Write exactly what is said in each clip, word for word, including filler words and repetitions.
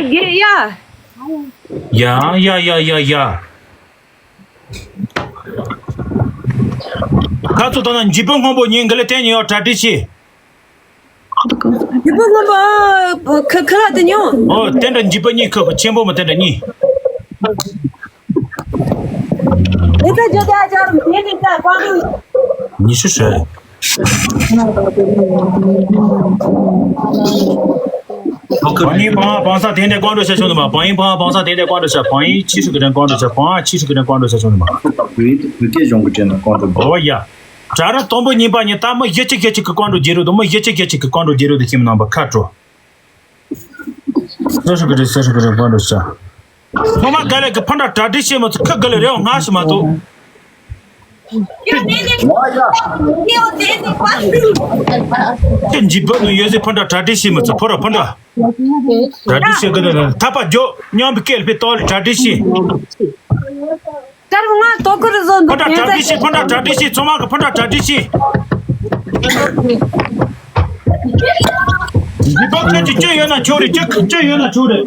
དགེ་ཡ། ཡ་ཡ་ཡ་ཡ་ཡ། ཁ་ཚོ་དང་ན་འཇིགས་པ་སྔོན་པོ་ཉིན་འགའ་ལ་བརྟེན་ནས་ཡོད་གྲ་སྒྲིག་བྱེད། འཇིགས་པ་སྔོན་པོ་ཁ་ཁ་ལ་དེ་ཉོ། ཨོ་དེ་འདྲ་འཇིགས་པ་གཉིས་ཁ་ཁ་ཆེན་པོ་མ་དེ་འདྲ་གཉིས། ཉི་ཤུ་ཧྲི། བང་ཡིན་བང་བང་ས་དེ་འདྲ་ཀོང་ཀྲོ་ཤ་ཆུང་དུ་མ། བང་ཡིན་བང་བང་ས་དེ་འདྲ་ཀོང་ཀྲོ་ཤ། བང་ཡིན་ཆི་ཧྲི་གི་དྲན་ཀོང་ཀྲོ་ཤ། བང་ཆི་ཧྲི་གི་དྲན་ཀོང་ཀྲོ་ཤ་ཆུང་དུ་མ། བོད་བོད་སྐད་གཞུང་གི་དྲན་ན་ཀོང་ཀྲོ། ཨོ་ཡ། གྲ་ར་དང་པོ་གཉིས་པ་ཉིན་ད་མི་བཞི་གཅིག་བཞི་གཅིག་གི་ཀོང་ཀྲོ་རྒྱལ་རོ་དུ་མི་བཞི་གཅིག་བཞི་གཅིག་གི་ཀོང་ཀྲོ་རྒྱལ་རོ་དུ་ཁྱིམ་ནང་པ་ཁ་དྲོ། ས་ཧྲི་གི་རེད། ས་ཧྲི་གི་རེད། ཀོང་ཀྲོ་ཤ། ཚང་མ་ག་ལེ་གི་ཕ་འདྲ་གྲ་སྒྲིག་བྱེད་མ་ཚུགས། ཁ་ག་ལེ་རེ་བ་སྔ་ཞིག་མ་གཏོགས། ཁྱེད་འཇིགས་པ་ནང་ཡོད་ཟེར་ཕ་འདྲ་གྲ་སྒྲིག་བྱེད་མ་ཚུགས། ཕོ་ར་ཕ་འདྲ་གྲ་སྒྲིག་བྱེད་གི་འདུག་ཐག་པ་རྒྱོབ། མཉམ་པའི་སྐད་ལ་ཕེ་ཏོག་ལ་གྲ་སྒྲིག་བྱེད། ལྟར་ང་ལྟོ་ཁུར་བཟོ་འདུག་ཕ་འདྲ་གྲ་སྒྲིག་བྱེད། ཕ་འདྲ་གྲ་སྒྲིག་བྱེད། ཚང་མ་གི་ཕ་འདྲ་གྲ་སྒྲིག་བྱེད། འདི་པ་ཁྱོད་ཀྱི་ཅི་ཡོད་ན་ཆོག་རེད། ཅི་ཅི་ཡོད་ན་ཆོག་རེད།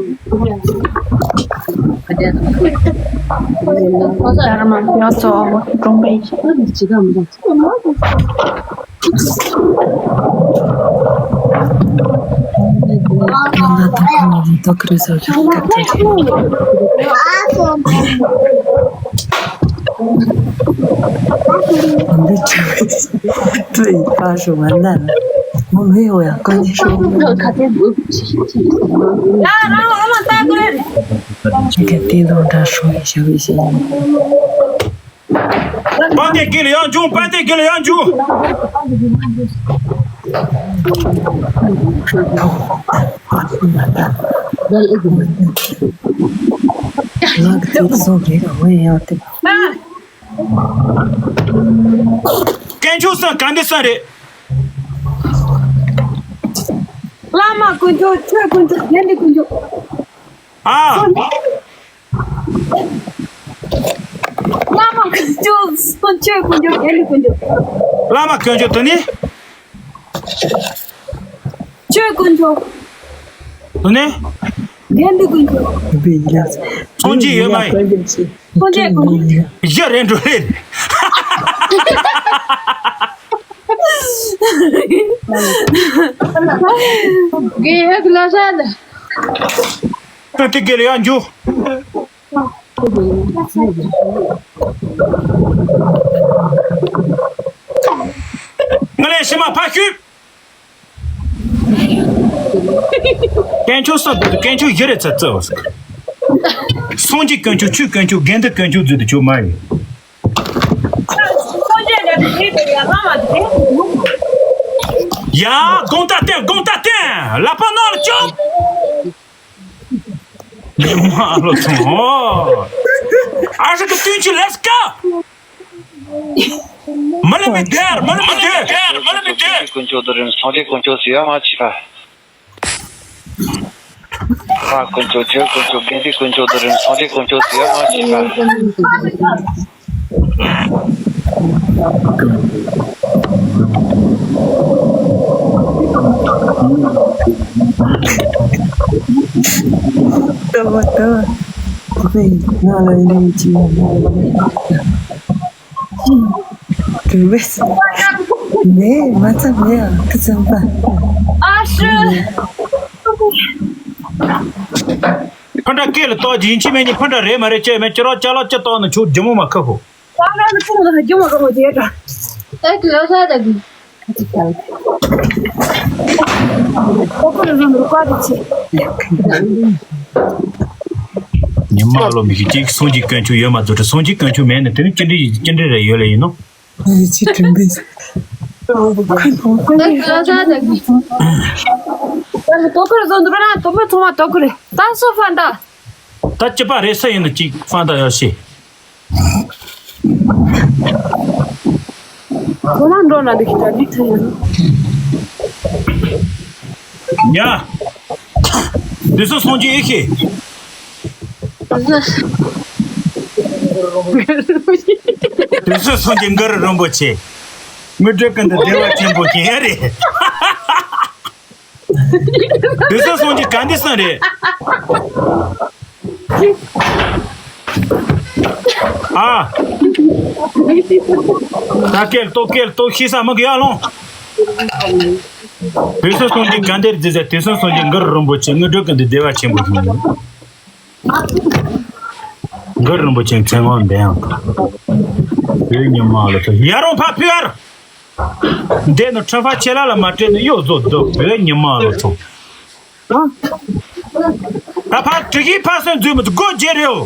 对，八十完蛋了，我没有呀，关键是我没有。这个地图上说一下危险。དཔལ་ལྡན་དགེ་ལ་ཡང་འབྱུང་། དཔལ་ལྡན་དགེ་ལ་ཡང་འབྱུང་། ང་གི་དུས་སོ་རེད། འོ་ཡང་དེ། དཀོན་མཆོག་གསུམ་ག་འདི་གསུམ་རེད། བླ་མ་དཀོན་མཆོག་ཆོས་དཀོན་མཆོག་དགེ་འདུན་དཀོན་མཆོག་ཨ། བླ་མ་དཀོན་མཆོག་ཆོས་དཀོན་མཆོག་དགེ་འདུན་དཀོན་མཆོག་བླ་མ་དཀོན་མཆོག་དེ་ནི། ཆོས་དཀོན་མཆོག་དེ་ནི། དགེ་འདུན་དཀོན་མཆོག་སངས་རྒྱས་ཡོད་མ་ཡིན། སངས་རྒྱས་དཀོན་མཆོག་གཞི་རེད་འགྲོ་རེད། དགེ་ཡག་ལ་ཟ་ལ། ད་དེ་དགེ་ལ་ཡང་འཇུ། ང་ལས་ཕྱི་མ་ཕ་ཤུལ། དཀོན་མཆོག་གསུམ་དུ་དཀོན་མཆོག་བཞི་རེ་ཚ་ཚ་བ་ཟེར། སངས་རྒྱས་དཀོན་མཆོག་ཆོས་དཀོན་མཆོག་དགེ་འདུན་དཀོན་མཆོག་བརྫུས་ཏེ་ཆོག་མ་ཡིན། ཡ། དགོང་དག་བསྟན། དགོང་དག་བསྟན། ལག་པ་ནང་ལ་བཅུག་ཉི་མ་ལོ་ཐོང་། ཨ་ཧྲི་གི་བསྟུན་ཆུ། Let's go། མ་ལེ་མི་དེར། མ་ལེ་མི་དེར། མ་ལེ་མི་དེར། དཀོན་མཆོག་དུ་རིམ་སངས་རྒྱས་དཀོན་མཆོག་ཟེར་ཡ་མ་བྱེད་པ། ཨ་དཀོན་མཆོག་ཆོས་དཀོན་མཆོག་དགེ་འདུན་དཀོན་མཆོག་དུ་རིམ་སངས་རྒྱས་དཀོན་མཆོག་ཟེར་ཡ་མ་བྱེད་པ། ལྟ་བ་ལྟ་བ། ཁོ་པའི་ང་ལ་ཡིན་གཅིག་ཡང་མ་ཡིན། དུ་བས། ནས་མ་ཚང་ནས་ཁུ་ཚང་པ། ཨ་ཧྲི། ཕ་འདྲ་སྐད་ལ་གཏོགས་ཀྱི་ཡིན་གཅིག་མིན་གཉིས། ཕ་འདྲ་རེད་མ་རེད་ཅེས་མེད་ཅི་རོགས་ཅ་ལག་ཅི་གཏོགས་ན་ཆུ་རྒྱུ་མོ་མ་ཁ་ཧོ། ཨ་ཁུ་ལོ་ས་དག་གི། ཉི་མ་ལོ་མི་ཤི་གཅིག་སངས་རྒྱས་དཀོན་མཆོག་ཡོད་མ་རེད་དེ། སངས་རྒྱས་དཀོན་མཆོག་མེད་ན་དེ་ནི་ཅི་འདྲ་ཅི་འདྲ་རེ་ཡོད་ལེ་ཡིན་ནོ། ཨ་ཡི་ཅི་དྲན་པས། ད་ལྟ་ལོ་ས་དག་གི། ད་ལྟ་ལྟོ་ཁུར་བཟོ་འདུག་ན་ལྟོ་ཕོ་ཚང་མ་ལྟོ་ཁུར་རེད། ད་སོ་ཧྥན་ད། ད་ཅི་པ་རེད་ས་ཡིན་ན་ཅིག་ཧྥན་ད་ཡོད་ཤེས། ཁོ་རང་འགྲོ་ན་འདུག་གི་ད་འདི་ཐོན་ཡོད། ཉ། འདི་ཚོ་སངས་རྒྱས་ཨེ་ཤེས། འདི་ཚོ་སངས་རྒྱས་གུ་རུ་རིན་པོ་ཆེ། མི་སྒྲོལ་ཀུན་ཏུ་བདེ་བ་ཆེན་པོ་ཁྱེད་རེད། དུས་གསུམ་སངས་རྒྱས་ག་འདི་སང་རེད། ཨ། ད་སྐད་ཏོ་སྐད་ཏོ་ཤི་ས་མི་གི་ཡ་ལོང་། དུས་གསུམ་སངས་རྒྱས་ག་འདིར་བརྩི་ཟེར། དུས་གསུམ་སངས་རྒྱས་གུ་རུ་རིན་པོ་ཆེ། དངོས་གྲུབ་ཀུན་འདུས་བདེ་བ་ཆེན་པོ་ཡིན། གུ་རུ་རིན་པོ་ཆེའི་མཚན་དབང་འདི་ཡང་། བོད་ཉི་མ་ལ་ཐོས། ཡ་རོང་ཕ་ཕུ་ཡར། འདས་ནི་ཁྲི་ཕ་ཆེ་ལ་ལ་མ་སྤྲད་ནི་གཡོ་བཟོ་སྡུག་བོད་ཉི་མ་ལ་ཐོས། ད་ཕ་དྲི་གི་ཕ་སོན་འཛུལ་མི་འདུག་སྒོ་འབྱེད་རེའོ།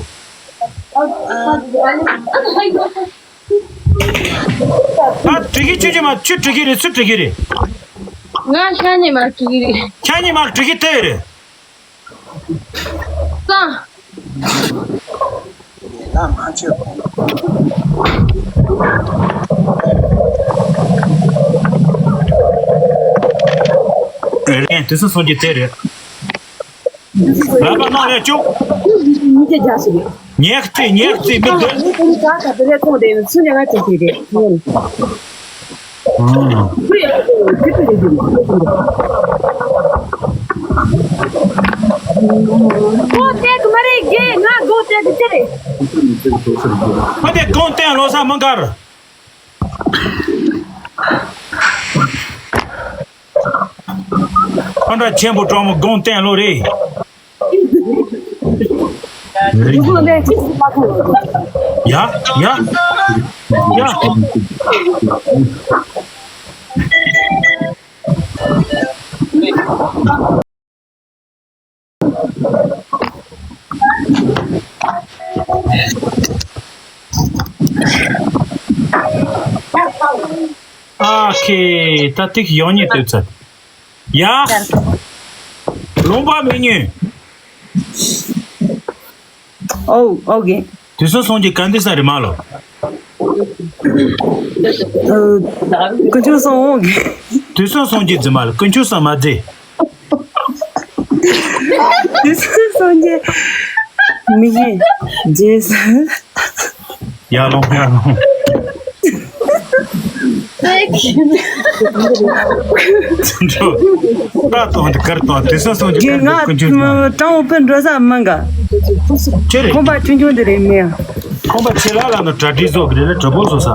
ཕ་དྲི་གི་ཆུ་ཆུ་མ་ཆུ་དྲི་གི་རེད། སུ་དྲི་གི་རེད། ང་ཤ་ཉེ་མ་དྲི་གི་རེད། ཤ་ཉེ་མ་དྲི་གི་དེ་རེད། ཙང་། རེད། དེ་ཚོ་སོང་རྒྱུ་དེ་རེད། ལག་པ་ནང་ལ་བཅུག་ཉིས་བརྒྱ་བརྒྱ་ཞིག་རེད། ཉེག་ཙི་ཉེག་ཙི་མི་འདུག་ངས་ཁོ་ནི་ག་ས་བེ་རེ་ཐོང་དེ་ཚུ་ཉ་ང་ཅིག་ཅིག་རེད། ཨོ། ཁོ་ཡ་ཁོ་ཡ་ཁོ་ཡ་ཁོ་ཡ། སྒོ་བཏེག་མ་རེད་རྒན། ང་སྒོ་བཏེག་གི་ཅི་རེད། ཁོ་དེ་སྒོ་བཏེག་ལོ་ས་མ་འགར། ཁོ་འདྲ་ཆེན་པོ་གྲོགས་མོ་སྒོ་བཏེག་ལོ་རེད། ཡ་ཡ་ཡ། ཨ་ཁེ། ད་ཏིག་ཡོང་ཉེ་ལྟོས་ཚར། ཡ། ལུང་པ་མི་ཉན། ཨོ་ཨོ་ཀེ། དུས་གསུམ་སངས་རྒྱས་ག་འདི་ས་རི་མ་ལོ། ཀུན་མཆོག་སངས་འོང་གི། དུས་གསུམ་སངས་རྒྱས་རྫི་མ་ལ་ཀུན་མཆོག་སངས་མ་རྫི། དུས་གསུམ་སངས་རྒྱས་མི་ཡིན་རྗེས་སུ། ཡར་ལོངས་ཡར་ལོངས། ད་དོན་དེ་གར་དང་དུས་གསུམ་སངས་རྒྱས་ག་འདི་ཀུན་མཆོག་སངས། དྲང་པོ་ཕན་འགྲོ་ས་མང་ག་ཅི་རེད། ཁོམ་པ་ཆུང་ཆུང་དེ་རེད་མིན། ཁོམ་པ་ཆེ་ལ་ལ་ནི་གྲ་སྒྲིག་བཟོ་གི་རེད་ལ་གྲ་པོ་བཟོ་ས།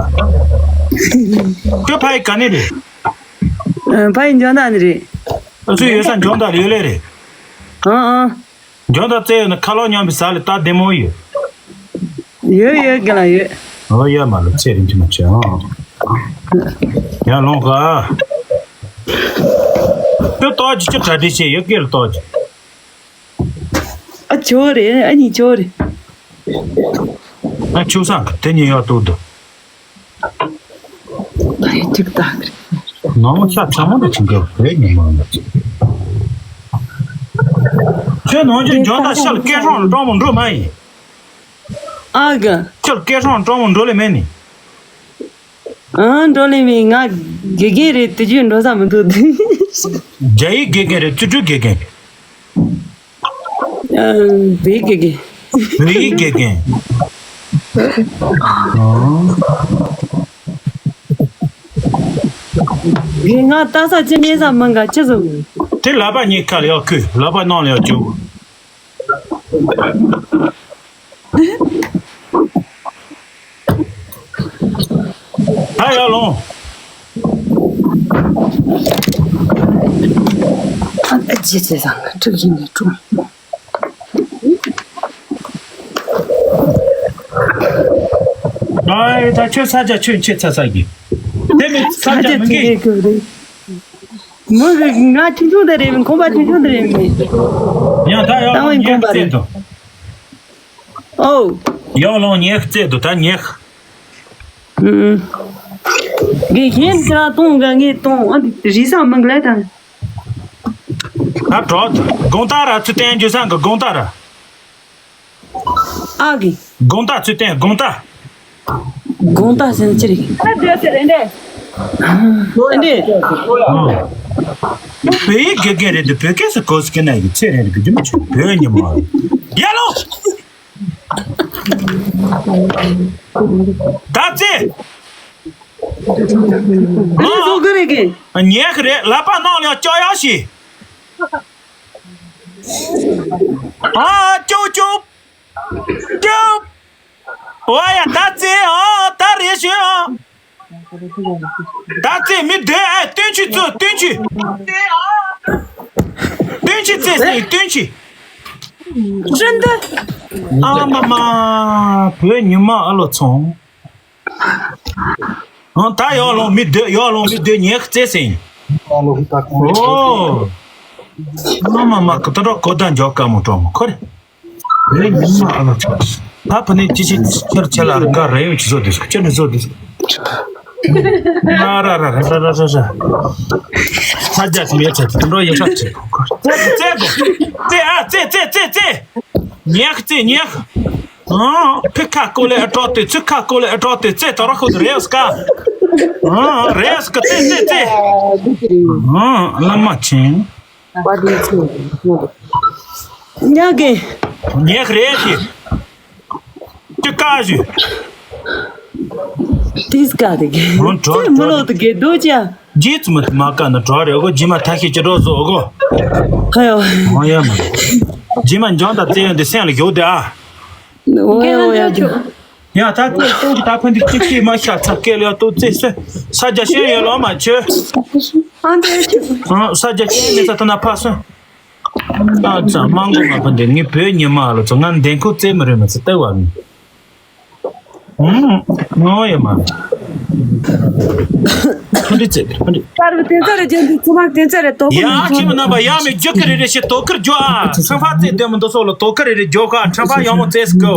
ཁྱོད་ཕ་ཡི་ག་ནས་རེད། ཕ་ཡི་འཇོན་ཐང་ནས་རེད། ཨ་ཚོས་ཡོད་ས་འཇོན་ཐང་ཡོད་ལེ་རེད། ཨང་ཨང་། འཇོན་ཐང་བཙལ་ཡོད་ན་ཁ་ལོག་མཉམ་པའི་ས་ལ་སྟག་བདེ་མོ་ཡོད། ཡོད་ཡོད་ག་ལ་ཡོད། ཨོ་ཡ་མ་ལ་ཚེ་རིང་གི་མ་བྱེད་ཨང་། ཡ་ལོངས་ག་ཁྱོད་ཏོག་ཅིག་ཅི་གྲ་སྒྲིག་བྱས་ཡོད་སྐད་ལ་ཏོག་ཅིག་ཨ་ཆོ་རེད། ཨ་ནི་ཆོ་རེད། ཨ་ཆུ་སང་གི་དེ་ཉིན་ཡག་ཏུ་འདུག་ཨ་ཡ་ཅིག་ཏག་རེད། ནང་ཤ་ཚ་མོ་འདི་ཆུ་འགྲོ་བོད་ཉི་མ་ལ་ཅིག་ཁྱོད་ནང་ཆུ་འཇོན་ཐང་ཤ་ལ་སྐད་སྲོང་ལ་སྤྲང་མོ་འགྲོ་མ་ཡིན། ཨ་གི། ཁྱོད་སྐད་སྲོང་ལ་སྤྲང་མོ་འགྲོ་ལེ་མེད་ནི། ཨང་འགྲོ་ལེ་མེད། ང་དགེ་རྒན་རེད། དེ་རྒྱུས་འགྲོ་ས་མི་འདུག་རྒྱ་ཡིག་དགེ་རྒན་རེད། བཙུན་དྲུག་དགེ་རྒན་རེད། ཨ། བོད་ཡིག་དགེ་རྒན། བོད་ཡིག་དགེ་རྒན། ཨང་། ངས་ང་ལྟ་ས་ཅི་གནས་ས་མང་ག་ཅི་བཟོ་དགོས། དེ་ལག་པ་གཉིས་ཁ་ལ་ཡག་ཁུ། ལག་པ་ནང་ལ་ཡག་བཅུག་ད་ཡར་ལོངས། ཨ་ཅེ་ཅེ་བཟང་ང་དྲུག་ཡིན་ནས་དྲུག་ཨའི་ད་ཁྱོད་ས་ཆ་ཁྱོད་ཁྱེད་ཚ་ས་གི། དེ་མི་ས་ཆ་མི་འགའི། མི་གི་ང་ཆུང་ཆུང་དེ་རེད་མིན། ཁོམ་པ་ཆུང་ཆུང་དེ་རེད་མིན། ཡང་ད་ཡར་ལོངས་ཉེག་རྩེ་དང་། ཨོ། ཡར་ལོངས་ཉེག་རྩེ་དང་ད་ཉེག་ཨུམ། དགེ་རྒན་ཁྱེད་རང་གཏོང་ག་ངས་གཏོང་ཨ་རི་ས་མང་ག་ལ་དང་། ད་གྲོགས་དགོང་དག་ར་ཚུལ་བསྟན་རྒྱུ་སང་གི་དགོང་དག་ར། ཨ་གི། དགོང་དག་ཚུལ་བསྟན་དགོང་དག་དགོང་དག་ཟེར་ན་ཅི་རེད། ད་འདོད་ཟེར་རེད་འདྲེ། ཨ་འདྲེ། བོད་ཡིག་དགེ་རྒན་རེད་འདུག་བོད་སྐད་སུ་གོ་སི་ཀི་ན་ཡི་ཚེ་རིང་རེད་གི་རྒྱུ་མ་ཆུ་བོད་ཉི་མ་ཡ་ལོ། ད་ཚེ། ཨ་ནི་བཟོ་གི་རེད་གི། ཉལ་གི་རེད། ལག་པ་ནང་ལ་ཡང་ལྕགས་ཡག་ཞིག་ཨ་ཅོ་ཅོ་ཅོ། ཨོ་ཡ་ད་ཙེ་ཨ་ད་རེ་ཞུ་ཨ། ད་ཙེ་མི་སྡོད་ཨ། སྟོན་ཆུ་ཙོ་སྟོན་ཆུ། སྟོན་ཆུ་ཙེ་སེ་སྟོན་ཆུ། ཅི་འདི། ཨ་མ་མ། བོད་ཉི་མ་ཨ་ལོ་ཚོང་། ཨང་། ད་ཡོག་ལོང་མི་སྡོད། ཡོག་ལོང་མི་སྡོད། ཉེག་རྩེ་སེང་། ཨོ། མ་མ་མ་གི་ཏོ་རོ་གོ་ད་འཇོག་ཀ་མོ་ཀྲོ་མོ་ཁོ་རེ། རེ་ཉི་མ་ཨ་ལ་ཆོག་ད་ཕ་ནི་ཅི་ཅི་ཁྱེར་ཆེ་ལ་རི་འགའ་རེ་ཡོད་ཅི་བཟོ་དུས་ཁྱེར་ནི་བཟོ་དུས། ཨ་ར་ར་ར་ར་ར་ར། ས་རྒྱ་ཆུ་ཡོད་ཆ་ཏོ་རོ་ཡོད་ཆ་ཆེ། རྩེ་གོ་རྩེ་གོ་རྩེ་ཨ་རྩེ་རྩེ་རྩེ་རྩེ། ཉེག་རྩེ་ཉེག་ཨང་། ཕི་ཁ་ཀོ་ལེ་ཨ་ཏྲོ་ཏེ་ཚུ་ཁ་ཀོ་ལེ་ཨ་ཏྲོ་ཏེ་ཙེ་ཏོ་ར་ཁོ་རེས་ཀ་ཨང་། རེས་ཀ་ཙེ་ཙེ་ཙེ། ཨང་། བླ་མ་ཆེན། ཉག་གི་ཉག་རེད་ཀྱི། ཅི་ཀ་ཞུ། ཏིས་ཀ་དེ་གི། ཨང་། ཏྲོ་ཙེ་མི་ལོ་དེ་གི་རྡོ་ཅ། རྗེས་ཙི་མ་མ་ཀ་ན་གྲོ་རེ་གོ་རྗེས་མ་ཐ་ཤི་ཅི་གྲོ་བཟོ་གོ། ཧ་ཡོ། ཧ་ཡོ་མ། རྗེས་མ་འཇོན་དང་བཙན་ཡོན་དེ་སེམས་ལ་ཡོད་དེ་ཨ། ཨོ་ཡ་ཨོ་ཡ་ཇོ། ཡ་ད་ཀེ་ཏོ་ད་ཕན་དེ་གཅིག་གིས་མ་ཤ་ཚ་ཀེ་ལ་ཡ་ཏོ་ཙེ་སེ། ས་རྒྱ་ཤེས་ཡོད་ལོ་མ་ཆོས། ཨ་འདྲ་ཆོས། ཨ་ས་རྒྱ་ཤེས་མེད་ས་ཐ་ན་ཕ་སོན། ཨ་ཙ་མང་གོ་མ་ཕན་དེ་ངའི་བོད་ཉི་མ་ལ་ཚོ་ང་འདན་ཁོ་ཙེ་མི་རེད་མ་ཚེ་ལྟ་བ་མི། ངོ་ཡོད་མ། ཕ་འདྲི་ཙེ་ཕ་འདྲི། པར་བུ་དེ་ཚོ་རེ་ཇན་དུ་ཚུ་མ་དེ་ཚོ་རེ་དོ་ཡ་ཁྱིམ་ནང་པ་ཡ་མི་རྒྱུ་ཀི་རེ་རེ་ཞེ་དོ་ཁུར་རྒྱུ་ཨ། ཁྲ་ཕ་ཙེ་དེ་མི་འདུག་སོ་ལོ་དོ་ཁུར་རེ་རེ་རྒྱུ་ཁ་ཁྲ་ཕ་ཡོང་མོ་ཙེ་སི་ཀོ།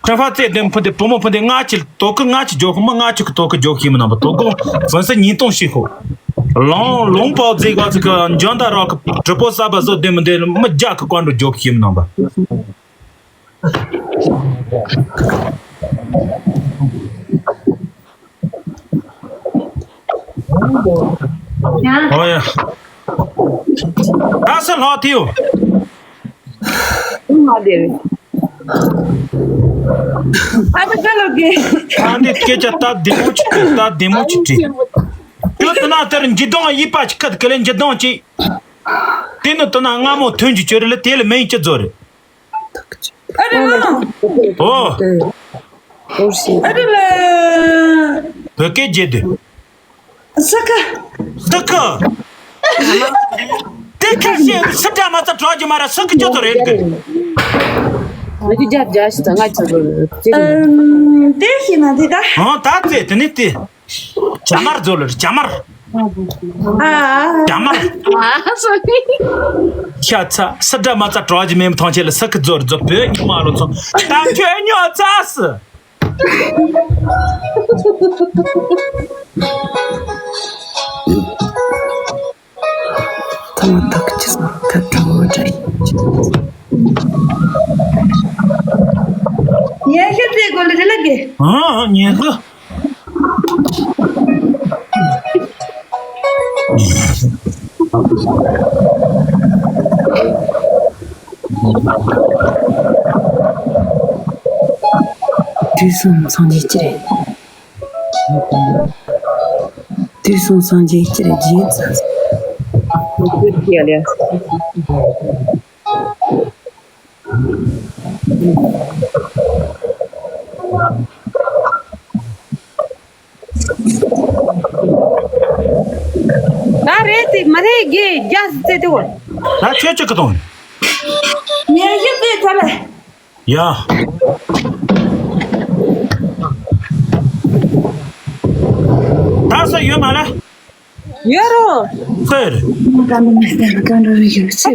ཁྲ་ཕ་ཙེ་དེ་ཕུ་དེ་བུ་མོ་ཕུ་དེ་ང་ཅི་དོ་ཁུར་ང་ཅི་རྒྱུ་ཁོ་མོ་ང་ཅི་ཁུ་དོ་ཁུར་རྒྱུ་ཁྱིམ་ནང་པ་དོ་ཁུར་ཕུན་སུ་ཉིན་སྟོང་ཞིག་ཁོ། ལོང་ལོང་པའོ་ཙེ་ག་ཙེ་ཀ་འཇོན་ད་རོ་ཁུ་གྲི་པོ་ས་པ་སོ་དེ་མི་དེ་མི་རྒྱ་ཁུ་ཀོན་རུ་རྒྱུ་ཁྱིམ་ནང་པ། ཨོ་ཡ། ད་སེ་ལྷག་ཐིའུ། མ་དེ་རེད། ཨ་ད་ག་ལོ་གེ། ཨ་འདི་སྐད་ཆ་སྟབས་བདེ་མོ་ཅིག་དྲིས། སྟབས་བདེ་མོ་ཅིག་དྲིས། ཁྱོད་དེ་ན་དེར་འཇིགས་སྡང་ཡིད་པ་ཅིག་ཁད་ག་ལེ་འཇིགས་སྡང་ཅིག་དེ་ནི་དེ་ན་སྔ་མོ་ཐོན་གྱི་ཆོས་རེད་ལ་དེ་ལ་མིང་ཅི་བཟོ་རེད། ཨ་རེ་ལ། ཨོ། ཨ་རེ་ལ། བོད་སྐད་བརྗེད་དུས། ས་ཁ། ས་ཁ། དེ་ཁ་ཤས་སི་ཏྲ་མ་ཚ་གྲོགས་ཀྱི་མ་ར་ས་ཁ་ཅོ་ཚོ་རེད་གི། ང་ཅི་རྒྱབ་རྒྱག་ཤི་ད་ང་ཅི་ཚོ་རེད། དེ་ཤི་ན་དེ་ད། ཨོ་ད་དེ་དེ་ནི་དེ། ཇ་མར་བཟོ་ལ་ཇ་མར། ཨ། ཇ་མར། ཨ་སོ་ནི། ཤ་ཚ་སི་ཏྲ་མ་ཚ་གྲོགས་ཀྱི་མེམ་ཐང་ཆེ་ལ་ས་ཁ་བཟོ་ར་བཟོ་བོད་ཉི་མ་ལོ་ཚོ་ད་ཁྱོད་ཉོ་ཚ་སི། ཐ་མ་ཐག་ཅི་སང་ཐ་གྲོ་བོ་འདྲ་ཡིན། ཉན་ཤེས་ཚེ་དགོས་ལ་རེ་ལ་གེ། ཨ་ཉན་གི། དུས་གསུམ་སངས་རྒྱས་ཀྱི་རེད། དུས་གསུམ་སངས་རྒྱས་ཀྱི་རེད་རྗེས་ཙམ། ད་རེད་དེ་མ་རེད་དགེ་རྒྱ་སི་ཙེ་དེ་བར། ད་ཁྱོད་ཅི་གི་དང་། ཉན་ཤེས་ཚེ་ཚ་ལ། ཡ། ད་ས་ཡོད་མ་ལ། ཡོད་རོ། ཧེར། ཨ་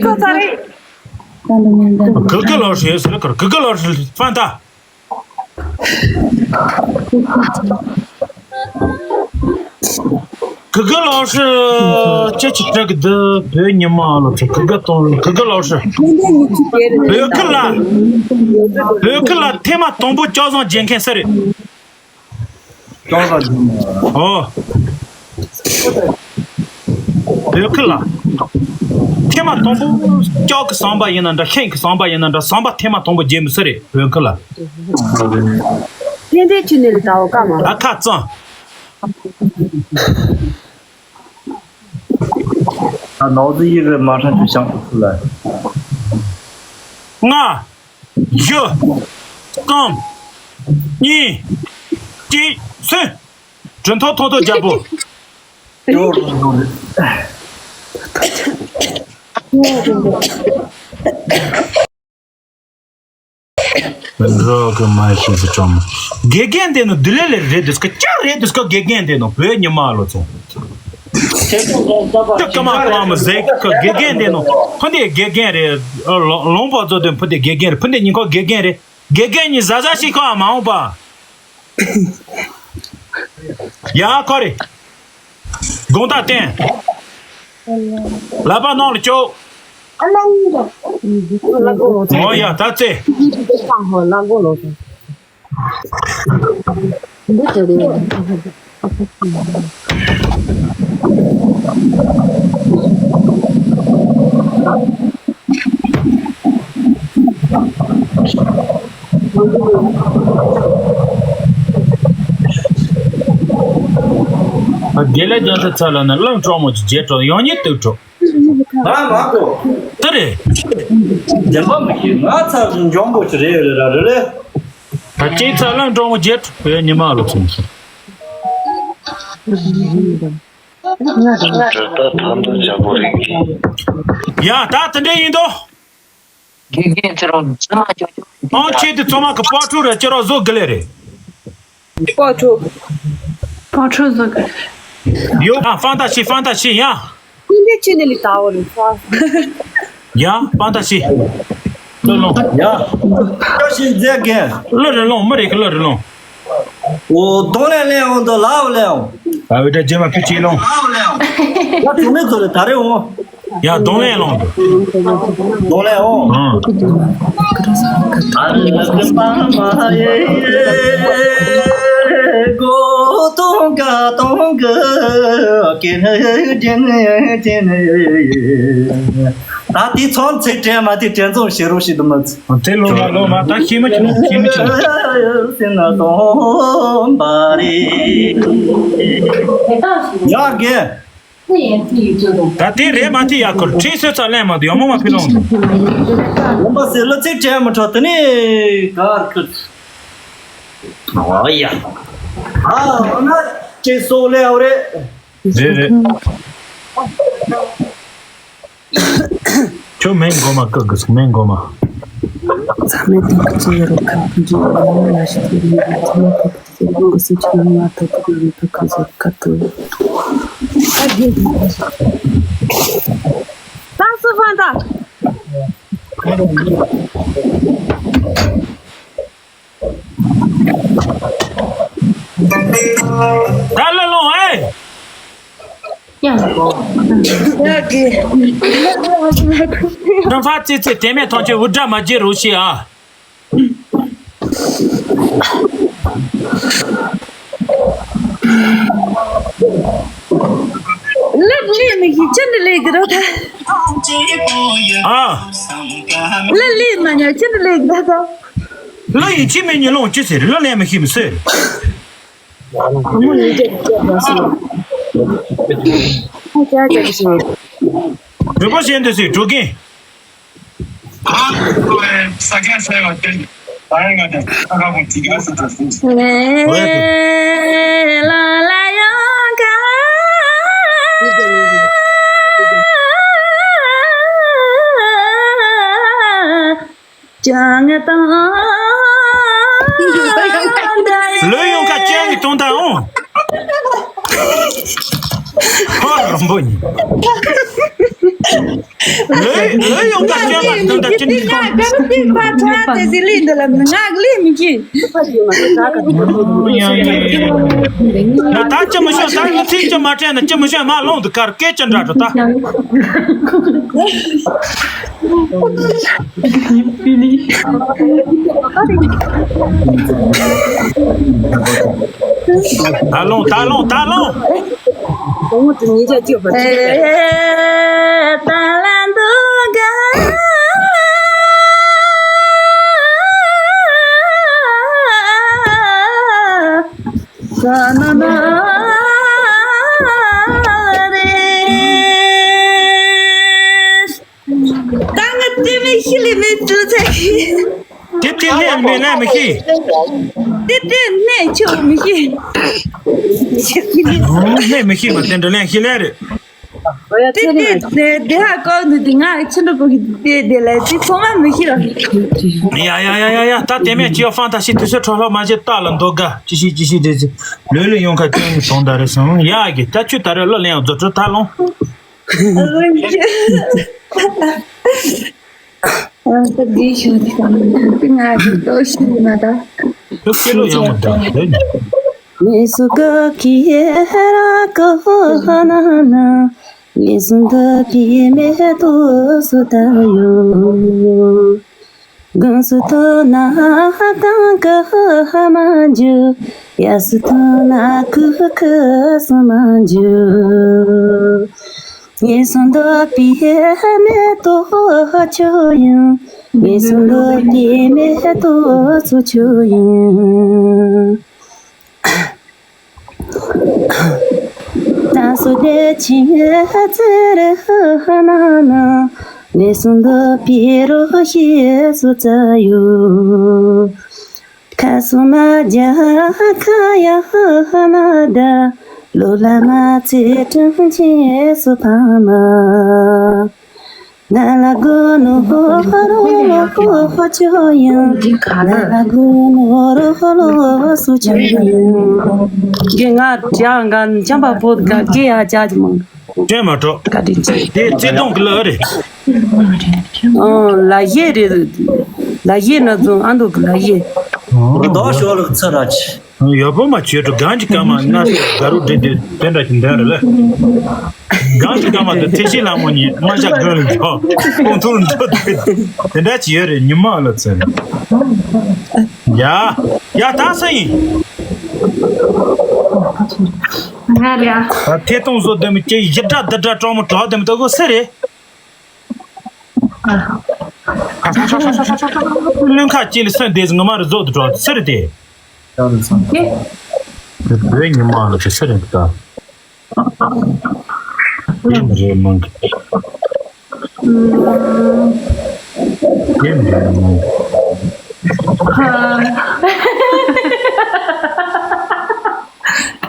ཁ་ཚ་རེད། གུ་གུ་ལོ་ཧྲི་ཟེར་གར་གུ་གུ་ལོ་ཧྲི་ཕན་ད། གུ་གུ་ལོ་ཧྲི་ཅེ་ཅི་ཏྲ་གི་འདི་བོད་ཉི་མ་ལོ་ཚོ་གུ་གུ་དང་གུ་གུ་ལོ་ཧྲི། བོད་ཁུལ་ལ། བོད་ཁུལ་ལ་ཐེངས་མ་དང་པོ་ལྕགས་ཟམ་བརྒྱབ་མཁན་སུ་རེད། ལྕགས་ཟམ་བརྒྱབ་མཁན། ཨོ། བོད་ཁུལ་ལ། ཐེངས་མ་དང་པོ་ལྕགས་ཀྱི་ཟམ་པ་ཡིན་ན་འདྲ་ཤིང་གི་ཟམ་པ་ཡིན་ན་འདྲ་ཟམ་པ་ཐེངས་མ་དང་པོ་བརྒྱབ་མི་སུ་རེད་བོད་ཁུལ་ལ། ཕན་བདེ་ཆུ་ནས་ལ་དྭོ་ཀ་མ། ཨ་ཁ་ཙང་། ད་ནོར་ཟི་ཡི་རི་མ་ཧྲ་ཆུ་ཤང་ཚུ་ལ། ལྔ། བཞི། གསུམ། གཉིས། གཅིག་སུན། གྲུ་ཐོག་ཐོག་ཐོག་རྒྱལ་པོ། ཡོ་རུ་རུ་རུ། རོགས་ཀྱི་མ་ཤེས་སུ་ཅོམ། དགེ་རྒན་དེ་ནི་དུ་ལེ་ལེ་རེད་འདུག་སྐད་ཆ་རེད་འདུག་སྐད། དགེ་རྒན་དེ་ནི་བོད་ཉི་མ་ལོ་ཚོ། དེ་ཀ་མ་ཀ་མ་ཟེ་ཀ་དགེ་རྒན་དེ་ནི་ཕུ་འདི་དགེ་རྒན་རེད། ལོང་པ་ཚོ་དེ་ཕུ་འདི་དགེ་རྒན་རེད། ཕུ་འདི་ཉིན་ཁོ་དགེ་རྒན་རེད། དགེ་རྒན་ཉིན་ཟ་ཟ་ཞིག་ཁོ་མ་འོང་པ། ཡ་ཁོ་རེ། དགོང་དག་བསྟན། ལག་པ་ནང་ལ་བཅུག་ཨ་ལ་ཡིན་ད། ཨོ་ཡ་ད་ཙེ། འདི་དེ་རེད། དགེ་ལེགས་རྒྱལ་མཚན་ཚ་ལ་ན་གླང་གྲོགས་མོ་གྱི་རྗེས་གྲོགས་ཡང་ཉིད་དུ་གྲོགས། ང་མ་གོ། དེ་རེད། བདེན་པ་མི་ཤེས། ང་ཚ་འཇོང་པོ་ཅི་རེད་རེད་ར་རེད་ལེ། ད་ཅིག་ཚ་གླང་གྲོགས་མོ་རྗེས་གྲོགས་ཡང་ཉི་མ་ལོ་ཚུན་ཚོད། ད་ཐམ་དུ་ཇ་པོ་རིག་གི། ཡ་ད་དེ་འདྲ་ཡིན་དོ། དགེ་རྒན་ཁྱེད་རང་ཚང་མ་ཅོ་ཅོ། ཨང་ཆེ་དེ་ཚང་མ་གི་པ་ཕྲུག་རེད། ཁྱེད་རང་བཟོ་དགེ་ལེགས་རེད། པ་ཕྲུག་པ་ཕྲུག་བཟོ་དགེ་ལེགས། ཡོ། ཨ་ཧྥང་ཏ་ཤི་ཧྥང་ཏ་ཤི་ཡ། ཁྱེད་འདི་ཁྱེད་འདི་ལི་ཏའོ་རེད་ཚ། ཡ་ཧྥང་ཏ་ཤི། ལོ་ལོ། ཡ། ཀ་ཤི་མཛད་རྒན། ལོ་རེ་ལོང་མི་རེ་གི་ལོ་རེ་ལོང་། འོ་གདོང་ལེན་ལེན་འོང་དོ་ལའོ་ལེན་འོང་། ཨ་བི་ད་རྗེས་མ་ཕི་ཅི་ལོང་། ཡ་ཚོ་མེད་ཚོ་རེ་ད་རེ་འོང་། ཡ་གདོང་ལེན་ལོང་དོ། གདོང་ལེན་འོང་། ཨང་། ཨ་རི་ལ་ཀི་པ་མ་ཡེ་གོ་གདོང་ག་གདོང་ག་ཀེ་ནེ་ཏེ་ནེ་ཏེ་ནེ། ད་དེ་ཚོང་ཚེ་དྲན་མ་དེ་དྲན་ཚོང་ཤེས་རོགས་ཤིག་ཏུ་མ་ཚེ། དེ་ལོ་མ་ལོ་མ་ད་ཤེས་མི་ཆོག་ཤེས་མི་ཆོག་སེ་ན་སྟོང་པ་རེད། ཡ་རྒན། ད་དེ་རེད་མ་དེ་ཡ་ཁུར་ཁྲིད་སོད་ཚ་ལན་མ་དུ་ཡང་མོ་མ་ཕི་ལོང་དུ། ལོང་པ་སེ་ལོ་ཚེ་དྲན་མི་ཆོག་དེ་ནི་གར་ཁུར། ཨོ་ཡ། ཨ་ཨ་ན་ཅེ་སོ་ལེ་ཨོ་རེད། རེད་རེད། ཁྱོད་མེན་མགོ་མ་བཀག་གི་སོང་མེན་མགོ་མ། ཚ་མེད་དུ་ཀི་ཅི་ཡོད་རོ་ཁ་ཀི་ཅི་ཡོད་རོ་ལ་ཤི་ཏི་རི་ཚ་མེད་དུ་ཀི་ཅི་ཡོད་རོ་ཀི་སི་ཆ་ན་ཐོ་ཏི་རི་ཐོ་ཀ་ཟོ་ཀ་ཏུ། ཏང་སུ་ཧྥང་ཏ། ད་ལ་ལོང་ཨེ། ཡ་གི། ནམ་ཧྥ་ཙི་ཙི་དེ་མེད་ཐོང་ཆེ་འུར་སྒྲ་མ་བརྗེད་རོགས་ཤིག་ཨ། ལབ་ལེ་མི་ཤེས་ཅི་འདྲ་ལེགས་གི་རོ་ད། ཨ། ལབ་ལེ་མ་ཉལ་ཅི་འདྲ་ལེགས་གི་ད་ད། ལོ་ཡིན་ཅི་མི་ཉི་ལོང་ཅི་ཟེར་ལོ་ལེ་མི་ཤེས་མི་ཟེར། བོད་པ་གཞན་དུ་སུས་འགྲོ་གིན། ལོས་ཡོང་ཁ་ཅན་གྱི་དོན་དག་འོང་། ཧོ་རམ་པོ་ཡིན། ལོས་ལོས་ཡོང་ཁ་ཅན་གྱི་དོན་དག་ཅི་འདྲ་གང་། ང་ད་ཅི་མི་ཤོད་ད་ལོ་ཚིག་ཅི་མ་དྲན་ན་ཅི་མི་ཤོད་མ་ལོང་དུ་ཀར་སྐད་ཅི་འདྲ་འགྲོ་ད། ད་ལོང་ད་ལོང་ད་ལོང་། ཤི་ལི་མེ་ཏུ་ཚ་ཤི། དེ་དེ་ལས་མེད་ལས་མི་ཤི། དེ་དེ་ནས་ཆོག་མི་ཤི། ལས་མི་ཤི་མ་དེ་འདྲ་ལས་ཤི་ལས་རེད། དེ་དེ་དེ་དེ་ཧ་གོ་འདུག་དེ་ང་ཆུ་འགྲོ་གོ་གི་དེ་དེ་ལས་དེ་ཚང་མ་མི་ཤི་ར། ཡ་ཡ་ཡ་ཡ་ཡ། ད་དེ་མེད་ཅི་ཡོ་ཧྥང་ད་ཤི་དུས་ཚོད་འཕྲོ་ལྷོ་མ་བྱེད་ལྟ་ལ་འདོད་དགའ་ཅི་ཤི་ཅི་ཤི་རེད་ཟེར། ལོས་ལོས་ཡོང་ཁ་ཅུང་གི་གྲོང་ད་རེད་སོང་ཡ་གི་ད་ཆུ་ད་རེ་ལོ་ལེན་ཡང་རྫོ་གྲུ་ད་ལོང་། ཨ་ད་འདི་ཤོད་དེ་གང་དེ་ང་གི་ལྟོ་ཤི་མ་ད། ཁྱོད་ཁྱེད་ལོ་ཡང་མ་ད་ལོས་ནི། མི་སུ་ག་གི་ར་ག་ཧ་ན་ན། མི་སུ་འདི་གི་མེ་ཏོ་སུ་ད་ཡོ། གང་སུ་ཐོ་ན་གང་ག་ཧ་མ་འཇུ། ཡ་སུ་ཐོ་ན་ཁུ་ཁུ་སུ་མ་འཇུ། ངེས་སུ་འདོད་པའི་མེ་ཏོག་ཁྱོད་ཡིན། ངེས་སུ་འདོད་པའི་མེ་ཏོག་ཚོ་ཁྱོད་ཡིན། ད་སོ་དེ་ཆིང་ཚེ་རེ་ཧ་ན་ན། ངེས་སུ་འདོད་པའི་རོ་ཤེས་སུ་ཙ་ཡོད། ཁ་སོ་མ་རྒྱ་ཁ་ཡ་ཧ་ན་ད། ལོ་ལ་མ་ཚེ་དྲུང་ཆེ་སོ་ཕ་མ། ན་ལ་གོ་ནོ་ཧོ་རོ་ལོ་ཧོ་ཧོ་ཆོ་ཡང་། ན་ལ་གོ་ནོ་རོ་ཧོ་ལོ་སོ་ཆོ་ཡང་། གི་ང་ཅང་ག་ཅམ་པ་པོ་ག་གི་ཡ་ཅ་ཅི་མང་། དྲན་མ་གྲོགས། བཀའ་དྲིན་ཆེ། དེ་བརྩེ་དུང་གི་ལག་རེད། ཨོ་ལ་ཡེ་རེད། ལ་ཡེ་ན་ཛོན་ཨ་མདོ་གི་ལ་ཡེ། རྡོ་ཤོ་ལག་ཚ་ར་ཆི། ཡག་པོ་མ་བྱོས་འགྲོ་གང་གི་སྐར་མ་ང་དགའ་རུ་འདྲེ་འདི་དེ་འདྲ་ཞིག་འདྲ་རེད་ལ། གང་གི་སྐར་མ་དུ་ཐེ་ཤི་ལ་མོ་ཉིད་མ་ཤ་གང་ལ་འཇོག་ཁོང་ཚོ་ལ་འགྲོ་དེ་དེ་འདྲ་ཅི་ཡོད་རེད་ཉི་མ་ལ་ཚོན། ཡ་ཡ་ད་ས་ཡིན། ང་རེད་ཨ། ད་ཐེ་གཏོང་བཟོ་དེ་མི་སྐྱེ་ཡི་སྒྲ་འདི་འདྲ་གྲོགས་མོ་གྲོགས་དེ་མི་ད་གོ་སེ་རེད། བློན་ཁ་ཅི་ལ་སོན་དེ་ངོ་མ་རུ་བཟོ་དུ་གྲོགས་སེ་རེད་དེ། ཀྱེ། བོད་ཉི་མ་ལ་དེ་ཚེ་རིང་གི་ད། ཡིན་རེད་མང་གི། ཡིན་རེད་མང་གི།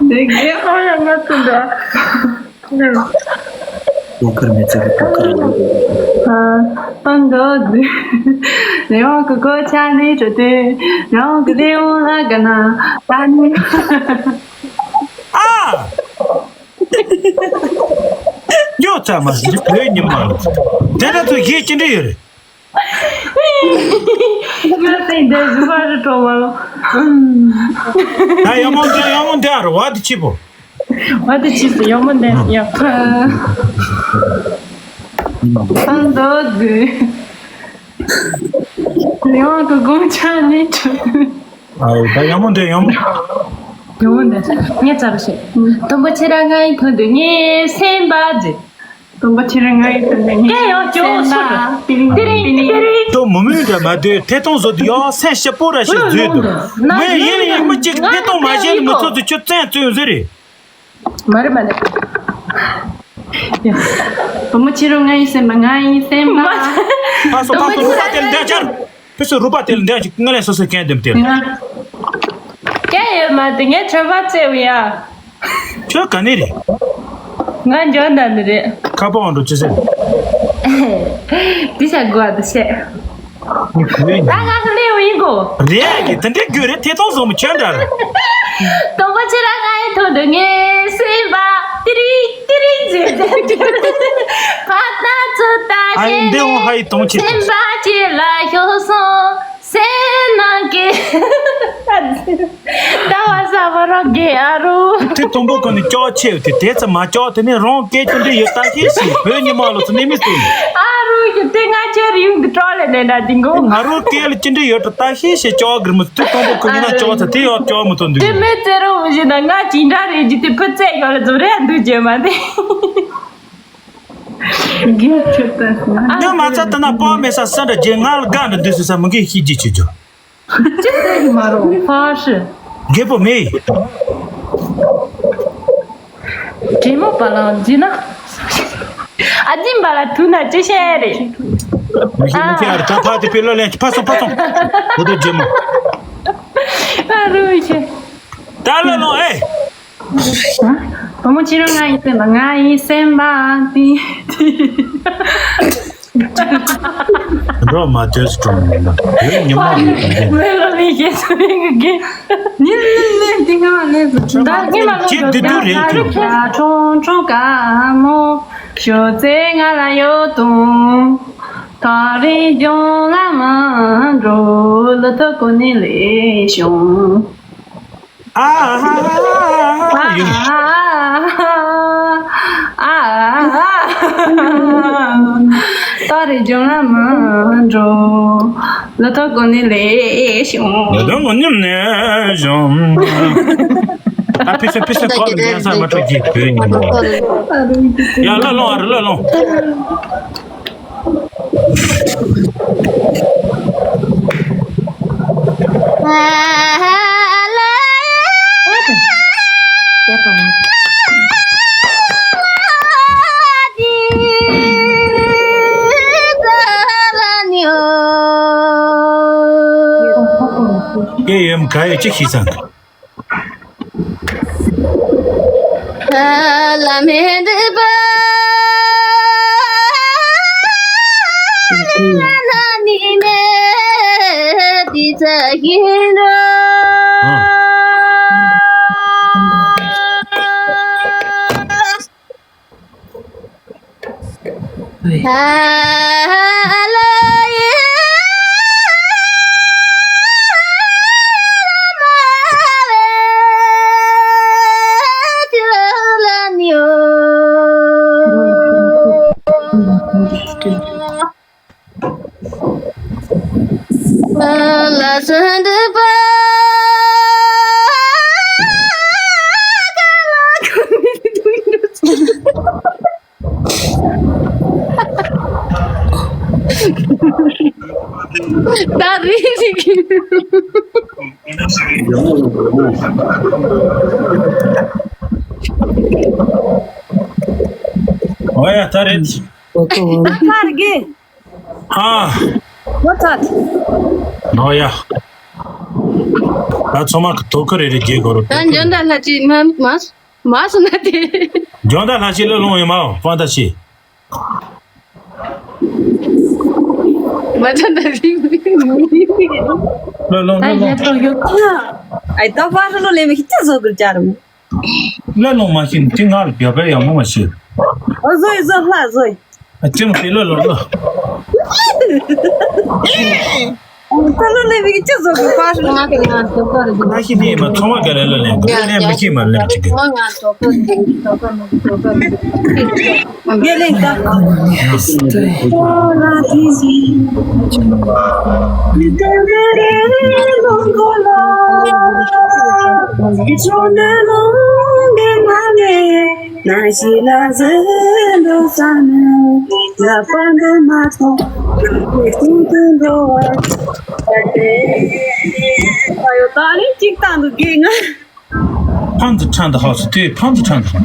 འདི་རྒན་ཨ་ཡ་ང་ཚོ་འདྲ། ཏུ་ཁར་མེ་ཚེ་གི་ཏུ་ཁར། ཨ། ཏང་གོ་ཛི། རེ་བ་གི་གོ་ཆ་ནི་ཅོ་ཏེ། རང་གི་ལེ་འོང་ལ་ག་ན། ད་ནི། ཨ། ཉོ་ཚ་མ་ཟི་བོད་ཉི་མ། དེ་ལ་ཚོ་ཡིད་ཅི་འདྲ་ཡོད་རེད། ང་ཚོའི་འདི་བཞུགས་པ་རུ་གྲོགས་མ་ལོ། ད་ཡག་མོ་འདི་ཡག་མོ་འདི་ཨ་རུ་བ་དེ་ཆི་པོ། བ་དེ་ཆི་སི་ཡག་མོ་འདི་ཡག་ཨང་། དོ་དུ། ལེའོ་གི་དགོང་ཆ་ནི་ཁྲུ། ཨའོ་ད་ཡག་མོ་འདི་ཡག་མོ། ཡག་མོ་འདི་ངས་ཚར་ཤེས། དུམ་བུ་ཆེ་ར་ང་ཡི་ཐོན་དུ་ངས་སེམས་པ་ཟེར། དུམ་བུ་ཆེ་ར་ང་ཡི་ཐོན་དུ་ངས་སྐད་ཡང་སྐྱོ་བོ་སོ་ར། ཏི་རིང་ཏི་རིང་ཏི་རིང་། ཏོ་མུ་མུ་འདྲ་མ་དུས་ཐད་གཏོང་བཟོ་དུ་ཡང་སེམས་སྐྱིད་པོ་ར་ཞིག་བཟོས་འདུག་ངས་ཡིན་ལ་ཡིན་མི་གཅིག་ཐད་གཏོང་མ་བྱས་ནས་མི་ཚོ་ཚོ་ཁྱོད་བཙན་བཙོན་བཟོས་རེད། མ་རེད་མ་རེད། བུ་མོ་ཁྱེད་རང་ང་ཡི་སེམས་པ་ང་ཡི་སེམས་པ། ཕ་སོ་ཕ་སོ་རུ་པ་དེ་ལ་འདས་ཆར། ཕི་སོ་རུ་པ་དེ་ལ་འདས་ཅིག་ང་ལས་སོ་སོ་གན་དེམ་དེ་ལ། སྐད་ཡོད་མ་དེ་ངས་ཁྲོད་པ་བཙལ་བ་ཡ། ཁྱོད་ག་ནས་རེད། ང་འཇོན་དང་ནི་རེད། ཁ་པོ་འགྲོ་ཅི་ཟེར། འདི་ཤ་དགོས་ཨ་འདི་ཤ། ད་ང་ཚོ་ལེའུ་ཡིན་གོ། རེད་ཀྱི་དེ་འདྲའི་རྒྱུ་རེད་ཐད་གཏོང་བཟོ་མི་ཁྱོད་འདྲ་རེད། དང་པོ་ཁྱེད་རང་ང་ཡི་ཐོག་ཏུ་ངའི་སེམས་པ་ཏི་རིག་ཏི་རིག་ཟེར་ཏེ། ཕ་ཏ་ཚུ་ཏ་ཨ་ཡི་ཞེས་འདི་འོང་ཧ་ཡི་གཏོང་ཆེད་དུ། སེམས་པ་ཁྱེད་ལ་ཤོར་སོང་སེམས་ནང་གི། ལྟ་བ་ཟ་བ་རང་གི་ཨ་རུ། དེ་དང་པོ་ཁོ་ནི་ལྕོག་ཆེ་དེ་དེ་ཚ་མ་ལྕོག་དེ་ནི་རང་སྐད་ཀྱི་འདི་ཡོད་ད་ཤེས་ཤིག་བོད་ཉི་མ་ལོ་ཚོ་ནི་མི་སྲིད། ཨ་རུ་ཡི་དེ་ང་ཁྱེད་ཡུལ་གི་གྲོགས་ལས་ནས་འདྲ་དེ་མགོ། ང་རང་སྐད་ལ་ཅི་འདྲ་ཡོད་དྲ་ད་ཤེས་ཤེས་ལྕོག་གིར་མི་དེ་དང་པོ་ཁོ་ཉི་མ་ལྕོག་ཚ་དེ་ཡོད་ལྕོག་མི་ཐོན་དེ་འདུག་མི་ཚེ་རོ་མི་ཞིག་ན་ང་ཅི་འདྲ་རེད་ཀྱི་དེ་ཕུ་ཚད་ཡོད་ལ་ཚོ་རེད་འདུག་ཅེས་མ་དེ། རྒྱུ་ཆུ་ལྟ་སོང་། ཉི་མ་ཚ་ལྟ་ན་པོ་མེད་ས་ས་འདྲ་རྗེས་ང་ལ་དགའ་འདྲ་འདུག་སུ་ས་མི་འགའི་ཤེས་རྒྱུ་ཆུ་རྒྱུ། ཅི་ཟེར་གི་མ་རུང་། ཧྥ་ཧྲི། རྒད་པོ་མེད། དྲེད་མོ་པ་ལང་འཛུལ་ན། ཨ་ཛིན་པ་ལ་ཐུག་ན་ཅི་བཤད་རེད། མི་ཤེས་མི་ཤེས། ཨ་རེ། ད་ཕར་དེ་པི་ལོ་ལེན། ཕར་སོང་ཕར་སོང་། ད་དེ་རྗེ་མོ། ཨ་རུ་ཤེས། ད་ལ་ལོང་ཨེ། བུ་མོ་ཁྱེད་རང་ང་ཡི་སེམས་པ། ང་ཡི་སེམས་པ་དེ་དེ། འགྲོ་མ་དུས་སུ་གྲོངས་ཡིན་ན། ཡོད་ཉི་མ་མི་དགེ། མེ་ལོ་མི་ཤེས་སུ་མི་དགེ། ཉིན་ལས་ལས་འདི་ང་ལས་སུ་ད་ཉི་མ་ལོ་ཁྱེད་དེ་དུས་རེད་ཁྱོད། ཁྲོང་ཁྲོང་དཀར་མོ། ཞོ་ཚེ་ང་ལ་ཡོད་དུང་། ད་རེས་ལྗོངས་ལ་མ་འགྲོ། ལ་ཐོ་གོ་ནི་ལས་བྱུང་། ཨ་ཧ་ཧ་ཧ་ཧ་ཧ། ཡིན། ད་རེས་ལྗོངས་ལ་མ་འགྲོ། ལ་ཐོ་གོ་ནི་ལས་བྱུང་། ལ་ཐོ་གོ་ནི་ལས་བྱུང་། ད་ཕི་སེ་ཕི་སེ་ཀོ་ལ་ཡ་ས་མ་ཁྲོ་གི་བོད་ཉིན་མོ། ཡ་ལ་ལོང་ཨ་རེ་ལ་ལོང་། ཀེ་ཡེམ་ག་ཡེ་ཅི་ཤི་སང་། ད་རེད་རེད། ཨོ་ཡ་ད་རེད། ད་ཐར་གི། ཨ། ལོ་ཐར། ཨོ་ཡ། ད་ཚང་མ་གི་དོ་ཁུར་རེ་རེ་རྒྱག་དགོས་རེད། ད་འཇོན་ད་ལྷ་ཅིག་མ་མ། མ་སོང་ན་དེ། འཇོན་ད་ལྷ་ཞིག་ལ་ལོང་ཡོད་མ་ཧྥང་ད་ཤི། མ་ད་ད་རིང་། ལ་ལོང་ད་ལ་ལོང་། ཡ་ད་ཡོད་ཁ། ཨའི་ད་ཕར་ལོ་ལེ་མི་ཁི་ཏི་བཟོ་གི་ཅར་མོ། ལ་ལོང་མ་ཤི་ནི་ང་ལ་བྱ་བའི་ཡག་མོ་མ་ཤི། ཨོ་བཟོ་ཡི་བཟོ་ལྷ་བཟོ་ཡི། ཨ་ཅེ་མོ་ཁི་ལ་ལོང་ལ། ད་ལོ་ལེ་བི་གི་ཅི་བཟོ་གི་པ་ཧྲི་ང་གི་ང་དོ་ཀ་རེད། ང་ཤི་ནི་མ་ཚོང་བ་ག་ལེ་ལ་ལེན་གི་ལེ་མི་ཤི་མ་ལེ་ཅི་གི། ང་ང་དོ་ཀ་རེད། དོ་ཀ་མ་དོ་ཀ་རེད། གེ་ལེན་ད། ནང་ཞིག་ལ་ཟིན་འགྲོ་ས་ནི་ལ་པ་འདི་མ་ཐོང་ང་ཁྱེད་ཚོ་དུ་འགྲོ་བ་ད་དེ། ཨ་ཡོ་ད་ནི་གཅིག་བཏང་འདུག་གི་ང་། ཕམ་དུ་ཁྲང་དུ་ཧོ་སུ་དེ་ཕམ་དུ་ཁྲང་དུ་ཧོ།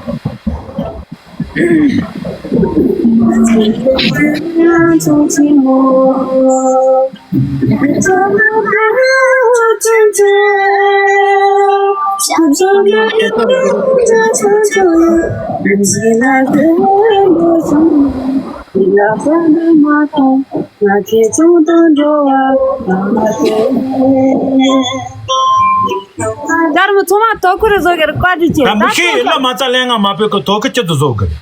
ཡར་མི་ཚང་མ་དོ་ཁུར་བཟོ་གི་རེད། བཀའ་དྲིན་ཆེ། ད་མི་ཤེས་ཡོད་ལ་མ་རྩ་ལན་ང་མ་ཕོད་གི་དོ་ཁུར་ཅི་ཏུ་བཟོ་གི་རེད།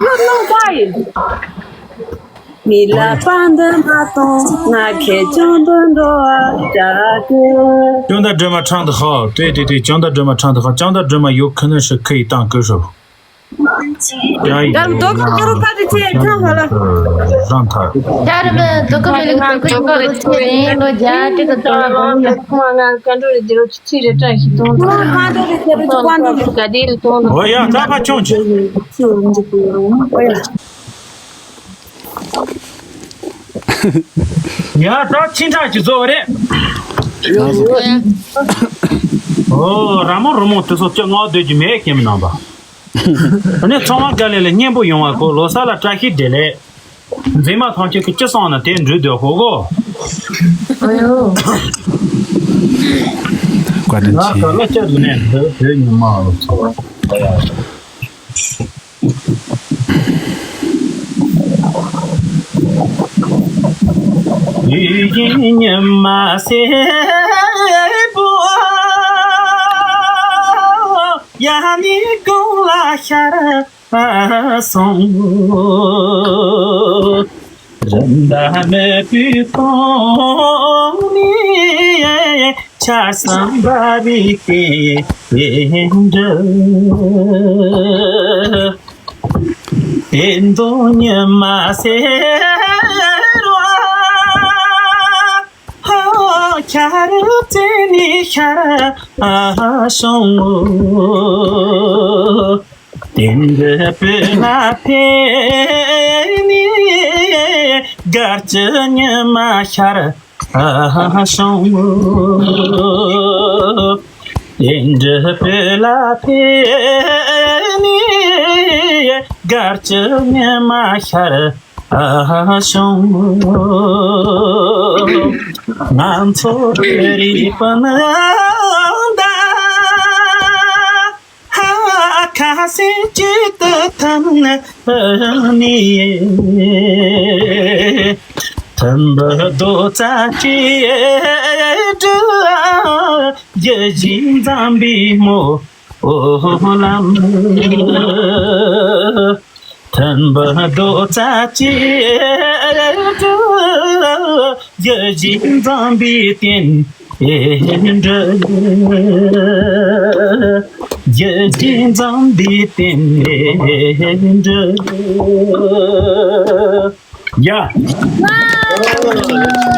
ལོ་ལོ་ད་ཡིན། མི་ལ་པ་འདི་མ་གཏོང་ང་ཁྱེད་ཅང་འདོན་འགྲོ་བ་ཅག་གི། ཅོང་ད་སྒྲོལ་མ་ཁྲང་དུ་ཧོ། ཏེ་ཏེ་ཏེ་ཅོང་ད་སྒྲོལ་མ་ཁྲང་དུ་ཧོ། ཅོང་ད་སྒྲོལ་མ་ཡོད་ཁི་ནི་ཧྲི་ཁི་ཡི་ཏང་ཀི་ཧྲོ། ཡ་ཡི་ཡར་མི་དོ་ཁུར་ཁུར་བཀའ་དྲིན་ཆེ་ཁྲང་ཧོ་ལ། རང་ཐར། ཡར་མི་དོ་ཁུར་མི་ལུག་དོ་ཁུར་ཁུར་ཆེ་རེད་ལོ་རྒྱ་ཀྲི་ཀ་ཏོ་ལོ་ཡ། ཁོ་མ་ང་ཀ་འགྲོ་རེ་དེ་རོ་ཆི་རེ་ཏྲ་ཞིག་གཏོང་ཐོ། ཁོ་མ་ཀ་འགྲོ་རེ་དེ་རོ་ཆི་ཀ་འགྲོ་རེ་ག་དེ་ལ་གཏོང་ཐོ། ཨོ་ཡ་ད་ཕ་ཆུང་ཆུ། ཨོ་ཡ། ཡ་ད་ཕྱིན་ཐག་ཅིག་བཟོ་བ་རེད། ཨོ་ར་མོ་རུ་མོ་དེ་ཚོ་སྐྱ་ངག་སྡོད་ཀྱི་མེད་ཀྱི་མི་ནང་པ། ཨ་ནི་ཚང་མ་དཀའ་ལས་ལ་སྙན་པོ་ཡོང་བ་གོ། ལོ་གསར་ལ་བཀྲ་ཤིས་བདེ་ལེགས། མཛེས་མ་ཐམས་ཅད་ཀྱིས་ཅི་གསུངས་ན་དེ་འགྲུབ་འདོད་ཧོ་གོ། ཨོ་ཡོ། བཀའ་དྲིན་ཆེ། ང་ག་ལ་བཅར་དུ་ནས་འདི་བོད་ཉི་མ་ལ་ཚོ། ཡུལ་གྱི་ཉི་མ་སེར་པོ་ཡང་ནས་དགུང་ལ་ཤར་སོང་། རི་མདའ་སྨུག་པོའི་གོང་ནས་ཆར་ཟམ་འབབ་པའི་རྟེན་འབྲེལ། དེ་མདོ་ཉི་མ་སེར་བ་ཆར་རྩེ་ནས་ཤར་སོང་། དེ་འདྲའི་བོད་ལ་ཕེབས་ནས་དགའ་སྐྱིད་ཉི་མ་ཤར་སོང་། དེ་འདྲའི་བོད་ལ་ཕེབས་ནས་དགའ་སྐྱིད་ཉི་མ་ཤར་བྱུང་། ང་ཚོ་བོད་རིགས་སྤུན་ཟླ་ཁ་སེམས་གཅིག་ཏུ་ཐིམ་ནས། མཐུན་པའི་རྡོག་རྩ་གཅིག་སྒྲིལ། ཡིད་བཞིན་འཛམ་བུའི་སྨོན་ལམ། མཐུན་པའི་རྡོག་རྩ་གཅིག་སྒྲིལ། ཡིད་བཞིན་འཛམ་བུའི་རྟེན་འབྲེལ། ཡིད་བཞིན་འཛམ་བུའི་རྟེན་འབྲེལ། ཡ།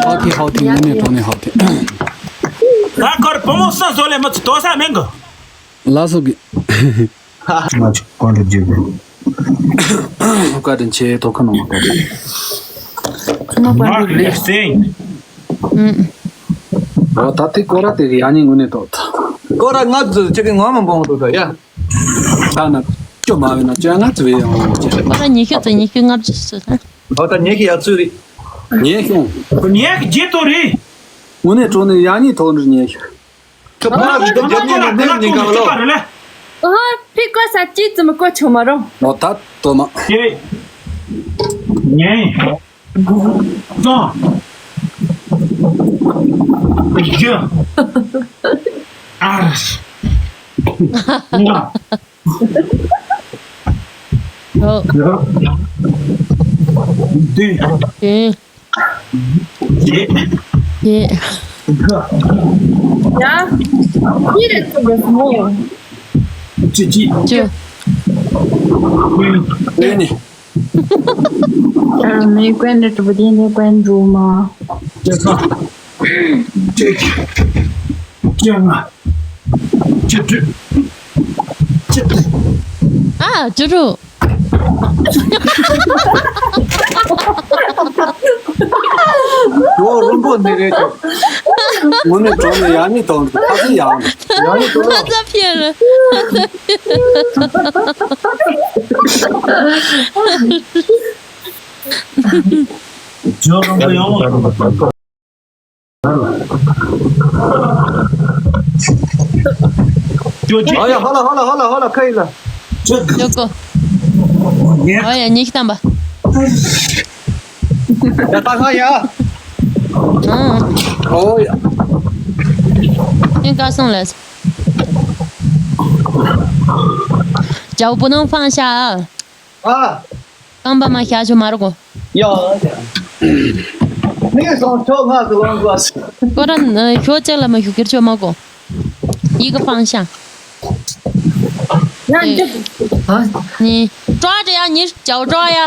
ཧའོ་ཐི་ཧའོ་ཐི། དངོས་གནས་དྲང་གནས་ཧའོ་ཐི། ད་ཁོར་བུ་མོ་སུ་བཟོ་ལས་མི་ཚུ་དོ་ས་མེད་གི། ལགས་སོ་གི། ང་ཅིག་ཀོན་རེ་རྒྱུ་གི། བཀའ་དྲིན་ཆེ། དོ་ཁ་ནང་བཀའ་དྲིན། མ་ལེ་སེང་། ཨོ་ད་དེ་ཀོ་ར་དེ་གི་ཡ་ཉིན་དངོས་གནས་དོ་ད། ཀོ་ར་ལྔ་བཅུ་ཅིག་གི་ངོ་མ་འབོང་དོ་ད་ཡ། ད་ན་ཅོ་མ་བས་ན་ཅོ་ལྔ་བཅུ་བས་ཡང་ཅེ། ད་ཉི་ཤུ་ཙམ་ཉི་ཤུ་ལྔ་བཅུ་ཙམ། ཨོ་ད་ཉི་ཤུ་ཡ་བཅུ་རེད། ཉི་ཤུ། ཉི་ཤུ་བརྒྱད་དོ་རེད། དངོས་གནས་དྲང་གནས་ཡ་ཉིན་དོ་འདི་ཉི་ཤུ། ཁྱོད་ཕ་གི་རྒྱབ་ཉིན་ལ་ནེམ་ཉིན་གང་ལོ། ཨོ་ཕི་ཀོ་ས་ཅི་ཙམ་ཀོ་ཆོ་མ་རོ། ཨོ་ད་དོ་མ། ཁྱེད། ཉན། གཙང་། བཞི། ཨ། ལྔ། ཨོ། བདུན། བདུན། བརྒྱད། བརྒྱད། དགུ། ཡ། ཅི་རེད་ཐུབ་པ་སོང་། བཅུ་གཅིག་བཅུ། ཀུན། ཀུན། ཨ་མའི་ཀུན་ནི་གྲུབ་པ་དེ་ནི་ཀུན་འགྲོ་མ། བཅུ་གསུམ། བཅུ་བཅུ་ལྔ། བཅུ་དྲུག་བཅུ་བདུན། ཨ། བཅུ་དྲུག་ལོ་རིང་པོ་འདི་རེད་དོ། དངོས་གནས་དྲང་གནས་ཡ་ནི་དང་ཁ་ཚིག་ཡག་ནི། ཡ་ནི་དང་ཁ་ཚ་ཕྱིར། ཇོ་རང་པོ་ཡོང་བ། ཨ་ཡ་ཧ་ལ་ཧ་ལ་ཧ་ལ་ཧ་ལ་ཁ་ཡིན་ལ། ཡོ་ཀོ། ཨ་ཡ་ཉིག་ཏམ་པ། ཡ་ད་ཁ་ཡ། ཨང་། ཨོ་ཡ། ཁྱེད་ཀ་སོང་ལས། ཇའོ་པོ་ནང་ཕང་ཤ། ཨ། རྐང་པ་མ་བཞག་ཆོག་མ་རེད་གོ། ཡ། ངས་སོང་ཆོག་ང་ཚོ་ལོང་གོ། ཁོ་རང་ཞོ་ཅག་ལ་མ་ཞུ་ཁྱེར་ཆོག་མ་གོ། ཡི་གེ་ཕང་ཤ། ཡ་འདི། ཨ། ནི། ཀྲོ་ཡ་ནི་ཇའོ་ཀྲོ་ཡ།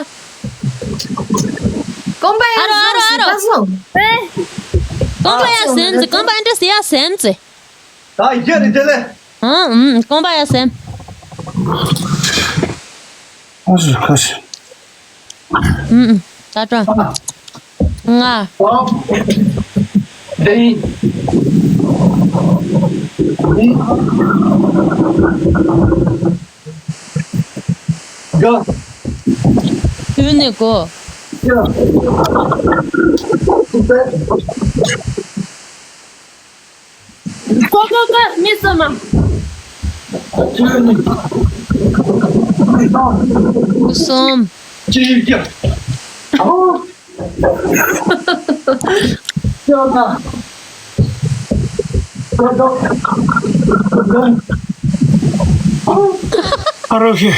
རྐང་པ་ཡ། ཨ་རོ་ཨ་རོ་ཨ་རོ། ཨེ། རྐང་པ་ཡ་སེམས་ཙི་རྐང་པ་ཨེ་འདྲ་སི་ཡ་སེམས་ཙི། ད་ཡ་རེ་དེ་ལེ། ཨང་། ཨུམ། རྐང་པ་ཡ་སེམས། ཁ་ཤི་ཁ་ཤི། ཨུམ། ད་དྲ། ལྔ། དེ། དགུ། དུས་ནས་གོ། ཀོ་ཀོ་ཀོ། མི་གསུམ་མ། གསུམ། ཨ་རོ་ཤི།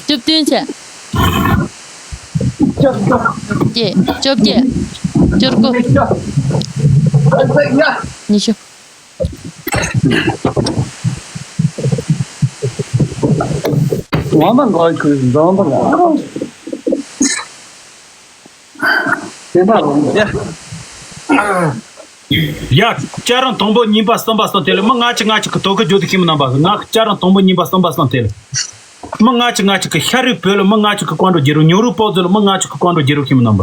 བཅུ་བདུན་བྱས། བརྒྱད། བཅོ་བརྒྱད། བཅུ་དགུ། ཉི་ཤུ། ངོ་མ་ངོ་ཁུལ་འཛོམས་པ་ལ། དེ་མ་རུང་སྟེ། ཡ། བཅའ་རིམ་དང་པོ་གཉིས་པ་གསུམ་པ་གསུམ་དེ་ལ་མི་ལྔ་གཅིག་ལྔ་གཅིག་གི་དོ་ཁུར་རྒྱུ་དུ་ཁྱིམ་རྣམ་པ་ང་བཅའ་རིམ་དང་པོ་གཉིས་པ་གསུམ་པ་གསུམ་དེ་ལ། མི་ལྔ་གཅིག་ལྔ་གཅིག་གི་ཤ་རུས་བོད་ལ་མི་ལྔ་གཅིག་གི་བཀའ་འགྲོ་རྒྱལ་རུ་ཉོ་རུ་པོ་ཛི་ལ་མི་ལྔ་གཅིག་གི་བཀའ་འགྲོ་རྒྱལ་རུ་ཁྱིམ་རྣམ་པ།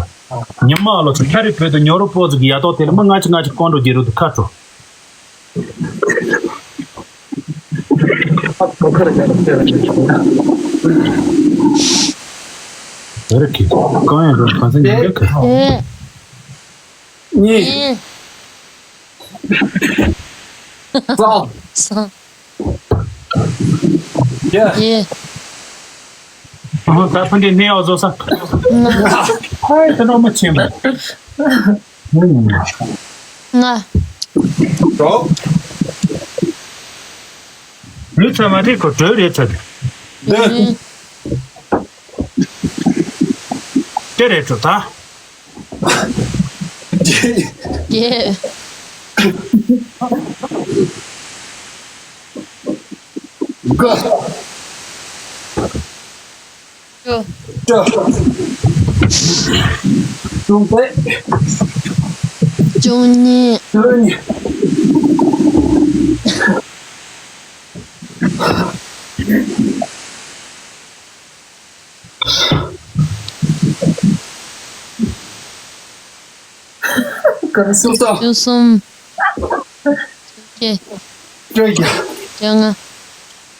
ཉི་མ་ལོ་ཚོ་ཤ་རུས་བོད་དུ་ཉོ་རུ་པོ་ཛི་གི་ཡ་ཏོ་དེ་ལ་མི་ལྔ་གཅིག་ལྔ་གཅིག་བཀའ་འགྲོ་རྒྱལ་རུ་དུ་ཁ་དྲོ། རེད་ཀི། གང་ཡང་རུང་གང་ཚན་ཉིན་འགའ་ཁ། ཨེ། གཉིས། ཨེ། གསུམ། གསུམ། ཡ། ཡེ། ཨ་ད་ཕན་དེ་ནས་ཨོ་བཟོ་ས། ལྔ། ཧའི་ད་ནོ་མ་ཆེན་པ། ལྔ། ལོ། ལུས་ཚ་མ་རེད་ཁོ་གྲོས་རེད་ཚ་དེ། ཨུ། དེ་རེད་འགྲོ་ད། བརྒྱད། དགུ། བཅུ། བཅུ། བཅུ་པ། བཅུ་གཉིས། བཅུ་གཉིས། ག་རེ་སུམ་སྟོང་། བཅུ་གསུམ། བཅོ་བརྒྱད། བཅོ་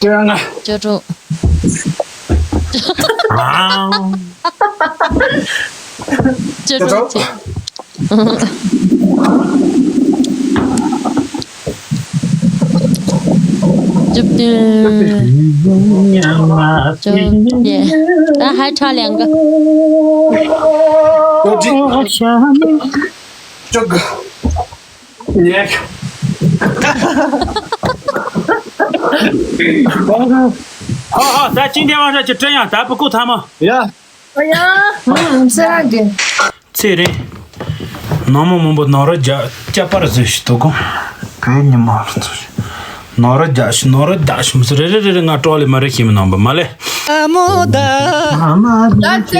བརྒྱད། བཅོ་ལྔ། བཅོ་ལྔ། བཅུ་དྲུག། ཨང་། བཅུ་དྲུག་བཅས། བཅུ་བདུན། བཅོ་བརྒྱད། ད་ཧ་ཁྲ་ལེན་གི། བཅོ་བརྒྱད། བཅོ་དགུ། ཉེག། ཧོ་ཧོ། ད་ཅིང་དེ་བང་ཧྲ་ཅི་ཀྲེ་ཡང་ད་བུ་ཀུ་ཐ་མ། ཡ། ཨ་ཡ། ཨུམ་སེ་ར་གི། ཚེ་རིང་། ནང་མི་མང་པོ་ནོར་ར་རྒྱ་སྐྱ་པར་བཟོས་ཤི་དོ་གོ། གའི་ཉི་མ་རུ་ཚོ་ཤི། ནོར་ར་རྒྱ་ཤི་ནོར་ར་རྒྱ་ཤི་མི་སི་རེ་རེ་རེ་རེ་ང་ཀྲོ་ལི་མ་རེ་ཤི་མི་ནང་པ་མ་ལེ། ཨ་མོ་ད།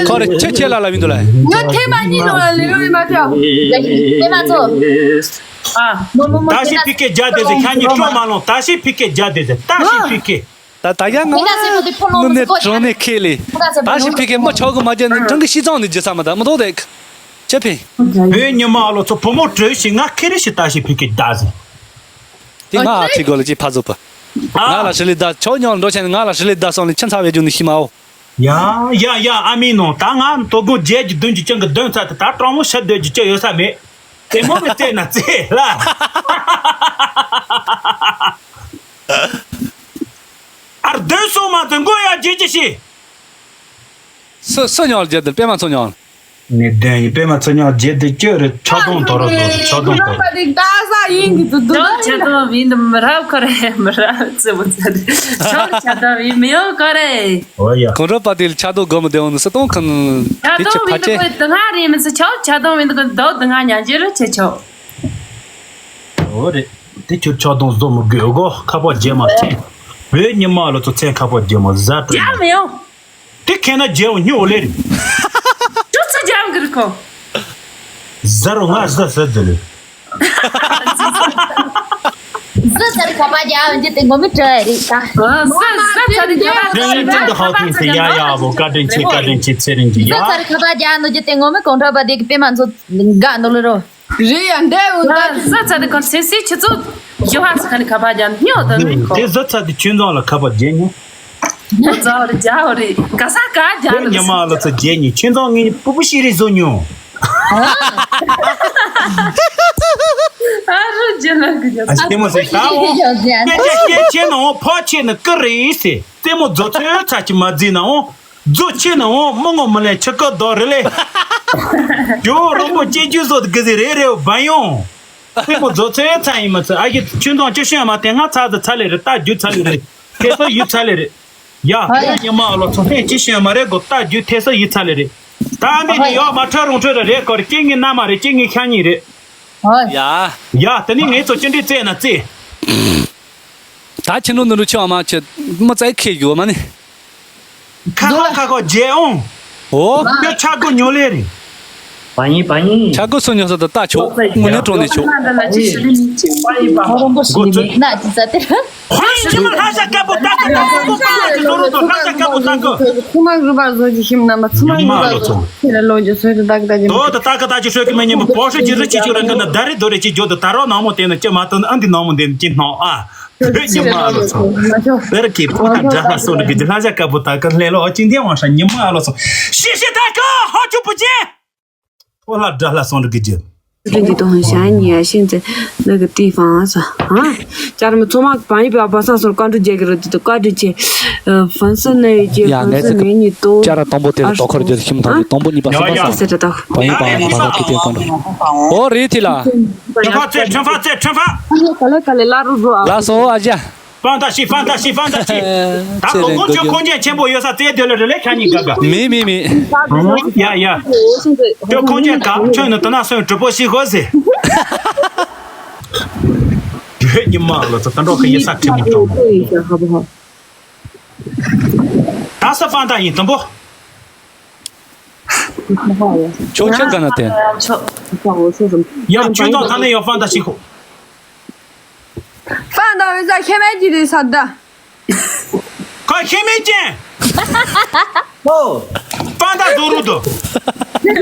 ཁོ་རེ་ཁྱེད་ཁྱེད་ལ་ལ་མི་འདུག་ལ། ཉོ་ཐེ་མ་གཉིས་ནང་ལ་ལི་རུ་ཡི་མ་ཐེ། ཨ། ད་ཤི་ཕི་ཀེ་རྒྱ་དེ་ཟེ་ཁྱ་གཉིས་ཀྲོ་མ་ལོང་ད་ཤི་ཕི་ཀེ་རྒྱ་དེ་ཟེ་ད་ཤི་ཕི་ཀེ། ད་ད་ཡང་ང་ནི་དྲང་ནས་ཁས་ལེ། ད་ཤི་ཕི་ཀེ་མི་ཆོག་གི་མ་རྒྱ་ནི་དྲང་གི་ཤི་ཙང་ནི་རྒྱུ་ས་མ་ད་མི་ཐོག་དེ། ཅེ་ཕི། བོད་ཉི་མ་ཨ་ལོ་ཚོ་བུ་མོ་བྲོས་ཤིག་ང་ཁེ་རེ་ཞིག་ད་ཤི་ཕི་ཀེ་ད་ཟེ། དེ་ང་ཨ་ཁྲི་གོ་ལ་ཅི་ཕ་ཟོ་པ། ང་ལ་ཧྲི་ལི་ད་ཆོ་ཉོ་འགྲོ་ཆེན་ང་ལ་ཧྲི་ལི་ད་སོང་ལི་ཆེན་ཚ་བའི་རྒྱུ་ནི་ཤི་མའོ། ཡ་ཡ་ཡ་ཨ་མི་ནོ་ད་ང་དོ་དགོང་བརྒྱད་ཀྱི་བདུན་གྱི་ཅང་གི་བདུན་ཚ་དེ་ད་གྲང་མོ་ཤ་སྡོད་ཀྱི་ཅི་ཡོད་ས་མེད། དེ་མོ་མི་བཙས་ན་བཙས་ལ། ཨར་བདུན་སོང་མ་ཚོ་མགོ་ཡ་བརྗེད་ཀྱི་ཤི། སུ་སུ་ཉོ་ལ་བརྗེད་དེ་པད་མ་ཚོ་ཉོ་ལ། ངས་བདེན་ཡིན་པད་མ་ཚོ་ཉག་རྗེས་དེ་ཅོ་རེ་ཆག་སྡང་དོ་རོ་དོ་རོ་ཆག་སྡང་དོ་རོ། ད་ས་ཡིན་གི་འདུག་འདུག་ཆག་སྡང་ཡིན་འདུག་མི་རབས་ཁོ་རེ་མི་རབས་ཙི་མོ་ཙི་རེ་ཆག་ཆག་སྡང་ཡིན་མི་ཡོང་ཁོ་རེ། ཨོ་ཡ། གོང་རོ་པ་དེ་ལ་ཆག་སྡང་དགོས་མི་བདེ་འོང་ནི་སི་སྟོང་ཁང་། ཆག་སྡང་ཡིན་འདུག་དེ་སྔ་རེད་མི་ཚེ་ཆག་ཆག་སྡང་ཡིན་འདུག་ཟླ་བ་དེ་སྔ་ཉག་རྗེས་རེ་ཆེ་ཆོག་ཨོ་རེད། དེ་ཁྱོད་ཆག་སྡང་བཟོ་མི་དགོས་གོ་ཁ་པར་རྗེས་མ་ཚེ། བོད་ཉི་མ་ལོ་ཚོ་ཚེ་ཁ་པར་རྗེས་མ་ཟ་སྤྲོད་ཡ་མི་ཡོང་། དེ་ཁེ་ན་རྒྱལ་བ་སྨྱོ་ལེ་རེད། ཅོ་ཚ་རྒྱལ་གི་རིག་གོ། ཟ་རོ་ང་ཟ་ཟ་ཟ་ལེ། ཟ་ཟ་རི་ཁ་པ་རྒྱལ་བ་འདི་དེ་ངོ་མི་བྲལ་རེད་ད། ཟ་ཟ་ཚ་རི་ཁ་པ་རྒྱལ་ནོ་འདི་དེ་ངོ་མི་གོང་ཁྲ་པ་དེ་གི་པད་མ་མཚོ་དགའ་ནོ་ལེ་རོ། རེད་ཡ་འདྲ་འུ་ད། ཟ་ཟ་ཚ་རི་གོ་སེ་སི་ཆི་ཚོ་ཡོ་ཧ་ས་ཁ་ནི་ཁ་པ་རྒྱལ་སྨྱོ་ད་ནི་གོ། དེ་ཟ་ཚ་དེ་ཆུན་ཚང་ལ་ཁ་པ་རྒྱལ་ཉོ། ཙོ་རེ་རྒྱ་རེ་ག་ས་ག་རྒྱ་རེ། ཉི་མ་ལོ་ཚོ་རྒྱལ་ཉི་ཁྱེད་ཚང་ངས་སྤུ་སྤུ་ཤེས་རེ་བཟོ་མྱོང་། ཨ་རུ་རྒྱ་ལ་གི་རྒྱ། ཨ་ཅེ་མོ་ཟེར་ད་འོང་། སྐད་ཆ་སྐད་ཆེ་ན་འོང་ཕོ་ཆེ་ན་ཀི་རེད་ཟེར། རྩེད་མོ་རྫོ་ཚོའི་ཚ་ཅི་མ་རྫི་ན་འོང་། རྫོ་ཆེ་ན་འོང་མི་ངོ་མི་ལེན་ཆི་ཀི་རྡོ་རེད་ལེ། ཇོ་རོགས་པོ་སྐྱེ་རྒྱུ་བཟོ་དགི་ཟེར་རེ་རེ་བ་ཡོང་། རྩེད་མོ་རྫོ་ཚོའི་ཚ་ཡིན་མི་ཚ་ཨ་ཡི་ཁྱོད་ཚང་ཅི་ཤོད་མ་དེ་སྔ་ཚ་ཟི་ཚ་ལེ་རེད། ད་རྒྱུ་ཚ་ལེ་རེད། ཁེ་སོ་ཡུ་ཚ་ལེ་རེད། ཡ། ཨ་ཡ། ཉི་མ་ཨ་ལོ་ཚོ་ཧེ་ཅི་ཤོད་མ་རེད་གོ། ད་རྒྱུ་ཐེ་སོ་ཡུ་ཚ་ལེ་རེད། ད་འདི་ནི་ཡོ་མ་ཁྲ་རོང་ཁྲོད་རེད་གོ་རེད། སྐྱེ་ངའི་མནའ་མ་རེད། སྐྱེ་ངའི་ཤ་ཉེ་རེད། ཡ། ཡ་དེ་ནི་ངའི་ཚོ་ཅི་འདྲའི་རྩེ་ན་རྩེ། ད་ཁྱི་ནོ་ནུ་རུ་ཆེ་བ་མ་ཆེ་མི་ཙའི་ཁེ་ཡོད་མ་ནི། ཁ་ཁ་ཁ་ཁ་རྗེ་ཨོང་། ཨོ། ཁྱོད་ཆ་གོ་ཉོ་ལེ་རེད། པ་ཡིན་པ་ཡིན། ཆ་གོ་སུ་ཉོ་ས་ད་ལྟ་ཆོག་དངོས་གནས་དྲང་གནས་ཆོག་ཁོང་ཡིན་ཅི་མ་ལྷ་ཤ་དཀར་པོ་ད་ཁ་ད་ཁ་པོ་པ་ལ་ཅི་ཟོ་རུ་དོ་ལྷ་ཤ་དཀར་པོ་ད་ཁ། ཚུ་མ་རུ་བ་བཟོ་ཅི་ཤིམ་ན་མ་ཚུ་མ་རུ་བ་བཟོ་ཁྱེད་ལ་ལོ་ཅི་སོ་ད་ད་ད་ཅི་མ། དོ་ད་ད་ཁ་ད་ཅི་ཤོད་ཀི་མེ་ཉིན་པོ་པོ་ཤ་ཅི་རི་ཅི་ཅི་ར་ཀ་ན་ད་རེ་དོ་རེ་ཅི་ཇོ་ད་ད་རོ་ནང་མོ་དེ་ན་ཅི་མ་ད་ཨ་འདི་ནང་མོ་དེ་ན་ཅི་ནོ་ཨ། བོད་ཉི་མ་ལོ་ཚོ། བེར་གྱི་ཕོ་ལྷ་འདྲ་ལྷ་སོ་འདྲ་གི་ལྷ་ཞག་དཀར་པོ་ད་ག་ལྷེ་ལོ་ཅིང་ཐེ་ཝང་ཧྲ་ཉི་མ་ལོ་ཚོ། ཤི་ཤི་ད་ག་ཧ་ཅུ་པུ་ཅེ། ཕོ་ལྷ་འདྲ་ལྷ་སོ་འདྲ་གི་ཇི། 这地都很吓人呀，现在那个地方啊，是啊，家人们昨晚半夜不要把上手关注这个了，就关注这，呃，粉丝那一些粉丝美女都，家人当不得了，多看了就是心疼的，当不你把什么上，这是的，朋友把把他给点关注。哦，热天了。 ཁྲེན་ཧྥ་རྩེ། ཁྲེན་ཧྥ་རྩེ། ཁྲེན་ཧྥ། ག་ལེ་ག་ལེ་ལ་རུ་རུ་ཨ། ལ་སོ་ཨ་ཅག་ཕན་ཐོགས་ཤིག་ཕན་ཐོགས་ཤིག་ཕན་ཐོགས་ཤིག་ད་ཚེ་ལོ་རིང་ཁོང་ཁྱོད་ཁོང་ཅན་ཆེན་པོ་ཡོད་ས་རྩེ་དེ་ལ་རེ་ལེ་ཁ་ཉིན་ག་ག་མི་མི་མི། ཡ་ཡ། ཁྱོད་ཁོང་ཅན་ག་ཁྱོད་ནི་དུ་ན་སོན་གྲུ་པོ་ཤིག་ཧོ་ཟེ། བོད་ཉི་མ་ལོ་ཚོ་ད་འགྲོ་གི་ཡི་ས་ཁྲིད་མི་གྲོང་། ད་ས་ཕན་ཐོགས་ཡིན་དུམ་པོ། ཁྱོད་ཁྱོད་ག་ན་དེ། ཡང་ཁྱོད་དང་ཐ་ན་ཡང་ཕན་ཐོགས་ཤིག་ཧོ། ཕན་ཐོགས་ཡོད་ས་ཁེ་མེད་ཀྱི་རེད་ས་ད། ཁ་ཁེ་མེད་ཅན། ཨོ། ཕན་ཐོགས་དོ་རུ་དོ།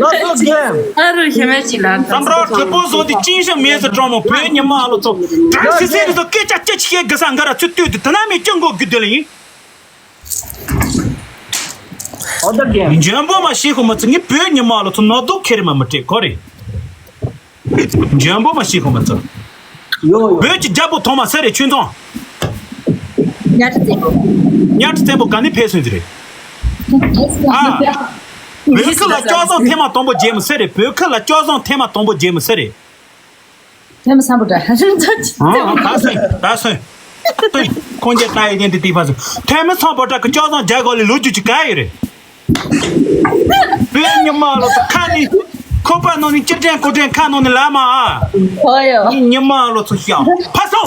ལོ་ཚོ་རྒན། ཨ་རུ་ཁེ་མེད་ཅི་ལ། སམ་ར་ཁེ་པོ་བཟོ་དེ་ཅིང་ཤ་མེད་ཟེར་གྲོང་མོ་བོད་ཉི་མ་ལོ་ཚོ། དྲང་སི་སེ་རི་ཚོ་སྐད་ཆ་ཅི་ཆི་ཤེས་གི་ས་འགའ་ར་ཚུ་ལྟོས་དེ་དེ་ན་མེད་ཅི་འགོ་གི་དེ་ལ་ཡིན། འཇོན་པོ་མ་ཤེས་ཁོ་མ་ཚོ་ངས་བོད་ཉི་མ་ལོ་ཚོ་ནོ་དུ་ཁེར་མ་མི་སྤྲད་ཁོ་རེད། འཇོན་པོ་མ་ཤེས་ཁོ་མ་ཚོ། བོད་ཀྱི་རྒྱལ་པོ་ཐོག་མ་སུ་རེད་ཁྱོད་ཚོ། ཉ་ཁྲི་བཙན་པོ། ཉ་ཁྲི་བཙན་པོ་ག་ནས་ཕེབས་སོང་ཟེར་རེད། ཨ། བོད་ཁུལ་ལ་སྐལ་བཟང་ཐེངས་མ་དང་པོ་མཇལ་མི་སུ་རེད། བོད་ཁུལ་ལ་སྐལ་བཟང་ཐེངས་མ་དང་པོ་མཇལ་མི་སུ་རེད། ཐོན་མི་སམ་བྷོ་ཊ། ཨ། ད་སོན། ད་སོན། ཁོང་ཅག་ལྟ་ཡི་དེ་འདི་ཏི་ཕ་སོན། ཐོན་མི་སམ་བྷོ་ཊ་གི་སྐལ་བཟང་རྒྱ་གོ་ལི་ལོ་རྒྱུས་ཅི་ག་ཡི་རེད། བོད་ཉི་མ་ལོ་ཚོ་ཁ་ནི། ཁོ་པ་ནོ་ནི་ཅི་དྲན་ཁོ་དྲན་ཁ་ནོ་ནི་ལ་མ་ཨ། ཨོ་ཡོ། ཉི་མ་ལོ་ཚོ་ཤ་ཕ་སོ།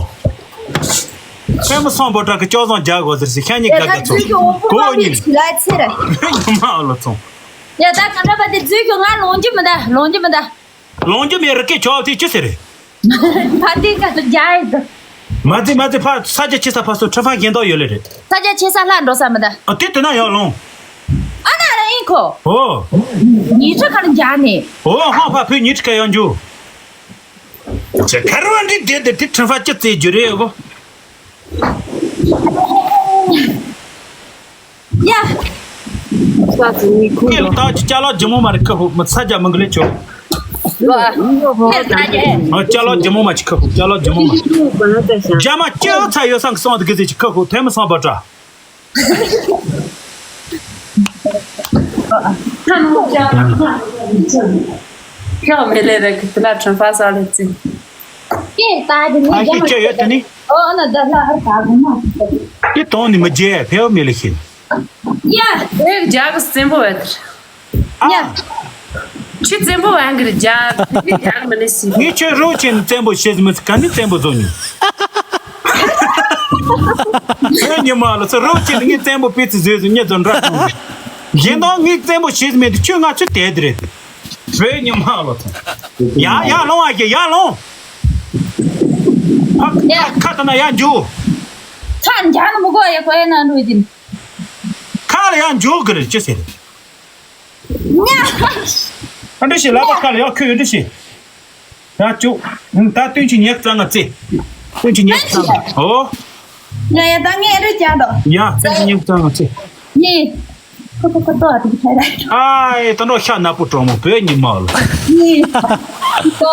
ཐོན་མི་སམ་བྷོ་ཊ་གི་སྐལ་བཟང་རྒྱ་གོ་ཟེར་སི་ཤ་ཉི་ག་ག་ཚོ། གོ་ཉི། ཉི་མ་ལོ་ཚོ། ཡ་ད་ག་འདྲ་པ་དེ་རྫུས་ཁྱོད་ང་ལོང་རྒྱུ་མི་འདའ་ལོང་རྒྱུ་མི་འདའ། ལོང་རྒྱུ་མེད་རི་སྐད་ཆོག་དེ་ཅི་ཟེར་རེད། ཕ་དེ་ཀ་ཏུ་རྒྱ་ཡི་དུ། མ་ཛི་མ་ཛི་ཕ་ས་རྒྱ་ཆེ་ས་ཕ་སོ་ཁྲི་ཕ་གཞན་དོག་ཡོད་ལེ་རེད། ས་རྒྱ་ཆེ་ས་ལྷ་འགྲོ་ས་མི་ད། ཨ་དེ་དེ་ན་ཡང་ལོང་། ཨ་ན་ར་ཨིན་ཁོ། ཨོ། ཉི་ཁྲི་ཁ་ལ་རྒྱ་ནི། ཨོ་ཧང་ཕ་ཕུ་ཉི་ཁྲི་ཁ་ཡང་རྒྱུ། ཅེ་ཁ་རུ་འདི་དེ་དེ་དེ་ཁྲི་ཕ་ཅི་ཙེ་རྒྱུ་རེད་གོ། ཡ། ས་ཙི་ནི་ཁུ་ཁེ་ལ་ད་ཅི་ཅ་ལག་ཇི་མོ་མ་རེད་ཁ་ཧུ་མི་ཚ་རྒྱ་མི་འགི་ལེ་ཆོ། ལོ་ཨ། ཁེ་ལ་ད་རྒྱ། ཨ་ཅ་ལག་ཇི་མོ་མ་ཅི་ཁ་ཧུ་ཅ་ལག་ཇི་མོ་མ། རྒྱ་མ་ཅི་ཚ་ཡོད་སང་གི་སང་དི་གི་ཟི་ཅི་ཁ་ཧུ་ཐེ་མི་སང་བ་ཏྲ། ཁྱོད་མེ་ལེ་རེ་གི་ཏི་ལ་ཁྲོན་ཧྥ་ས་ལེ་ཙི། ཁེ་ལ་ད་དི་ནི་ཨ་རྒྱ་ཁེ་མ་ཅི་ཡོད་དི་ནི། ཨོ་ཨ་ན་ད་ལ་ཧར་ད་གུ་མ། དེ་དོན་ནི་མི་རྒྱལ་ཕེ་བ་མེ་ལེ་ཤིན། ཡ། ཨེ་རྒྱ་གི་བཙན་པོ་བས་དེར། ཡ། ཁྱོད་བཙན་པོ་བས་གི་རྒྱ་རྒྱ་གི་མི་ནི་སི། ངས་ཁྱོད་རོ་ཆེན་བཙན་པོ་བྱེད་མི་ག་ནི་བཙན་པོ་བཟོ་ནི། ཁྱོད་ཉི་མ་ལོ་ཚོ་རོ་ཆེན་ངས་བཙན་པོ་པི་ཙི་བཟོས་ཟིན་ཉེ་ཚོ་འདྲ་བྱུང་། གཞན་དག་ངས་བཙན་པོ་བྱེད་མེད་དུ་ཁྱོད་ང་ཚོ་དེ་དེ་རེད། བོད་ཉི་མ་ལོ་ཚོ། ཡ་ཡ་ལོང་ཨ་ཡ་ཡ་ལོང་། ཁ་ཁ་ཁ་ད་ན་ཡ་འཇུ། ཁ་འཇག་ནི་མི་གོ་ཡ་གོ་ཡ་ན་འགྲོ་ཡི་དིན། ཁ་ལ་ཡང་འཇོག་གི་རེད་ཅི་ཟེར། ཨ་འདྲ་ཞིག་ལབ་པ་ཁ་ལ་ཡང་ཁོས་འདྲ་ཞིག་ཡང་བཅུག་ད་སྟོན་གྱི་ཉེག་གཙང་ང་རྩེ། སྟོན་གྱི་ཉེག་གཙང་ང་ཨོ། ཡ་ཡ། ད་ངས་རེ་བྱ་དང་། ཡ། ཚེ་ཉིན་ཚང་ཚེ། ཡིན། ཁོ་ཁོ་ཁོ་ཏོ་ཨ་ཏི་ཁ་ར། ཨ་ཡེ། ད་འགྲོ་ཤ་ནག་པོ་གྲོགས་མོ་བོད་ཉི་མ་ལ། ཡིན།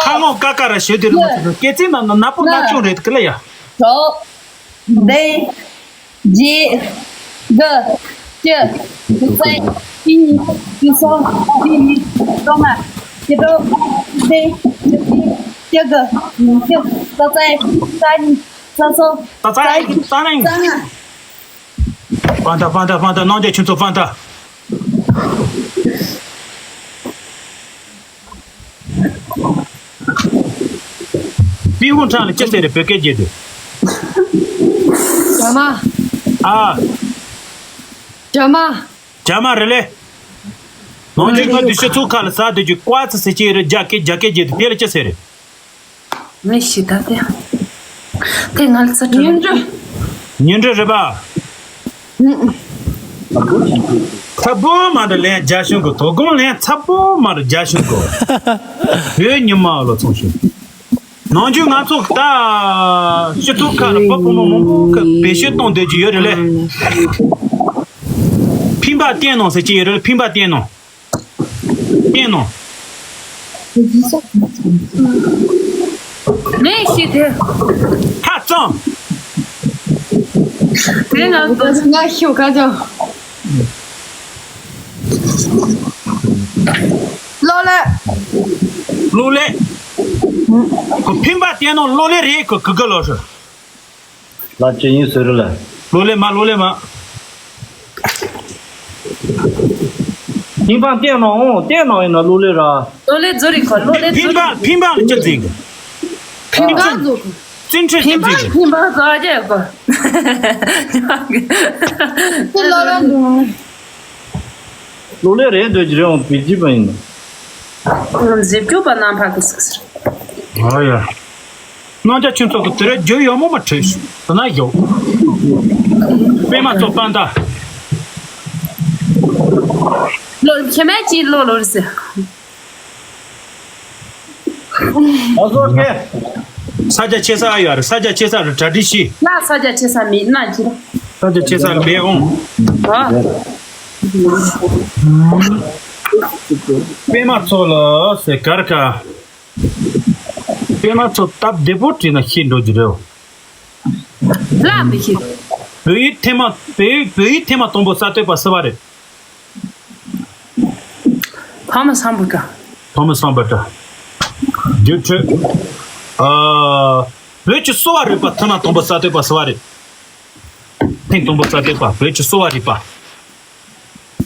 ཁ་ལོང་ཀ་ཀ་ར་ཞོད་དེ་རེད་མ་ཚོ། སྐད་ཅིག་ན་ན་ནག་པོ་ནག་ཆུང་རེད་གི་ལ་ཡ། གྲོགས། བདུན། བརྒྱད། དགུ། བཅུ། བཅུ་གཉིས། བཅུ་གསུམ། བཅུ་བཞི། བཅོ་ལྔ། བཅུ་དྲུག། བཅུ་བདུན། བཅུ་བརྒྱད། བཅུ་དགུ། བཅུ་བཅུ། རྩ་རྩ། རྩ་གཉིས། རྩ་གསུམ། རྩ་རྩ། རྩ་ལྔ། རྩ་ལྔ། པན་ཏ། པན་ཏ། པན་ཏ། རྣམ་རྒྱལ་ཁྱོད་ཚོ་པན་ཏ། པི་ཧུ་ཁྲང་ལ་ཅི་ཟེར་རེད་བོད་སྐད་བརྗོད་དུས། རྒྱ་མ། ཨ། རྒྱ་མ། རྒྱ་མ་རེད་ལེ། ནང་ཆོས་ཁ་དུས་སྤྱི་ཚོགས་ཁ་ལ་ཟ་དུས་ཀྱི་ཀ་ཙི་ཟེར་གྱི་རེད། རྒྱ་སྐད། རྒྱ་སྐད་བརྗོད་དུས་དེ་ལ་ཅི་ཟེར་རེད། ངས་ཤེས་ད་དེ། དེ་ང་ལ་ཚ་གྲང་། ཉིན་རེ། ཉིན་རེ་རེད་པ། ཚ་པོ་མ་འདྲ་ལན་རྒྱ་གཞུང་གི་དོ་དགོང་ལན་ཚ་པོ་མ་འདྲ་རྒྱ་གཞུང་གི། བོད་ཉི་མ་ལོ་ཚོང་ཞིང་། ནང་རྒྱུ་ང་ཚོ་ད་སྤྱི་ཚོགས་ཁ་ལ་པ་ཕོ་མོ་མང་པོ་ཁ་བེད་སྤྱོད་གཏོང་བསྡད་ཀྱི་ཡོད་རེད་ལེ། ཕིན་པ་བསྟན་ནོ་ཟེར་གྱི་ཡོད་རེད། ཕིན་པ་བསྟན་ནོ། བསྟན་ནོ། ངས་ཤེས་དེ། ཁ་གཙང་། དེ་ང་ང་ཤེས་ཁ་གཙང་། གློག་ཀླད། གློག་ཀླད། ཁོ་ཕིན་པ་བསྟན་ནོ་གློག་ཀླད་རེད། ཁོ་གི་གི་ལོ་ཧྲི། ལ་ཅི་ཡིན་ཟེར་རེད་ལ། གློག་ཀླད་མ། གློག་ཀླད་མ། ཕིན་པ་བསྟན་ནོ། འོང་བསྟན་ནོ་ཡིན་ན་གློག་ཀླད་ར། གློག་ཀླད་ཛོ་རི་ཁོ་གློག་ཀླད་ཕིན་པ། ཕིན་པ་ལ་ཅི་ཟེར་གི། ཕིན་པ་ཛོ། བཙན་ཁྲིད་ཅི་ཕིན་པ་ཟེར་གི། ཕིན་པ་ཟོ་རྒྱ་གོ། ཁོ་ལོ་ལ་འདུག་གློག་ཀླད་རེད་འདོད་ཀྱི་རེད། འོང་བི་ཇི་པ་ཡིན་ནོ། འོང་མཛེས་སྤྱོད་པ་རྣམ་པ་གི་སུག་ཟེར། ཨ་ཡ། རྣམ་རྒྱལ་ཁྱོད་ཚོ་གི་དེ་ར་རྒྱུ་ཡོད་མོ་མ་བྲིས་ཤིག་དེ་ན་ཡོད། པད་མ་ཚོ་པན་ཏ། ལོ་ཁྱེད་མེད་ཅིག་ལོ་ལོ་རེད་ཟེར། ཨ་ཟོ་ཀེ། ས་རྒྱ་ཆེ་ས་ཨ་ཡོད་རེད། ས་རྒྱ་ཆེ་ས་རེད། གྲ་སྒྲིག་ཤི། ང་ས་རྒྱ་ཆེ་ས་མིན་ན་ཅི་ར། ས་རྒྱ་ཆེ་ས་ལ་མེད་འོང་། ཨ། པད་མ་ཚོ་ལ་ཟེར་གར་ཀ། པད་མ་ཚོ་སྟབས་བདེ་པོ་བྲིས་ན་ཤེས་འགྲོ་རྒྱུ་རེད། ལ་མི་ཤེས། བོད་ཡིག་ཐེངས་མ། བོད་ཡིག་བོད་ཡིག་ཐེངས་མ་དང་པོ་གསར་གཏོད་པ་སུ་བ་རེད། ཐོ་མ་སམ་བྷོ་ཊ། ཐོ་མ་སམ་བྷོ་ཊ། རྒྱུ་འཕྲོད། ཨ། བོད་ཀྱི་གསོ་བ་རིག་པ་ཐེངས་མ་དང་པོ་གསར་གཏོད་པ་སུ་བ་རེད། ཐེངས་དང་པོ་གསར་གཏོད་པ་བོད་ཀྱི་གསོ་བ་རིག་པ།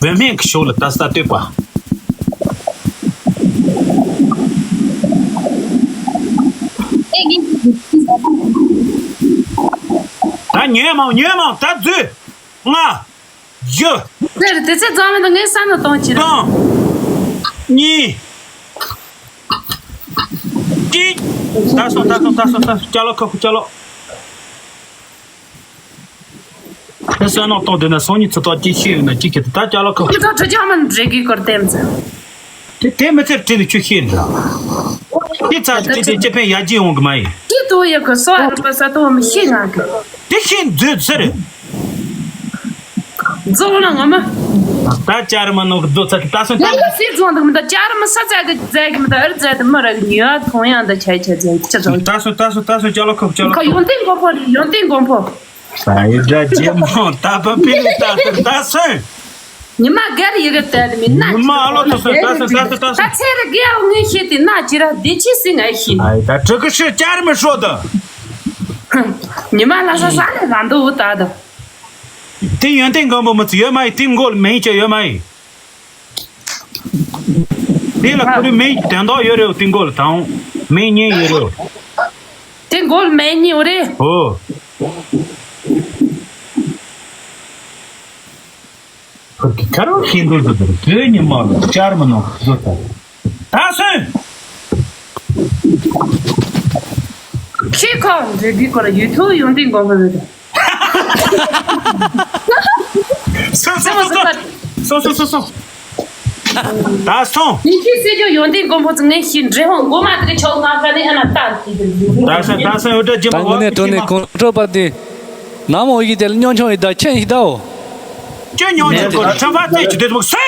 བུད་མེད་ཀྱི་ཕྱོགས་ལ་ད་གསར་གཏོད་པ། ད་ཉོན་མང་ཉོན་མང་ད་འཛུལ། ལྔ། བཞི། དེར་དེ་ཚེ་རྫོང་མི་འདུག་ངས་ས་ནས་གཏོང་གྱིས། གཏོང་། གཉིས། གཅིག་ད་སོང་ད་སོང་ད་སོང་ད་སོང་། ཅ་ལག་ཁག་ཁུ་ཅ་ལག་དེ་སོང་ནང་གཏོང་དེ་ན་སང་ཉིན་ཚེ་ཐོག་གཅིག་ཤེས་ཡོད་ན་གཅིག་ཁྱེར་ད་ཅ་ལག་ཁག་ཁུ། ཁྱེད་ཚོ་ཁྲི་ཅང་མ་འདྲེ་གི་སྐོར་བསྟན་ཚེ། དེ་དེ་མི་ཚེར་བྲིས་ནས་ཁྱོད་ཤེས་འདྲ། དེ་ཚ་དེ་དེ་ཅི་ཕན་ཡར་རྒྱས་ཡོང་གི་མ་ཡིན། དེ་དོ་ཡི་གི་སོ་རུ་པ་ས་དོ་མི་ཤེས་ང་གི། དེ་ཤེས་མཛོད་ཚེ་རེད། རྫོགས་ལ་ངོ་མ། ད་ཅར་མ་ནང་གི་རྫོགས་ཚ་གི་ད་སོང་ད། ལས་ཀ་སྲིད་ཚོང་དང་མི་ད་ཅར་མ་ས་ཚ་གི་རྫ་གི་མི་ད་ཨར་རྫ་དེ་མི་ར་གི་ཉོ་ཡ་གོང་ཡང་ད་ཆ་ཆ་རྫ་ཆ་ཚོ། ད་སོང་ད་སོང་ད་སོང་ཅ་ལག་ཁག་ཅ་ལག་ཁག་ཡོན་ཏན་མགོན་པོ་རེད། ཡོན་ཏན་མགོན་པོ། ཨ་ཡི་འདྲ་ཇེ་མོ་ད་པ་པི་ལི་ད་ད་ད་སོང་། ཉི་མ་གར་ཡི་གེ་དལ་མི་ན། ཉི་མ་ཨ་ལོ་ད་སོང་ད་སོང་ད་སོང་ད་སོང་། ད་ཚེ་རི་གེ་ཨོ་ངས་ཤེས་དེ་ན་ཅི་ར་བདེ་ཆི་སི་ངས་ཤེས། ཨ་ཡི་ད་ཕྲུ་གུ་ཤི་ཅར་མི་ཤོ་ད། ཉི་མ་ལ་ས་ས་ལ་ར་འདུག་ད་ད། དེ་ཡོན་ཏན་སྒམ་པོ་མི་ཚོ་ཡོད་མ་ཡིན། དེ་མགོ་ལ་མེ་ཡིན་ཅི་ཡོད་མ་ཡིན། དེ་ལ་ཁོ་རེ་མེ་ཡིན་དོན་དག་ཡོད་རེད། དེ་མགོ་ལ་དང་མེ་གཉིས་ཡོད་རེད། དེ་མགོ་ལ་མེ་གཉིས་ཡོད་རེད། ཨོ། ཁོ་གི་ཁ་རོ་ཤིན་ཏུ་འདུག་དེ་ཉི་མ་ལ་ཅར་མ་ནོ་བཟོ་ཐལ། ད་སོན། ཁྱེད་ཁོ་འདྲེ་གི་སྐོར་ཡུ་ཐུབ་ཡོང་དུས་དགོངས་པ་རེད། སོ་སོ་སོ་སོ། སོ་སོ་སོ་སོ། ད་སོང་། ཡིན་གྱི་སྲིད་ཇུས་ཡོང་དུས་དགོངས་པ་ཚོ་ངས་ཤི་འདྲེ་ཧོང་མགོ་མ་དེ་གི་ཆོག་ང་ཁ་ནས་ཨ་ན་ལྟ་དེ་གི་ལུས། ད་སོང་ད་སོང་འོ་འདྲ་ཇི་མ་ད་ངོ་ནས་འགྲོ་ནས་གོང་ཁྲོ་པ་དེ། ནམ་འོ་ཡི་དེ་ལ་སྙོན་ཆུང་ཡི་ད་ཁྱེད་ཡི་ད་འོ། ཁྱོད་སྙོན་ཆུང་གོ་ཁྲམ་ཕ་ཙེ་ཆུ་དེ་མོ་སེ།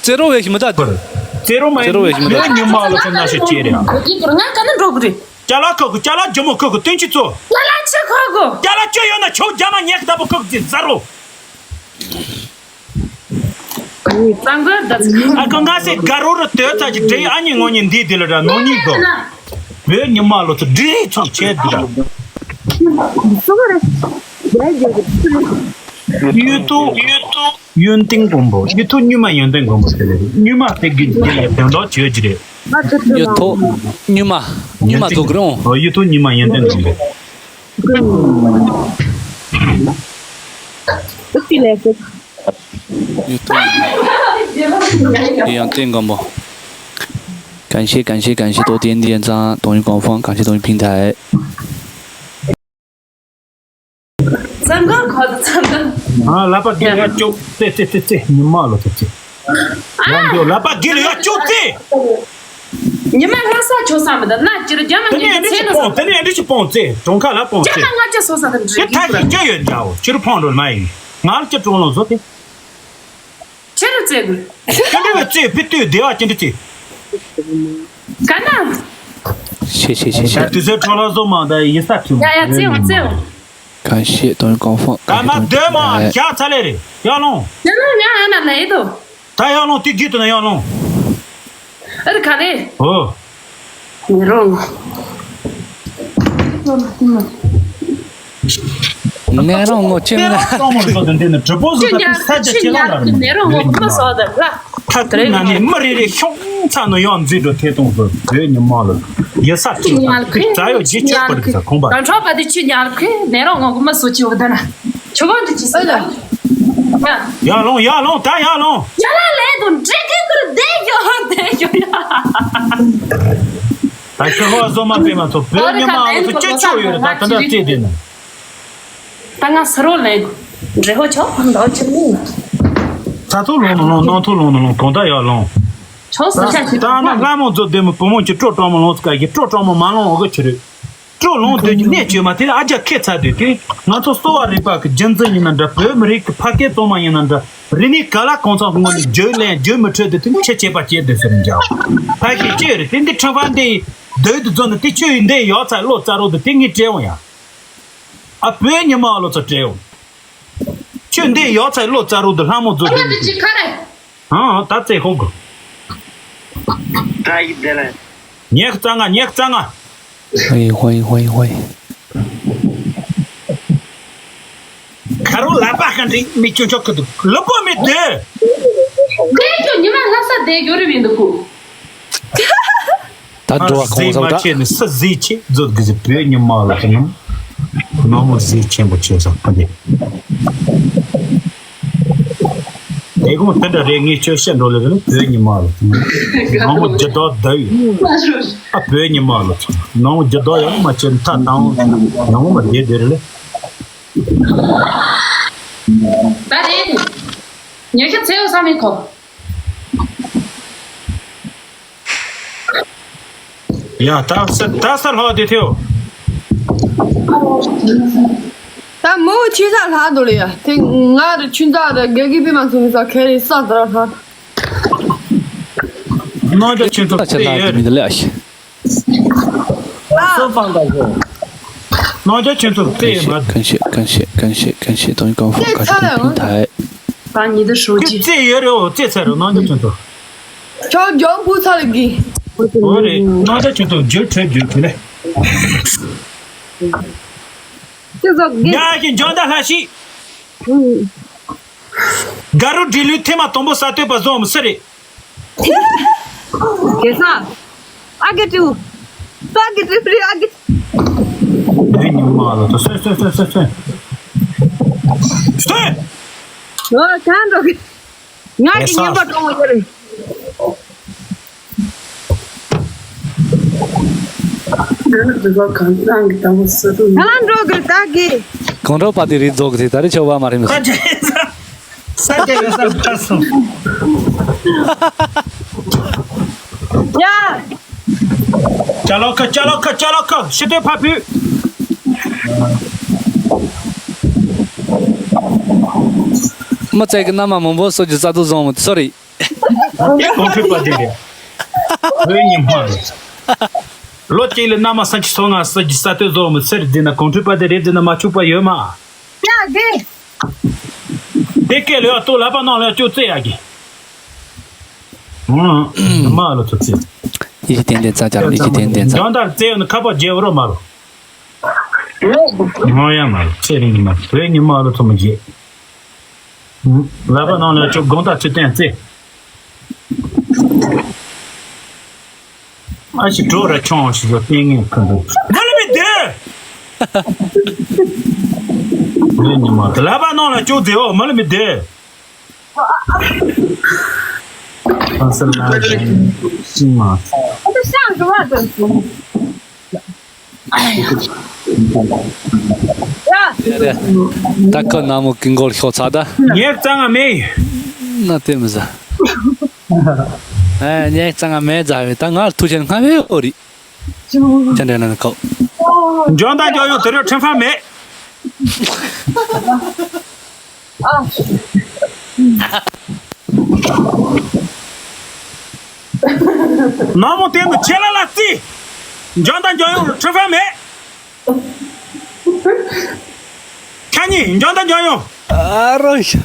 རྩེ་རོ་བས་ཞི་མི་ད་དུ། རྩེ་རོ་མ་ཡིན་རྩེ་རོ་བས་ཞི་མི་ད་དུ། ཉི་མ་ལོ་ཁྱོད་ན་ཤི་ཅེ་རེ། ང་ག་ན་འགྲོ་གི་རེད། ཅ་ལག་ཁག་གི་ཅ་ལག་ཇོ་མོ་ཁག་གི་སྟོན་ཅི་ཚོ། ཅ་ལག་ཆི་ཁག་གི། ཅ་ལག་ཅི་ཡོད་ན་ཆོ་རྒྱ་མ་ཉེག་ད་པོ་ཁག་གི་ཟ་རོ། གཙང་གོར་ད་ཚིག་ཨ་ཁོ་ང་སེ་དགའ་རོ་རུ་དོད་ཚ་ཅིག་བྲེ་ཨ་ཉི་ངོ་ཉི་འདི་འདི་ལ་ར་ནོ་ཉིག་གོ། བོད་ཉི་མ་ལོ་ཚོ་འདྲི་རེས་ཚང་བྱས་འདི་ར། སུ་ག་རེ། རྒྱལ་རྒྱལ་གི་སུ་རེད། ཡུལ་དུ་ཡུལ་དུ་ཡོན་ཏན་མགོན་པོ་ཡུལ་དུ་ཉི་མ་ཡོན་ཏན་མགོན་པོ་ཟེར་ལེ་ཉི་མ་དེ་གི་དེ་ལ་དོན་དག་བྱོས་ཀྱི་རེད། ཡོད་ཐོག་ཉི་མ་ཉི་མ་ཐོག་རུང་། ཡུལ་དུ་ཉི་མ་ཡོན་ཏན་མགོན་པོ། ཡུལ་དུ་ཡང་བསྟན་སྒམ་པོ། 感谢感谢感谢多点点赞，冬阴功夫，感谢冬阴平台。 ཚང་གང་ཁོ་ཚང་གང་། ཨ་ལ་པ་གི་ཡ་ཅོག་ཙེ་ཙེ་ཙེ་ཙེ་ཉི་མ་ལོ་ཙེ་ཙེ། ཡང་འདི་ལ་པ་གི་ལ་ཡ་ཅོག་ཙེ། ཉི་མ་ལྷ་ས་ཆོ་ས་མི་འདུག་ན་ཅི་རུ་རྒྱ་མ་དེ་ནས་ངས་འདི་ཚེ་ཅི་ལ་སྤོང་དེ་ནས་འདི་ཅི་སྤོང་ཙེ་གྲོང་ཁ་ལ་སྤོང་ཙེ། རྒྱ་མ་ང་ཅི་སོ་ས་དང་དེ་འདྲ་ཐག་གི་ཅི་ཡོད་འདྲ་བོ་ཅི་རུ་ཕོང་འགྲོ་མ་ཡིན་ང་ལ་ཅི་གྲོང་ལོ་བཟོ་དེ། ཁྱེད་རང་བཙལ་དགོས། ཁྱེད་རང་བཙལ་ཕི་ཏུས་བདེ་བ་ཅན་དུ་བཙལ། ག་ན། ཤེས་ཤེས་ཤེས་ཤེས། དུས་ཚོད་འཕྲོ་བརླག་བཟོ་མ་ད་ཡིན་ས་ཁྱོད། ཡ་ཡ་བཙལ་འོང་བཙལ་འོང་། གང་ཤེས་དོན་གང་ཕང་ག་མ་སྡོད་མ་བཞག་ཚ་ལེ་རེད་ཡག་ལོང་། ཡག་ལོང་ཡག་ཨ་ན་ལ་ཡི་དོ། ད་ཡག་ལོང་དེ་རྒྱུད་དུ་ན་ཡག་ལོང་། ཨ་རི་ག་ལེ། ཨོ། ནེ་རོང་། ནེ་རོང་ངོ་ཅི་ན། ཀྲོང་མོ་ལ་སོགས་དེ་འདྲ་ནི་གྲི་པོ་བཟོ་ད་དེ་ས་ཆ་ཁྱེད་རང་ལ་རེད། ནེ་རོང་ངོ་མ་སོགས་དེ་ལ། ཐ་ཐུག་ན་ནི་མི་རེ་རེ་ཤོང་ཚ་ནོ་ཡང་མཛེས་འགྲོ་ཐེ་གཏོང་བཟོ་བོད་ཉི་མ་ལ་ཡེ་ས་ཁྱི་ཉལ་ཁི་ཙ་ཡོད་ཅི་ཆོག་པ་རེད་ས་ཁོང་པ། གང་ཆོག་པ་དེ་ཁྱི་ཉལ་ཁི་ནེ་རོང་ངོ་མ་སོགས་ཅི་ཡོད་ད་ན། ཆུ་བོ་འདི་ཅི་ཟེར་ལ། ཡ་ལོང་ཡ་ལོང་ད་ཡ་ལོང་། ཡ་ལ་ལས་དུ་འདྲེ་གི་ཀུར་བསྡད་ཡོད་བསྡད་ཡོད་ཡ། ད་ཤི་ཧོ་བཟོ་མ་པེ་མ་ཚོ་བོད་ཉི་མ་ལོ་ཚོ་སྐྱོ་ཆོག་ཡོད་རེད་ད་ད་འདྲ་བལྟས་བསྡད་ན། ད་ང་ས་རོ་ལས་འདྲེ་ཧོ་ཆོག་འདོག་ཅི་མིན། ཚ་ཐུག་ལོང་ནོ་ལོང་ནང་ཐུག་ལོང་ནོ་ལོང་གང་ད་ཡ་ལོང་། ཆོག་ས་ཆ་ཞིག་ད་ན་ལྷ་མོ་ཚོ་བདེ་མོ་བུ་མོ་གྱི་སྤྲོ་སྤྲོ་མོ་ལོང་ཚོ་ག་གི་སྤྲོ་སྤྲོ་མོ་མ་ལོང་འོ་གི་ཆི་རེད། སྤྲོ་ལོང་སྡོད་ཀྱི་གནས་བཅོས་མ་དེ་ལ་ཨ་རྒྱ་ཁེ་ཚ་སྡོད་དེ་ང་ཚོ་གསོ་བ་རིག་པ་གི་རྒྱུན་འཛིན་ཡིན་ན་འདྲ་བོད་མི་རིགས་ཀྱི་ཕ་སྐད་གཙང་མ་ཡིན་ན་འདྲ་རིག་གནས་ག་ལ་གང་ཚང་སྔོན་ནས་རྒྱུད་ལེན་རྒྱུད་མི་འཕྲོད་དེ་དེ་ནི་ཆེ་ཆེ་པ་སྐྱེས་སྡོད་ཟེར་འཇའ་ཕ་གི་ཅི་རེད་དེ་འདི་ཁྲི་ཕ་འདི་སྡོད་དུ་འཛོམས་ནས་དེ་ཆོས་ཡིན་འདི་ཡག་ཚ་བློ་རྩ་རོགས་དུ་དེ་ངས་སྤྲད་འོང་ཡ་ཨ་བོད་ཉི་མ་བློ་ཚ་སྤྲད་འོང་ཆོས་འདི་ཡག་ཚ་བློ་རྩ་རོགས་དུ་ལྷ་མོ་རྫོགས་ཨ་ན་དེ་ཅི་ཁ་རེད། ཨང་ད་ཙེ་ཧོ་གོ། ད་ཡི་དེ་ལ། ཉེག་རྩ་ང་ཉེག་རྩ་ང་། ཧོའི་ཧོའི་ཧོའི་ཧོའི། ཁ་རོ་ལ་པ་ཁ་འདྲི་མི་ཅོ་ཅོ་ཁུ་དུ་ལོ་པོ་མི་དེ། དེ་ཀྱོ་ཉི་མ་ལྷ་ས་དེ་ཡོ་རི་བིན་དུ་ཁུ། ད་འགྲོ་བ་གོང་ས་མ་ཆེ་ནི་སུ་ཟིག་ཆེ་མཛོད་དགུ་ཟིག་བོད་ཉི་མ་ལ་ཁ་ནམ། ནོ་མོ་ཟིག་ཆེན་པོ་ཆེ་ས་ཕ་ནི། དེ་གོང་དེ་འདྲ་རེད་ངས་ཁྱོད་བཤད་འགྲོ་ལེ་རེད་བོད་ཉི་མ་ལ་ཁ་ནམ། ནོ་མོ་རྒྱུ་དོག་བསྡད་ཡོད། ཨ་བོད་ཉི་མ་ལ་ཁ་ནམ། ནོ་མོ་རྒྱུ་དོག་ཡང་མ་ཆེ་ཐ་དང་ནོ་མོ་མ་བསྡད་དེ་རེད་ལེ། ད་རེད། ཉེ་ཤ་ཚེའུ་བསམ་མེད་ཁོ། ཡ་ད་ས་ད་ས་ལྷག་དེ་ཐེའོ། ད་མོ་ཆུ་ཚ་ལྷག་འདུག་ལེ་ཡ། དེ་ང་ར་ཆུ་ཚ་ར་དགེ་རྒན་པི་མ་སུ་མི་ས་ཁེ་རེ་ས་ད་ར་ལྷག་ནང་ཅག་ཁྱེད་ཚོ་ད་ཆ་ལྷག་དེ་མི་འདུག་ལེ་ཨ་ཤི། སོ་ཕང་ད་ཤོ། ནང་ཅག་ཁྱེད་ཚོ་དེ་མ། 感谢感谢感谢感谢感谢抖音高峰感谢抖音平台。 ད་ཉི་ཟླ་ཧྲོ་ཅི། རྩེ་ཡོད་རེད་འོ་རྩེ་ཚར་རེད་ནང་ཅག་ཁྱེད་ཚོ། ཁྱོད་ལྗང་བུ་ཚ་ལ་གི། འོ་རེད་ནང་ཅག་ཁྱོད་ཚོ་རྒྱུ་ཁྲོད་རྒྱུ་ཁྲོད་ལེ། ཁྱོད་ཚོ་གི། ཉ་གི་འཇོན་ད་ལྷ་ཤི། དགའ་རུ་འབྲི་ལུས་ཐེངས་མ་དང་པོ་ས་སྟོད་པ་བཟོ་མི་སྲིད་རེད། གེ་ས། ཨ་གེ་ཏུ། ཨ་གེ་ཏུ་པྲི་ཨ་གེ། ཨེ་ཉི་མ་ལ་ད་སོན་སོན་སོན་སོན་སོན། སོན། ཨོ་གང་འགྲོ་གི། ང་གི་ཉན་པ་གྲོང་བ་ཡོད་རེད། ང་ལ་འགྲོ་གི་ད་གི། གང་འགྲོ་པ་དེ་རིགས་རྫོགས་གི་ད་རེ་ཆོག་པ་མ་རེད་མི་ས་ཆ་ཡིན་ས། ས་ཆ་ཡོད་ས་ཕར་སོང་། ཡ། ཅ་ལག་ཁ་ཅ་ལག་ཁ་ཅ་ལག་ཁ་ཤི་དེ་ཕ་ཕུ། མི་ཚེ་གི་མནའ་མ་མང་པོ་གསོད་རྒྱུ་རྩ་དུ་བཟུང་མི་ཚོ་རེད། དེ་གོང་ཁྲོས་པ་དེ་རེད། བོད་ཉི་མ་རེད། ལོ་གཅིག་ལ་མནའ་མ་སུམ་ཅུ་སོ་ལྔ་གསོད་རྒྱུ་རྩ་དུ་བཟུང་མི་ཚེ་རེད་ཟེར་ན་གོང་ཁྲོས་པ་དེ་རེད་ཟེར་ན་མ་ཆོག་པ་ཡོད་མ། ཡ་དེ། དེ་སྐད་ལ་ཡ་ལྟོ་ལག་པ་ནང་ལ་ཡ་ཅོ་རྩེ་ཡ་གི། ཨང་། མ་ལོ་ཚོ་ཚེ། ཡིད་ཏན་ཏན་ཙག་ཅག་ལ་ཡིད་ཏན་ཏན་ཙག་འཇང་དར་རྩེ་ཡོད་ན་ཁ་པར་རྒྱལ་བ་རོ་མ་ལོ། ང་ཡ་མ་ལོ་ཚེ་རིང་གི་མ་བོད་ཉི་མ་ལོ་ཚོ་མ་རྒྱལ། ལག་པ་ནང་ལ་ཅོ་དགོང་དག་ཚུལ་བསྟན་རྩེ། ཨ་ཞིག་གྲོགས་ར་ཆུང་ཞིག་ལ་བསྟན་ངེས་ཁོ་འདུག་མ་ལ་མི་བདེ། བོད་ཉི་མ་དེ་ལག་པ་ནང་ལ་ཅོ་རྩེ་འོ་མ་ལ་མི་བདེ། ཨ་སེར་ལ་ཤིང་མ། ད་ཁོ་ནང་མོ་ཀིང་གོར་ཤོག་ཚ་ད། ངས་རྩ་ང་མེད། ན་དེ་མི་ཟ། ཨ་ངས་རྩ་ང་མེད་ཟ་བས་ད་ང་ཐུག་ཆེན་སྔ་བས་འོ་རི། ཅི་འདྲ་ན་ཁོ། འཇོན་དང་འཇོན་ཡོང་དེ་རུ་ཁྲིམས་ཕ་མེད། ནག་མོ་དེ་ནི་ཆེ་ལ་ལ་རྩི། འཇོན་དང་འཇོན་ཡོང་ཁྲིམས་ཕ་མེད། ཁྱེད་གཉིས་འཇོན་དང་འཇོན་ཡོང་། ཨ་རོ་ཤ།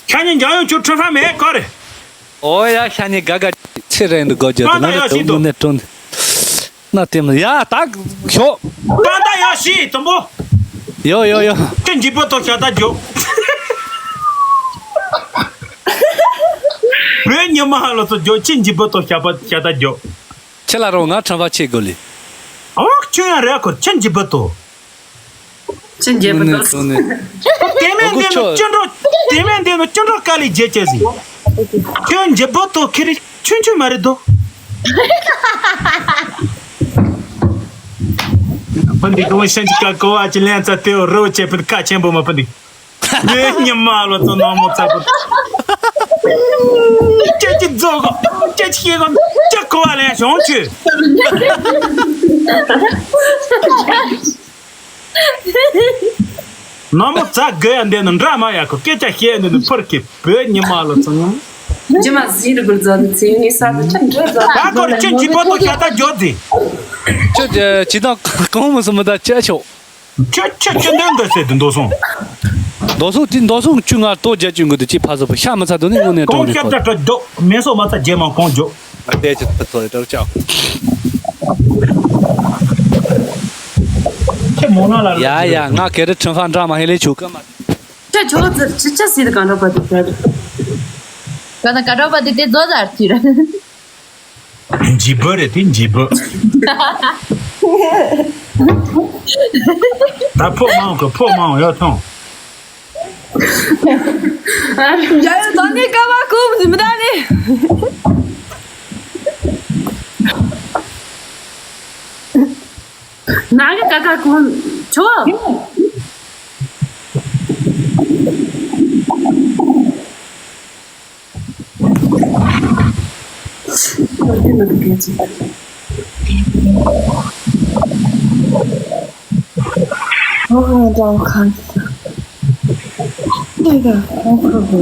ཁྱེད་གཉིས་འཇོན་ཡོང་ཁྱོད་ཁྲིམས་ཕ་མེད་ག་རེ། ཨོ་ཡ་ཤ་ཉེ་དགའ་དགའ་ཆེ་རེད་འདུག་གོ་རྒྱུ་དེ་ང་ལ་དོགས་མི་ནས་དྲོན། ན་དེ་མ་ཡ་ད་ཤོག་ད་ད་ཡ་ཤི་དུམ་བུ། ཡོ་ཡོ་ཡོ། ཁྱེད་འཇིགས་པོ་ཐོག་ཤ་ད་རྒྱོ། བོད་ཉི་མ་ཧ་ལོ་ཚོ་རྒྱོ་ཁྱེད་འཇིགས་པོ་ཐོག་ཤ་པ་ཤ་ད་རྒྱོ། ཁྱེད་ལ་རོ་ང་ཁྲམ་པ་ཆེ་དགོས་ལེ། ཨོ་ཁྱོད་ཡང་རེད་ཁོ་ཁྱེད་འཇིགས་པོ་ཐོག་ཅི་འཇེབས་པ་དང་། དེ་མིན་འདི་ནི་སྐྱིད་འགྲོ། དེ་མིན་འདི་ནི་སྐྱིད་འགྲོ་དཀའ་ལས་རྒྱལ་བྱས་ཟིན། ཁྱོད་འཇེབས་པོ་དང་ཁེ་རི་ཆུང་ཆུང་མ་རེད་དོ། ཕན་འདི་གོང་ཤན་གྱི་ཀ་ཀོ་བ་ཅི་ལན་ཙ་དེའོ་རོ་བྱེད་ཕན་ཁ་ཆེན་པོ་མ་ཕན་འདི། ངའི་ཉི་མ་ལོ་ཚོ་ནང་མོ་ཚ་པོ། ཁྱེད་ཀྱི་རྫོགས་གོ། ཁྱེད་ཀྱི་ཤེས་གོ། ཁྱེད་ཀོ་བ་ལན་བྱུང་ཆུ། ནང་མོ་ཙག་དགོས་ཡ་འདི་ནི་འདྲ་མ་ཡ་ཁོ་སྐད་ཆ་བཤད་འདི་ནི་ཕུར་གི་བོད་ཉི་མ་ལོ་ཚོ་ངམ། ཇི་མ་ཟིན་རུ་གུར་ཛོ་ནི་ཚེ་ངའི་ས་ཁུ་ཆ་འདྲ་ཛོ། ད་ཁོར་ཁྱོད་ཀྱི་པོ་ཏོ་ཤ་ད་འཇོག་ཟིན། ཁྱོད་ཀྱི་ཇི་དང་གང་མོ་སུ་མི་ད་ཅི་ཆོག་ཁྱོད་ཁྱོད་ཁྱོད་འདོན་འདོད་ཟེར་དུ་འདོད་སོང་། འདོད་སོང་དེ་འདོད་སོང་ཁྱོད་ང་ལྟོ་རྒྱ་ཅུང་གི་དུ་ཅི་ཕ་སོ་པོ་ཤ་མི་ཚ་དུ་ནི་དངོས་གནས་གྲོང་ནས་ཁྱབ་ད་འགྲོ་མེ་སོ་མ་ཚ་རྗེས་མ་གང་འཇོག་ཨ་དེ་ཅི་ཕུ་ཚོ་ཡི་དྲག་ཅག་ཁྱེད་མོ་ན་ལ་ཡ་ཡ་ང་གེ་རི་ཁྲིམས་ཧྥ་འདྲ་མ་ཧེ་ལེ་ཆུ་ཀ་མ། ཁྱེད་ཆོ་ཙི་ཅི་ཅི་སི་དི་གང་འདྲ་པ་དེ་ཁྱེད། ག་ན་ག་འདྲ་པ་དེ་དེ་ཛོ་ཛར་ཅི་ར། འཇིབ་རེད་དེ་འཇིབ། ད་ཕོ་མང་གི་ཕོ་མང་ཡོད་ཐོང་། ཡ་ཡོད་ད་ནི་ཀ་བ་ཁུམ་ཟིན་མི་ད་ནི། ནང་གི་ཀ་ཀ་ཁུམ་ཆོ།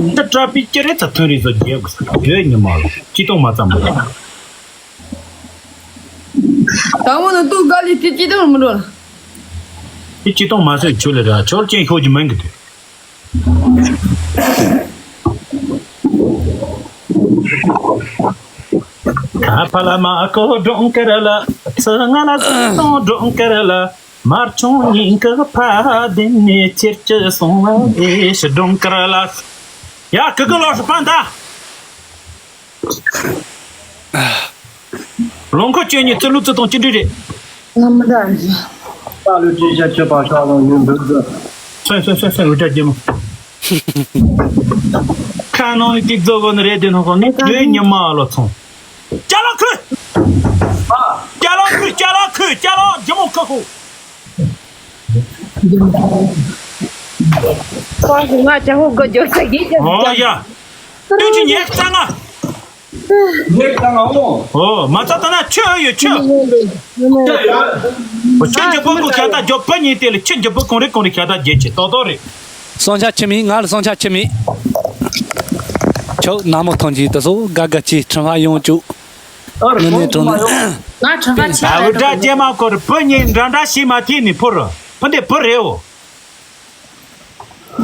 ད་དྲག་པའི་སྐྱེ་རེ་ཚ་ཐོན་རེ་བཟོ་རྒྱས་དགོས་ས་བོད་ཉི་མ་ལ་སྤྱི་སྟོང་མ་ཙམ་མ་རེད། དང་པོ་ནི་ཏུ་དཀའ་ལས་དེ་སྤྱི་སྟོང་མི་འགྲོ་ལ། དེ་སྤྱི་སྟོང་མ་ཟད་ཆོས་ལས་ར་ཆོལ་ཅན་ཤོག་གི་མིན་གི་དུས། ད་ཕ་ལ་མ་ཀོ་སྒྲོང་ཀེ་ར་ལ། ཚེ་ང་ལ་སུ་སྟོང་སྒྲོང་ཀེ་ར་ལ། མར་ཆུང་ཉིན་གི་ཕ་དེ་ནས་ཁྱེར་གྱི་སོང་བ་ཨེ་ཤི་སྒྲོང་ཀེ་ར་ལ། ཡ་ཀི་ཀི་ལོ་ཧྲི་པན་ད། ལོང་ཁོ་ཅན་ཉི་ཙི་ལུ་ཙི་དང་ཅི་འདྲི་རེད། ང་མི་འདྲ་ཞིག་ད་ལུ་ཅི་བྱ་ཆོས་པ་ཤ་ལོང་ཡོད་འདུག་ཟེར། སོན་སོན་སོན་སོན་འུ་ཏྲ་རྒྱལ་མོ། ཁ་ནང་ནས་ཏིག་ཙོ་གོ་ནི་རེད་དེ་ནོ་ཁོ་ངས་དུས་ཉི་མ་ལོ་ཚོང་། ཅ་ལག་ཁུ། ཅ་ལག་ཁུ་ཅ་ལག་ཁུ་ཅ་ལག་རྒྱལ་མོ་ཁ་ཁུ། ཁོང་གིས་ང་ཅ་ཧོ་གོ་འཇོག་ས་གིས་ཀྱང་ཨོ་ཡ། སྟོན་ཆུ་ཉེག་རྩ་ང་། ཉེག་རྩ་ང་ཨོ། ཨོ་མ་རྩ་ད་ན་ཆུ་ཨ་ཡོད་ཆུ། ཆུ་ཡོད། ཨོ་ཆུ་འཇབ་པོ་ཀུ་ཁྱ་ད་འཇོག་པ་ཉིད་དེ་ལ་ཆུ་འཇབ་པོ་གང་རེ་གང་རེ་ཁྱ་ད་རྒྱལ་ཆེ་ཏོག་ཏོག་རེད། སོང་ཆ་ཆི་མི་ང་ལ་སོང་ཆ་ཆི་མི། ཆོག་ན་མོ་ཐོན་གྱིས་ད་སོ་དགའ་དགའ་ཅིག་ཁྲིམས་ཧ་ཡོང་བཅུག་ཨ་རེ་ངོ་ནས་གྲོང་ནས། ང་ཁྲིམས་ཧ་ཆེ་ཨ་བ་བུ་འདྲ་རེད། སྐྱེས་མ་ཁོ་རེ་བུ་གཉིས་འདྲ་འདྲ་ཞིག་མ་ཐིག་ནི་ཕུ་རུ་ཕུ་འདི་བུ་རེད་འོ།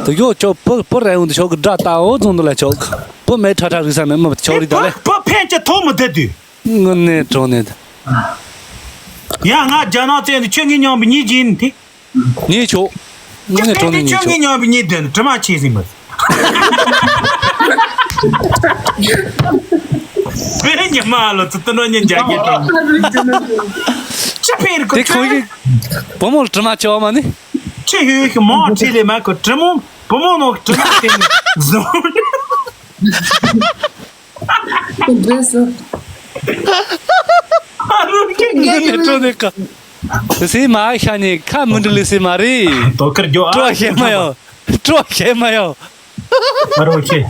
དུ་ཡོ་ཆོག་བུ་བུ་རེད་འོང་དུ་ཆོག་གི་དགྲ་ལྟ་འོ་རྫོང་དུ་ལ་ཆོག་བུ་མེད་ཁྲ་ཁྲ་རིག་ས་མེད་མ་ཆོག་རིག་ད་ལེ། བུ་ཕན་ཆད་ཐོག་མི་བསྡད་དུས། ངོ་ནས་གྲོང་ནས། ཡ་ང་རྒྱ་ནག་བཙན་དུ་ཁྱོད་ངའི་མཉམ་པའི་གཉིས་ཀྱིན་དེ། ངས་ཆོག་ངོ་ནས་གྲོང་ནས་ངས་ཆོག་ཁྱོད་ངའི་མཉམ་པའི་གཉིས་དེ་ནི་དྲི་མ་ཆེ་ཟིན་པ། བོད་ཉི་མ་ལོ་ཚོ་དུ་ནོ་ཉིན་རྒྱ་སྐད་དང་། ཅི་ཕན་རི་དེ་ཁོ་ཁོ་ཡི་བུ་མོ་ལ་དྲི་མ་ཆེ་བ་མ་ནི། ཆི་ཧུ་ཧུ་མོ་ཁྲི་ལེ་མ་ཁོ་དྲི་མོ་བུ་མོ་ནོ་དྲི་མ་དེ་ནི་བཟུང་། འདྲེས་སོ། ཨ་རོ་ཁྱེད་ངོ་ནས་སྤྲོ་ནས་ཀ། སི་མ་ཤ་ནི་ཁ་མི་འདྲི་ལི་སི་མ་རེད། དོ་ཁར་རྒྱོ་ཨ། སྤྲོ་ཤེས་མ་ཡོང་། སྤྲོ་ཤེས་མ་ཡོང་། ཨ་རོ་ཁྱེད།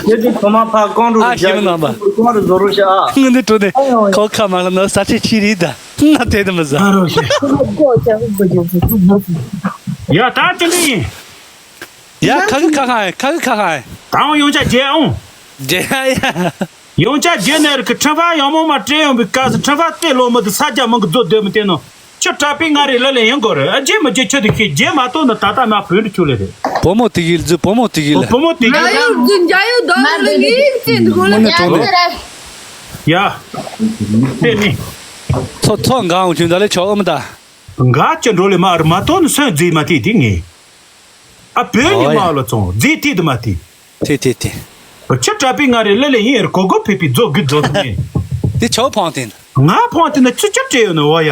ཁྱེད་ཀྱི་ཐོག་མ་ཕ་ཀོང་རུ་ཨ་ཤེས་མི་ནང་པ། ཀོང་རུ་བཟོ་རུ་ཤ་ཨ། ངོ་ནས་སྤྲོ་ནས་ཁོ་ཁ་མ་ལ་ནོ་ས་ཆེ་ཆི་རི་ད་ན་དེ་དུ་མི་ཟ། ཨ་རོ་ཁྱེད། ཡ་ད་ཅི་ནི་ཡིན། ཡ་ཁ་གི་ཁ་ཁ་ཁ་གི་ཁ་ཁ། ད་འོང་ཡོང་ཆ་རྒྱལ་འོང་། རྒྱལ་ཡ། ཡོང་ཆ་རྒྱལ་ནས་རིག་གི་ཁྲིམས་ཕ་ཡང་མོ་མ་སྤྲད་ཡོང་བའི་སྐབས་སུ་ཁྲིམས་ཕ་བལྟས་ལོ་མི་དུ་ས་རྒྱ་མང་གི་རྫོ་སྡོད་མི་བལྟས་ནོ། ཁྱོད་དྲག་པའི་ང་རེ་ལ་ལས་ཡོང་དགོ་རེ་ཨ་རྒྱལ་མི་རྒྱལ་ཁྱོད་དུ་ཤེས་རྒྱལ་མ་གཏོགས་ན་ད་ལྟ་མ་བོད་རུ་ཁྱོད་ལས་རེད། བུ་མོ་དེ་གིས་རྫུ་བུ་མོ་དེ་གིས་ལ། བུ་མོ་དེ་གིས་ཡ་ཡོ་རྫུ་འཇའ་ཡོ་དོ་ལ་ངའི་རྩེ་འདི་གོ་ལ་མོ་ནི་གྲོང་ནས། ཡ། དེ་ནི། ཚོ་ཚོ་འགའ་འོང་ཁྱོད་ད་ལས་ཆོག་ཨ་མི་ད། འགའ་ཅི་འགྲོ་ལས་མ་རུ་མ་གཏོགས་ནི་སོན་རྫི་མ་དེ་དེ་ངས། ཨ་བོད་ཉི་མ་ལོ་ཚོང་རྫས་ཐིག་དུ་མ་ཐིག་ཐིག་ཐིག་ཐིག་ཁྱི་དྲག་པའི་ང་རེ་ལེ་ལེ་ཡིན་ཨེར་གོ་གོ་ཕེ་ཕི་རྫོགས་དགོས་རྫོགས་ཐུབ་ངེས། དེ་ཆོག་ཕང་སྟེ་ན། ང་ཕང་སྟེ་ན་ཁྱི་ཁྱི་སྤྲད་ཡོད་ནི་འོ་ཡ།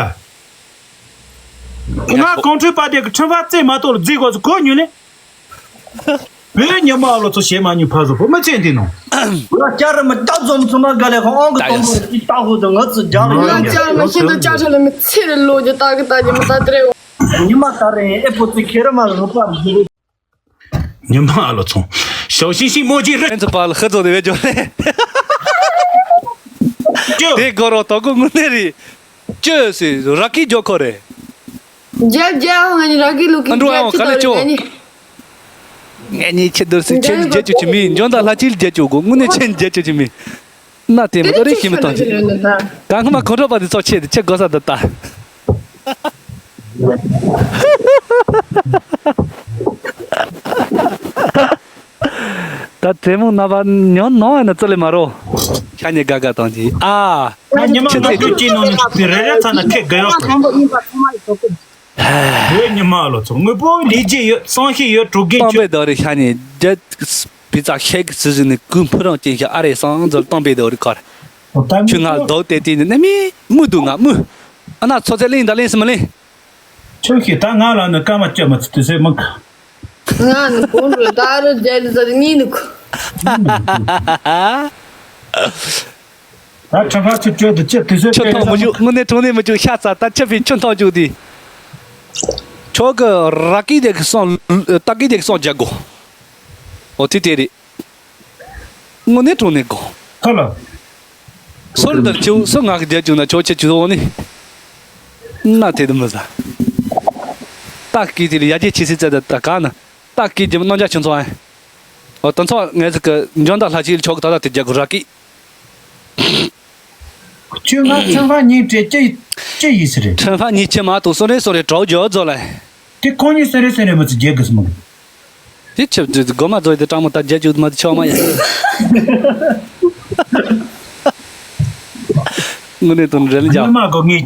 ང་ཆོག་ཁོང་ཁྲོའི་པ་དེ་གི་ཁྲིམས་ཕ་རྩེ་མ་གཏོགས་ལ་རྫིག་གོ་ཚོ་གོ་ཉུལ་ལེ། བོད་ཉི་མ་ལོ་ཚོ་བྱེད་མ་ཉུལ་ཕ་བཟོ་བོ་མི་ཚེ་འདི་ནོ། ང་ཅག་རེ་མི་རྟག་འཛོམས་ཚོ་མ་དགའ་ལེ་ཁོང་ཨང་གི་ད་ཡ་སྟོང་པོ་ཅི་རྟག་ཧུ་དང་ང་ཚོ་རྒྱ་ལ་ང་ཡོད་ཅག་མ་ཤིན་ཏུ་ཅག་ཁྲ་ལ་མི་ཚེ་རེ་ལོ་རྒྱུ་ལྟ་གི་ལྟ་གི་མི་ལྟ་དེ་རེ། ཉི་མ་ལྟར་རེ་ཨེ་པོ་ཙི་ཁེ་ར་མ་རུ་པ་རུ། ཉི་མ་ཨ་ལོ་ཚོང་། ཞའོ་ཤིང་ཤིང་མོ་ཅི་རེད། ཕན་ཚུན་བར་ལ་ཧི་ཚོ་དེ་བས་འཇོག་ལེ། ཅོ། དེ་སྒོ་རོ་དོ་ཀོ་དངོས་གནས་རེད། ཅོ་སི་ར་ཀི་འཇོག་ཁོ་རེད། རྒྱབ་རྒྱབ་ང་ནི་ར་ཀི་ལུག་གི་ཨ་འགྲོ་རྒྱབ་ཨང་ཅི་ག་ལེ་ཏོ་ཅོ། རེད་ང་ནི། ངས་ནི་ཁྱེད་འདིར་སི་ཁྱེད་ཀྱི་རྒྱབ་ཅོ་ཅི་མི་འཇོན་ད་ལྷ་ཅིལ་རྒྱབ་ཅོ་གོ་དངོས་གནས་ཁྱེད་རྒྱབ་ཅོ་ཅི་མི། ན་དེ་མི་ད་རེ་ཤི་མི་བཏང་ཅི། གང་ཁ་མ་ཁོ་འགྲོ་པ་དེ་ཚོ་ཆེ་དེ་ཆེ་དགོས་ས་འདི་ལྟ། ད་དེ་མོ་ན་བ་ཉོན་ནོ་ཨ་ན་ཙི་ལེ་མ་རོ། ཤ་ཉེ་དགའ་དགའ་བཏང་ཅི་ཨ། ང་ཉི་མ་ཆེ་ང་ཚེ་ཚོ་ཅི་ནོ་ནི་རེ་རེ་ཚ་ན་ཁེ་དགའ་ཡོད། བོད་ཉི་མ་ལོ་ཚོ་དངོས་པོ་ལས་རྒྱུ་ཡོད་བསམ་ཤེས་ཡོད་གྲོགས་རྒན་བཏང་ཆོག་པའི་དོ་རེ་ཤ་ཉེ་རྒྱ། པི་ཙ་ཤེག་སི་ཟི་ནི་ཀུན་ཕུ་རང་ཅན་ཤ་ཨ་རེ་སང་ཛོལ་གཏོང་པའི་དོ་རི་ཁར། ཆུ་ང་རྡོག་དེ་དེ་ནི་ནི་མི་མུ་དུ་ང་མུ། ཨ་ན་ཚོ་ཚེ་ལིང་ད་ལིང་སི་མ་ལིང་། ཆུ་ཤི་ད་ང་ལ་ནི་ཀ་མ་ཅོ་མ་ཚི་དུ་སེ་མི་ཁ། ང་ནི་གོང་རུ་ད་རུ་རྒྱལ་ལི་ཟ་རི་ཉིན་ནི་ཁུ། ད་ཁྲ་ཁྲ་ཆུ་ཅོ་དུ་ཅི་དུ་སེ་ཆུ་ཐོག་མུ་ཅུ་དངོས་གནས་དྲང་གནས་མུ་ཅུ་ཤ་ཚ་ད་ཆུ་ཕི་ཆུ་ཐོག་ཅུ་དི། ཆོ་གི་ར་ཀི་དེ་གི་སོང་ཏ་ཀི་དེ་གི་སོང་རྒྱ་གོ། ཨོ་དེ་དེ་རེད། དངོས་གནས་དྲང་གནས་དགོངས། ཁ་ལ། སོར་འདིར་ཆེའུ་སོ་ང་གི་རྒྱལ་བཅུག་ན་ཆོག་ཆེ་ཆུ་འོ་ནི། ན་དེ་དུ་མི་ཟ། ཏ་སྐད་དེ་ལ་ཡ་རྒྱལ་ཆེ་སི་ཙེ་ད་ད་ག་ན། ཏ་སྐད་རྒྱུ་མ་རྣམ་རྒྱལ་ཆུ་ཚོ་ཨེ། འོ་དུ་ཚོ་ངས་ཟིག་གི་འཇོན་ད་ལྷ་ཆེ་ལ་ཆོག་གི་ད་ད་དེ་རྒྱལ་གོ་ར་ཀི། ཁྱོད་ང་ཁྲིམས་ཁང་གཉིས་སྤྲད་ཅི་ཅི་ཡིས་རེད། ཁྲིམས་ཁང་གཉིས་ཁྱི་མ་གཏོགས་སོ་རེ་སོ་རེ་གྲོགས་འཇོག་རྫོགས་ལ། དེ་ཁོང་གཉིས་སོ་རེ་སོ་རེ་མི་ཚེ་རྒྱལ་དགོས་སམ། དེ་ཆབ་དེ་དགོ་མ་རྫོགས་དེ་སྤྲང་མོ་ད་རྒྱལ་བཅུག་མ་དེ་ཆོག་མ་ཡ། དངོས་གནས་དོན་རེད་ལ་ཉི་འཇག་མ་གོ་ངས་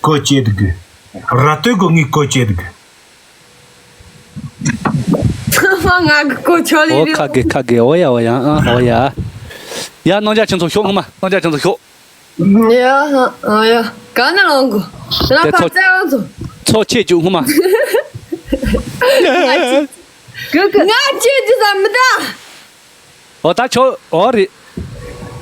གོ་བྱེད་དགོས། ར་སྟོད་གོ་ངས་གོ་བྱེད་དགོས། ཚང་མ་ང་གི་གོ་ཆོད་ལེ་ཨོ་རེད། ཁ་གེ་ཁ་གེ་ཨོ་ཡ་ཨོ་ཡ་ཨ་ཨོ་ཡ། ཡ་རྣམ་རྒྱལ་ཁྱེད་ཚོ་ཤོག་སྔོན་མ་རྣམ་རྒྱལ་ཁྱེད་ཚོ་ཤོག་ཡ་ཧ་ཨ་ཡ་ག་ན་ལོང་གོ་ན་དེ་ཕ་ཚོ་ཙེ་ཨོ་ཚོ། ཚོ་ཆེ་བཅུག་སྔོན་མ། གུ་གུ་ང་ཆེ་ཅི་ས་མི་ད། ཨོ་ད་ཆོ་ཨོ་རེད།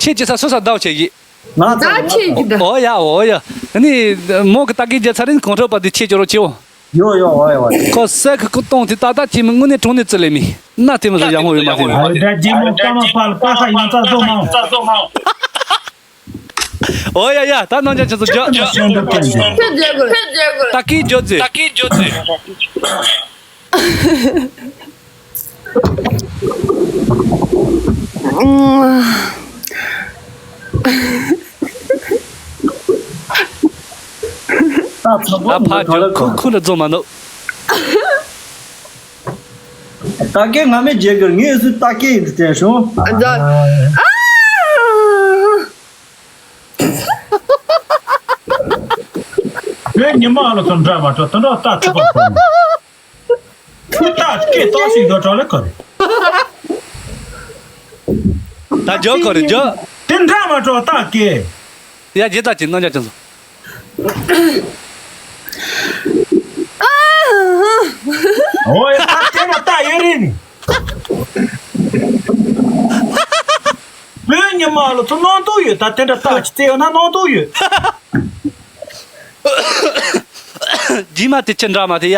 ཆེ་ཅི་ས་སུ་ས་ཟླ་བ་ཆེ་ཡི། ང་ད་ཆེ་ཅི་ད། ཨོ་ཡ་ཨོ་ཡ། ནི་མོ་གི་ད་གི་རྒྱ་ཚ་རིན་གོང་ཁྲོ་པ་དེ་ཆེ་ཅོ་རོ་ཆེ་བོ། ཡོ་ཡོ་ཨོ་ཡ་ཨོ་ཡ། ཁོ་སེ་ཁི་ཁུ་གཏོང་དེ་ཏག་ཏག་ཅི་མི་དངོས་གནས་དྲང་གནས་རྩི་ལེ་མི། ན་དེ་མི་ཟ་ཡང་ཧོ་ཡོད་མ་དེ་ནི། ཨ་ད་རྗེ་མོ་ཀ་མ་པ་ལ་པ་ས་ཡོང་ས་བཟོ་མ་འོང་། ཨོ་ཡ་ཡ་ད་རྣམ་རྒྱལ་ཁྱེད་ཚོ་རྒྱ། ཁྱེད་རྒྱལ་དགོས། ད་གི་རྒྱོ་ཛི། ད་གི་རྒྱོ་ཛི། ད་ཚང་མ་ཨ་ཕ་ཁོ་ལ་ཁུ་ཁུ་ལ་རྫོགས་མ་ནོ། ད་སྐད་ང་མི་བརྗེད་གི་ངས་སུ་ད་སྐད་ཡིན་དུ་དྲན་བྱུང་། ཨ་ཛ། ཨ། བོད་ཉི་མ་ལ་དུ་འདྲ་མ་འགྲོ་དུ་འགྲོ་ལྟ་ཐུབ་པ་གོ། ཁུ་ལྟ་སྐད་ཏོག་ཞིག་འགྲོ་གྲོགས་ལ་གོ་རེ། ད་འཇོག་གོ་རེ་འཇོག་དེ་འདྲ་མ་འགྲོ་ལྟ་སྐད། ཡ་རྗེ་ད་ཅི་རྣམ་འཇགས་ཅན་སོང་། ཨོ་ཡ་ད་དེ་ལ་ལྟ་ཡོད་རེད་ནི། བོད་ཉི་མ་ལ་ཚོ་སྣང་དུ་ཡོད། ད་དེ་འདྲ་ལྟ་ཅི་བཙལ་ཡོད་ན་སྣང་དུ་ཡོད། རྗེས་མ་དེ་ཅི་འདྲ་མ་དེ་ཡ།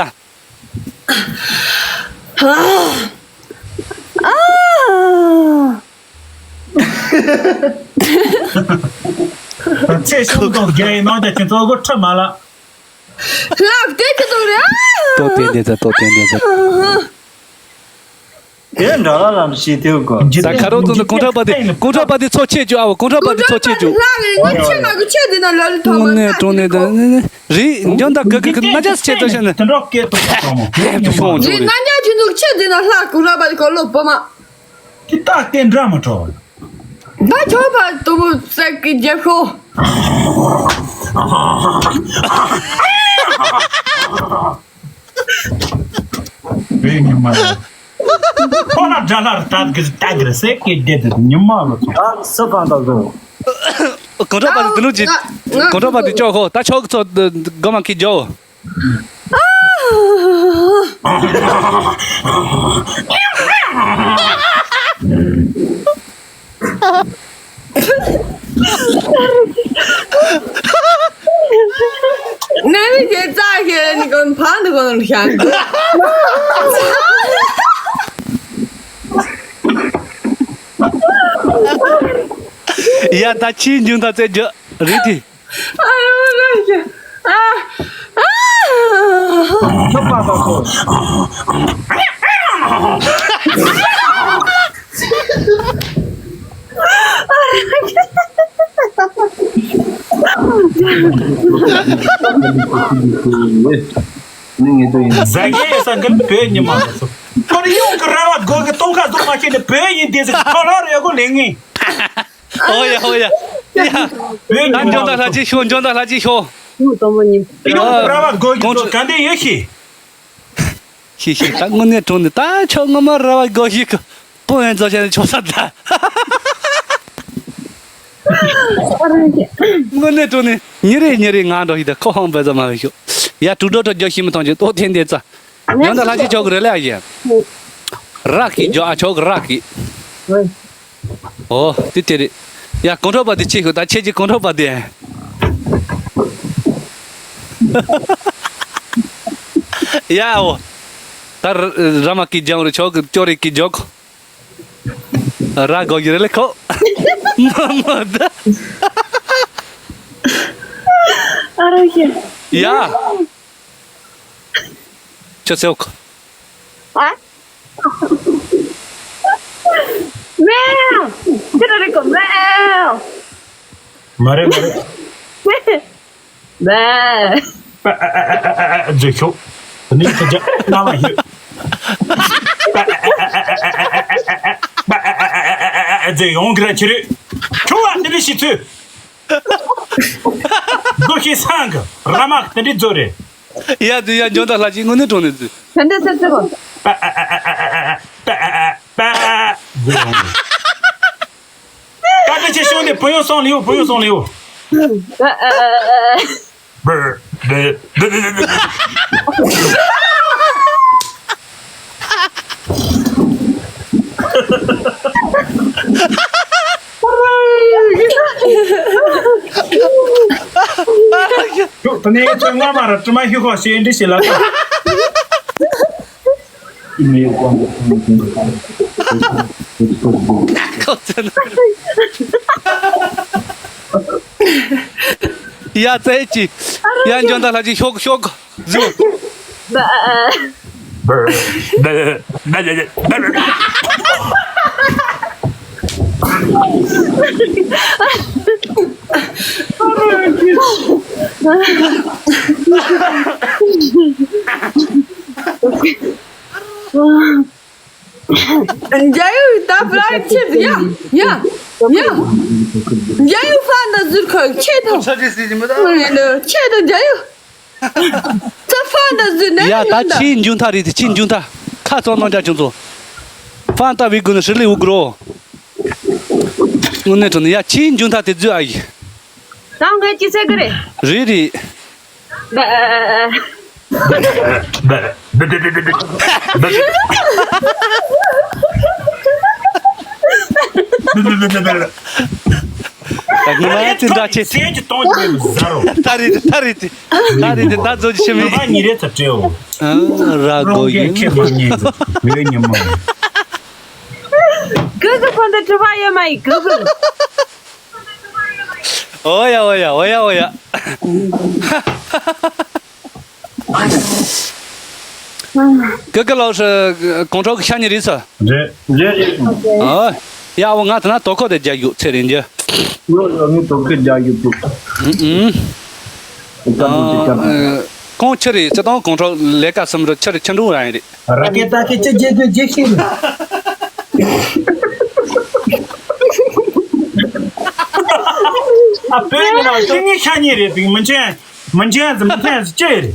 ཚེ་ཤོང་དང་རྒྱ་ཡི་ནང་དུ་ཁྱེད་ཚོ་སྒོ་ཁྲི་མ་ལ། ལག་དེ་ཅི་ཐུག་རེད། ཏོ་ཏེ་འདི་ཚ་ཏོ་ཏེ་འདི་ཚ། དེ་འདྲ་ལ་ལམ་ཞིག་ཐེབས་དགོས། ད་ཁ་རོག་ཏུ་ནི་གོང་ཁྲ་པ་དེ་གོང་ཁྲ་པ་དེ་ཚོ་ཆེ་རྒྱུ་ཨའོ། གོང་ཁྲ་པ་དེ་ཚོ་ཆེ་རྒྱུ་ཨའོ། ལག་ལེན་ང་ཆེ་མ་གི་ཆེ་འདི་ན་ལ་ལི་ཐོག་མ་དངོས་གནས་དྲང་གནས་ད་ནི་ནི་རི་འཇོན་ད་གི་གི་གི་ན་ཅག་ཆེ་ཚོ་ཤ་ནི། དེ་འདྲ་སྐད་དུ་ཐོག་མོ་ཤོང་རི་འཇོག་ན་ཅག་ཆུ་ནུག་ཆེ་འདི་ན་ལྷ་གོང་ཁྲ་པ་དེ་གོ་ལོ་པོ་མ། དེ་ད་སྟེ་འདྲ་མ་གྲོགས། ད་ཆོག་པ་དུ་བུ་ཙེ་གི་རྒྱབ་ཤོག་བོད་ཉི་མ་ལ། ཁོ་ན་དགྲ་ལྷར་ལྟ་གི་ལྟ་གི་རེད་ཟེར་སྐད་བརྒྱད་དེ་ཉི་མ་ལ་ཚོ། ཨ་སུ་གང་དག་དགོ། གོང་ཁྲ་པ་དེ་དེ་ལུགས་ཀྱི། ང་ང་གོང་ཁྲ་པ་དེ་ཅོག་ཧོ་ད་ཆོག་གི་ཚོ་དགོ་མ་ཁི་ཇོ། ནས་མི་དེ་རྩ་ཁྱེར་ནི་གོན་ཕ་ནི་གོན་ཤང་། ཡ་ད་ཕྱིའི་འཇུང་ད་རྩེ་རྒྱུ་རེད་དེ། ཨ་རོ་རོ་ཞེ། ཨ། ཨ། ཁྱོད་པ་པ་ཁོ། ཟ་གི་ཡོད་ས་འགན་བོད་ཉི་མ་ལ་སོ། ཁོ་རེ་ཡོང་གི་ར་བ་སྒོ་གི་སྟོང་ཁ་སྡུག་མ་བྱས་ནས་བོད་ཡིན་དེ་ཟིག་ཁོ་ལོ་རེ་གོ་ལེ་ངེས། ཨོ་ཡ་ཨོ་ཡ། ཡ། བོད་ད་ཉི་མ་འཇོན་ད་ལྷ་ཅིག་ཤོག་འཇོན་ད་ལྷ་ཅིག་ཤོག་ཡོང་གི་ར་བ་སྒོ་གི་སྟོང་ག་འདི་ཡོད་ཤི། ཤི་ཤི་ད་དངོས་གནས་དྲང་ནས་ད་ཆོག་ངོ་མ་ར་བ་སྒོ་ཞིག་གི་པོ་ཡན་ཚོ་བྱས་ནས་ཆོག་ས་ད། དངོས་གནས་དྲང་ནས་ཉི་རེ་ཉི་རེ་ང་འགྲོ་ཞིག་ད་ཁོ་ཧང་བས་ཙམ་མ་བས་ཤོག་ཡ་དྲུག་སྒྲོ་དྲུག་རྒྱོ་ཤི་མི་ཐོང་ཅིག་ཏོ་ཐེན་དེ་ཙ། ཡང་ད་ལྷ་ཅིག་ཆོག་གི་རེད་ལ་ཡ་ཡ། རག་གི་རྒྱོ་ཨ་ཆོག་གི་རག་གི། ཨོ་དེ་དེ་རེད། ཡ་གོང་ཁྲོ་པ་དེ་ཆེ་ཤོ་ད་ཆེ་ཅིག་གོང་ཁྲོ་པ་དེ། ཡ་ཨོ། ད་ར་མ་གི་རྒྱང་རུ་ཆོག་གི་ཅོ་རེ་གི་རྒྱོག་ར་གོ་གི་རེད་ལེ་ཁོ། མ་མ་ད། ཨ་རོ་ཤེ། ཡ། ཅོ་སེ་ཨོ་ཁོ། ཨ། མེའོ། ཁྱེད་རང་རེད་གོ་མེའོ། མ་རེད་མ་རེད། མེ། པ་ཨ་ཨ་ཨ་ཨ་ཨ་ཨ་ཟེར་ཤོག་དེ་ནས་ཁྱེད་ཅག་རྣ་བ་ཡོད། པ་ཨ་ཨ་ཨ་ཨ་ཨ་ཨ་ཨ་ཨ་ཨ་ཟེར་ཡོང་གི་ར་ཁྱེད་རེད། ཁྱོད་ཨ་དེ་འདྲ་ཞིག་ཚོད། སྒོ་ཤེས་སང་གི་ར་མ་དེ་འདྲ་ཚོད་རེད། ཡ་དུ་ཡ་འཇོན་ད་ལྷ་ཅིག་དངོས་གནས་དྲང་གནས་དུ། ད་འདི་ཚེ་ཚེ་གོ། པ་ཨ་ཨ་ཨ་ཨ་ཨ་ཨ་པ་ཨ་ཨ་པ་ཨ་ཨ་ཨ་ཨ་ཟེར་ཡོང་གི། ད་ལྟ་ཆེ་ཤོས་ནི་བུ་ཡོ་སོང་ལེའོ་བུ་ཡོ་སོང་ལེའོ། ཨ་ཨ་ཨ་ཨ། ད་ནས་ཁྱོད་སྔ་མ་ར་དྲི་མ་ཤི་ཁོག་ཤེས་འདྲི་ཞིག་ལ། ཡ་ཙེ་ཅི། ཡ་འཇོན་ད་ལྷ་ཅིག་ཤོག་ཤོག་ཟུ། འཇའ་ཡུ་ད་ཕ་ལ་ཁྱེད་ཡ་ཡ་ཡ། འཇའ་ཡུ་ཕ་ན་ཟུར་ཁ་ཁྱེད་དང་ཁྱེད་དང་འཇའ་ཡུ། ད་ཕ་ན་ཟུར་ནས་ཡ་ད་ཡིན་ད། ཁྱེད་མཇུག་མཐའ་རེད་དེ། ཁྱེད་མཇུག་མཐའ་ཁ་ཚང་གནང་རྒྱ་ཁྱོད་ཚོ། ཕ་ད་བི་གུ་ནི་ཧྲི་ལི་འུ་གུ་རོ། དངོས་གནས་དྲང་ནས་ཡ་ཁྱེད་མཇུག་མཐའ་དེ་རྫུས་ཨ་ཡི། ད་ངས་ཅི་ཟེར་གི་རེད། རེད་རེད། ད་ཉི་མ་ཅི་འདྲ་ཆེ། སེམས་ཀྱི་གཏོང་རྒྱུ་ཟ་རོ། ད་རེད་ད་རེད་ད་རེད་ད་རྫོགས་ཀྱི་ཤི་མི། ཉི་མ་ཉི་རེ་ཚ་སྤྲེའུ། ར་རོང་གི་ཁྱེད་མ་ཉེས་ཟེར་ངའི་ཉི་མ། གི་གི་ཁོང་དུ་གྲུ་པ་ཡོད་མ་ཡིན་གི་གི། ཨོ་ཡ་ཨོ་ཡ་ཨོ་ཡ་ཨོ་ཡ། ཀི་ཀི་ལགས་སུ་གོང་ཁྲོ་གི་ཤ་ཉེ་རེད་ས། རེད་རེད་རེད། ཨོ་ཡ་འོ་ང་ད་ན་དོ་ཁོ་དེ་རྒྱ་ཡུག་ཚེ་རིང་རྒྱ། ཡོ་ཡོ་ངས་དོ་ཁོ་རྒྱ་ཡུག་དུ། ཨུ་ཨུ། གོང་ཆི་རེད་ཅི་དང་གོང་ཁྲོ་ལས་ཀ་སུམ་རུ་ཆི་རེད་ཆི་འགྲོ་རང་རེད། ར་ཀེ་ཏ་ཀེ་ཅི་རྗེས་དུ་རྗེས་ཤེས་རེད། ཨ་བོད་ནང་ལ་ཤི་ཉེ་ཤ་ཉེ་རེད་པིང་མི་འཇོན་མི་འཇོན་ཟི་མི་འཇོན་ཟི་ཅི་རེད།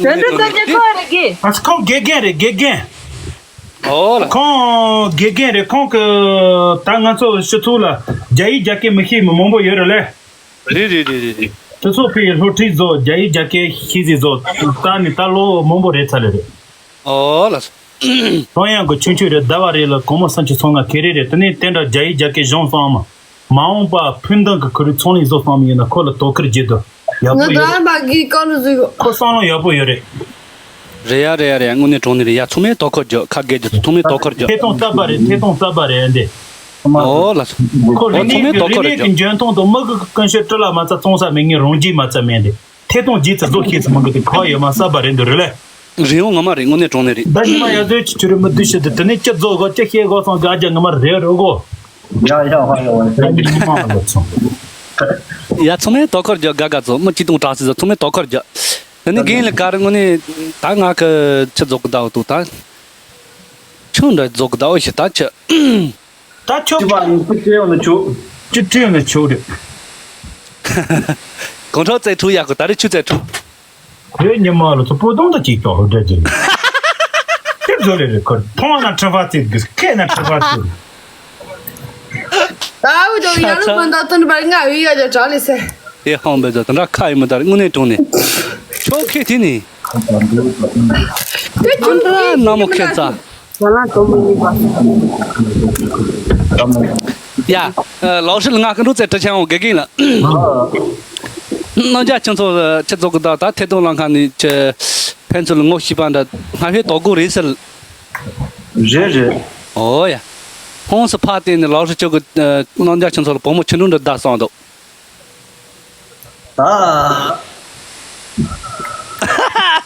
དོན་དུ་ཀ་ཅི་ཁོ་རེད་གི། ཨ་ཁོ་དགེ་རྒན་རེད་དགེ་རྒན། ཨོ་ལ། ཁོང་དགེ་རྒན་རེད། ཁོང་གི་ད་ང་ཚོ་སྤྱི་ཚོགས་ལ་རྒྱ་ཡིག་རྒྱ་སྐད་མི་ཤེས་མི་མང་པོ་ཡོད་རེད་ལེ། རེད་རེད་རེད་རེད་རེད། དེ་ཚོ་ཕ་གིར་སློབ་ཁྲིད་བཟོ། རྒྱ་ཡིག་རྒྱ་སྐད་ཤེས་ཟིག་བཟོ། ད་ནི་ད་ལོ་མང་པོ་རེད་ཚར་ལེ་རེད། ཨོ་ལ་སོ། ཀྲུང་དབྱང་གི་ཆུང་ཆུང་རེད། ཟླ་བ་རེ་ལ་སྒོར་མོ་སུམ་ཅུ་སོ་ལྔ་ཁེ་རེ་རེད། དེ་ནས་དེ་འདྲ་རྒྱ་ཡིག་རྒྱ་སྐད་སྦྱོང་སོང་ཨ་མ། མ་འོངས་པ་ཕུན་ཐང་གི་ཁོ་རའི་ཚོང་ལས་བཟོ་སོང་མི་ཡིན་ན་ཁོ་ལ་དོ་ཁུར་བྱེད་དོ། ཡག་པོ་ཡོད་རེད། ང་མ་གི་ཀ་ལུ་ཟིག་ཁོ་བསམ་བློ་ཡག་པོ་ཡོད་རེད། རེད་ཡ་རེད་ཡ་རེད་ཡ། དངོས་གནས་དྲང་གནས་རེད་ཡ། ཚང་མས་དོ་ཁུར་རྒྱོབ། ཁ་དགེ་རྒྱུ་ཚོ་ཚང་མས་དོ་ཁུར་རྒྱོབ། ཐད་གཏོང་གསར་པ་རེད། ཐད་གཏོང་གསར་པ་རེད་འདི། ཨོ་ལ་སོ། ཁོ་རིག་གནས་ཀྱི་རིག་གནས་ཀྱི་འཇོན་ཐང་དང་མི་གི་ཀུན་སྤྱོད་སྤྲུལ་ལ་མ་རྩ་བཙོང་ས་མེད། ངས་རང་རྒྱུས་མ་རྩ་མེད་འདི། ཐད་གཏོང་རྗེས་ཚ་བཟོ་ཤེས་ཚ་མི་གི་དེ་ཁོ་ཡོད་མ་གསར་པ་རེད་འདི་རེད་ལེ། རིན་ཡོང་ངོ་མ་རེད། དངོས་གནས་དྲང་གནས་རེད། ད་ཉི་མ་ཡ་ཟོས་ཆི་ཆི་རེད་མི་འདུག་ཤི་དེ་དེ་ནས་ཅི་བཟོ་གོ་ཅི་ཤེས་གོ་སང་ག་རྒྱ་ངོ་མ་རེད་རེད་གོ། ཡ་ཡ་ཧ་ཡ་ཧ་ཡ་ཉི་མ་ལ་ཚོང་། ཡ་ཚང་མས་དོ་ཁུར་རྒྱོབ། དགའ་དགའ་ཚོ་མི་གཅིག་སྟོང་དྲག་སི་ཚོ་ཚང་མས་དོ་ཁུར་རྒྱོབ། དེ་ནི་རྒན་ལ་ག་རེ་དངོས་གནས་ད་ང་གི་ཆི་རྫོགས་གི་ད་འོ་དུ་ད། ཆུང་འདྲ་རྫོགས་གི་ད་འོ་ཞི་ད་ཆི། ད་ཆོག་ཅི་བ་ཡིན་ཅི་སྤྲད་ཡོང་ན་ཆོག་ཅི་སྤྲད་ཡོང་ན་ཆོག་རེད། གོང་ཁྲོ་རྩེ་ཁྲུ་ཡག་གི་ད་རེ་ཆུ་རྩེ་ཁྲུ། ཁོའི་ཉི་མ་ལ་ཚོ་སྤོ་དོང་དང་གཅིག་ཏོག་འདྲ་ཅིག་དེ་བཟོ་རེ་རེ་ཁོ་མཐོང་ན་ཁྲི་ཕ་ཚིག་གི་ཁེ་ན་ཁྲི་ཕ་ཚིག་ད་འུ་ཅག་ཡ་ལུ་མ་འདའ་དོན་པར་ང་འུ་ཡ་ཡ་གྲགས་ལས་སེ། དེ་ཧང་བེ་ཛ་དང་འདྲ་ཁ་ཡི་མི་དར་དངོས་གནས་དྲང་ནས། ཆོ་ཁེ་དེ་ནི། དེ་ཨ་ཆུང་འདྲ་ན་མོ་ཁེ་ཙ། ཡ་ལང་དོ་མི་ཡིན་པ། ཡ། ལའོ་ཧྲི་ལ་ང་ཀུན་འགྲོ་ཙེ་ཏྲ་ཆང་འོང་དགེ་རྒན་ལ། རྣམ་རྒྱལ་ཁྱེད་ཚོ་ཆི་ཚོགས་གི་ད་ད་ཐད་གཏོང་ལ་ཁ་ནས་ཆི་ཕན་ཚུན་ལ་ངོ་ཤེས་པ་འདྲ་སྔ་ཕྱི་དོ་དགོས་རེད་ཟེར། རེད་རེད། ཨོ་ཡ། ཧོང་སི་ཕ་བལྟས་ནས་ལའོ་ཧྲི་ཆོ་གི་རྣམ་རྒྱལ་ཁྱེད་ཚོ་ལ་བུ་མོ་ཆུང་ཆུང་འདྲ་བདའ་སོང་འདུག་ད།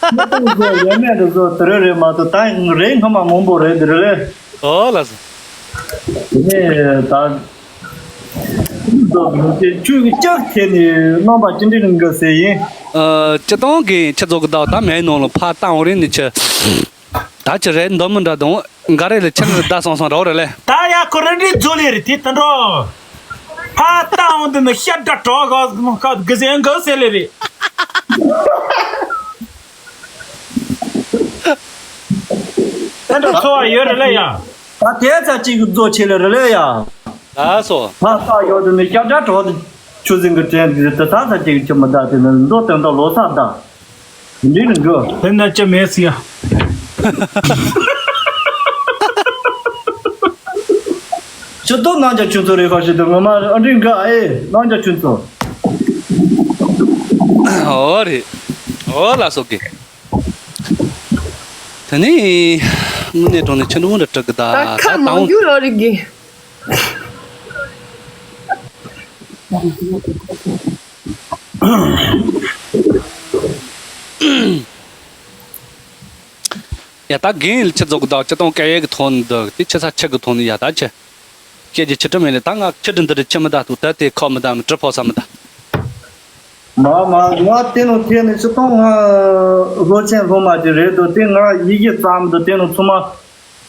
ཁྱེད་ཚོ་ཡོད་མེད་དུ་བཟོ་དེ་རེད་རེད་མ་གཏོགས་ད་རེད་སྔ་མ་མང་པོ་རེད་དེ་རེད་ལེ། ཨོ་ལགས་སོ། དེ་ནས་ད། ཁྱོད་ཀྱི་ལྕགས་ཐེ་ནས་རྣམ་པ་ཅི་འདྲ་ལ་འགའ་ཟེར་ཡིན། ཨ་སྤྱི་བཏང་གི་ཁྱེད་ཚོ་གི་ད་ད་མེད་ནང་ལ་ཕ་ཏང་རེད་ནི་ཆི། ད་ཅི་རེད་འདོད་མི་འདྲ་དང་འགའ་རེ་ལ་ཁྱེད་རེ་ད་སོང་སོང་རོགས་རེད་ལེ། ད་ཡ་ཁོ་རེ་འདྲའི་རྫོ་ལེ་རེད་དེ་ད་འགྲོ། ཕ་ཏང་འོང་དུ་ནི་ཤ་འདྲ་གྲོགས་ག་གི་ཟེ་འགའ་ཟེ་ལེ་རེད། ད་འགྲོ་ཚོ་བ་ཡོད་རེད་ལེ་ཡ། ད་དེ་ཚ་གཅིག་གི་རྫོ་ཆེ་ལེ་རེད་ལེ་ཡ། ད་སོ། ཕ་ཏང་ཡོད་དུ་ནི་ཤ་འདྲ་གྲོགས་དུ་ཆུ་ཟིང་གི་དྲན་དུ་དེ་ཚ་ཚ་གཅིག་གི་ཆུ་མི་ད་དེ་ནི་མདོ་དོན་དག་ལོ་ས་ད། འདི་ནི་འགྲོ། དེ་ན་ཅི་མེད་སི་ཡ། ཅི་ཏོ་ནང་རྒྱ་ཆུ་ཚོད་རེ་ཁ་ཞིག་ཏུ་ངོ་མ་ཨ་འདྲི་འགའ་ཨེ་ནང་རྒྱ་ཆུ་ཚོད། ཨོ་རེད། ཨོ་ལ་སོགས་ཀྱི། དེ་ནི་དངོས་གནས་དྲང་ནས་ཆུ་འགྲོ་འདྲ་སྤྲུག་གི་ད་ད་ཁ་ད་མང་འོང་རྒྱུ་ལོ་རིག་གི། ཡ་ད་རྒན་ལ་ཆི་རྫོགས་གི་ད་སྤྱི་སྟངས་སྐད་ཡིག་གི་ཐོག་ནས་འདུག་དེ་ཆི་ས་ཆི་གི་ཐོག་ནས་ཡ་ད་ཆི། སྐད་ཀྱི་ཆི་ཁྲི་མེད་ལེ་ད་ང་ཁྱི་དྲི་འདི་རི་ཆི་མི་ད་ཐུག་ད་དེ་ཁོ་མི་ད་མི་གྲི་ཕོ་ས་མི་ད། མ་མ་ང་དེ་ནང་ཐད་ནས་སྤྱི་སྟངས་ང་སློབ་ཆེན་སློབ་མ་ཅིག་རེད་འདུག་དེ་ང་ཡི་གེ་བརྩམས་འདུག་དེ་ནང་ཚང་མ།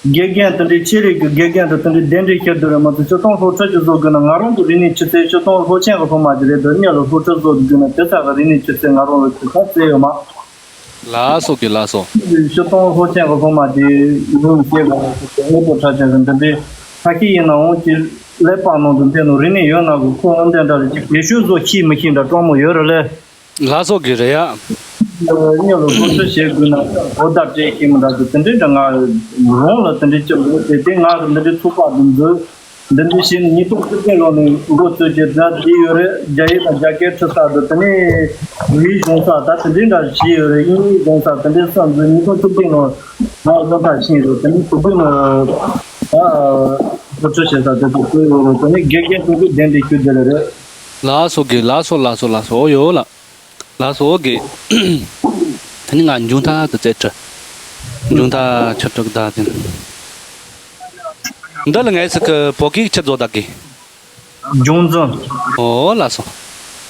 དགེ་རྒན་དེ་འདྲའི་ཆེད་ལས་ཀྱི་དགེ་རྒན་དང་དེ་འདྲའི་གདན་འདྲེན་ཞུ་རྒྱུ་རེད་མ་གཏོགས་སྤྱི་བཏང་སློབ་ཁྲིད་ཅིག་བཟོ་དགོས་ན་ང་རང་གི་རིག་གནས་ཆུ་ཚད་སྤྱི་བཏང་སློབ་ཆེན་གྱི་སློབ་མ་ཅིག་རེད་འདུག་གཉིས་ལ་སློབ་ཁྲིད་བཟོ་དགོས་ན་དེ་ཚ་གི་རིག་གནས་ཆུ་ཚད་ང་རང་ལ་ཅི་ཚ་བཙལ་ཡོད་མ། ལགས་སོ་དགེ་ལགས་སོ། སྤྱི་བཏང་སློབ་ཆེན་གྱི་སློབ་མ་དེ་ངོས་བཤད་དགོས་ན་དངོས་པོ་གྲགས་ཅན་གྱི་འདི་འདྲའི་ཁ་ཤས་ཡིན་ནའང་ཅི་ཀླད་པ་ནང་དུ་འདི་ནང་རིག་གནས་ཡོད་ན་གི་ཁོ་འདི་འདྲ་རེད་ཅིག་བེད་སྤྱོད་བཟོ་ཤེས་མི་ཤེས་འདྲ་སྤྲང་མོ་ཡོད་རེད་ལེ། ལགས་སོ་དགེ་རེད་ཡ། གཉིས་ལ་སློབ་ཁྲིད་བྱེད་དགོས་ན་གོ་བརྡ་སྤྲད་ཤེས་མི་འདྲ་དེ་དེ་འདྲའི་འདྲ་ང་རང་ལ་དེ་འདྲའི་སྤྱི་འདུག་དེ་དེ་ང་གི་འདི་འདྲའི་ཚོགས་པ་འདི་འཛུལ་འདི་འདྲའི་བྱས་ནས་ཉིས་སྟོང་བཅུ་བདུན་ལོ་ནས་འགོ་བཙུགས་རྒྱུ་ད་བསྡད་ཡོད་རེད། རྒྱ་ཡིག་དང་རྒྱ་སྐད་ཁྲིད་ས་དང་དེ་ནས་བོད་ཡིག་སྦྱོང་ས་ད་དེ་འདྲའི་འདྲ་བྱས་ཡོད་རེད། དབྱིན་ཡིག་སྦྱོང་ས་དེ་འདྲའི་ས་འཛུལ་ཉིས་སྟོང་བཅུ་བདུན་ལོ་ང་བཟོ་ལྟ་ཕྱིན་རེད། དེ་ནས་བཅུ་བདུན་ལོ་ད་སློབ་ཁྲིད་བྱེད་ས་དེ་ཚོ་བཙུགས་ཡོད་རེད། དེ་ནས་དགེ་རྒན་དེ་ཚོ་གདན་འདྲེན་ཞུ་རྒྱུ་རེད། ལགས་སོ་དགེ་ལགས་སོ་ལགས་སོ་ལགས་སོ། ཨོ་ཡོད་ལགས། ལགས་སོ་དགེ། ད་ནི་ང་མཇུག་མཐའ་དུ་བཙལ་ཁྲི། མཇུག་མཐའ་ཆུ་དྲུག་ད་དེ། འདི་ལ་ངས་སི་ཀི་བོད་སྐད་ཆི་བཟོ་ད་དགེ། སྦྱོང་བརྩོན། ཨོ་ལགས་སོ།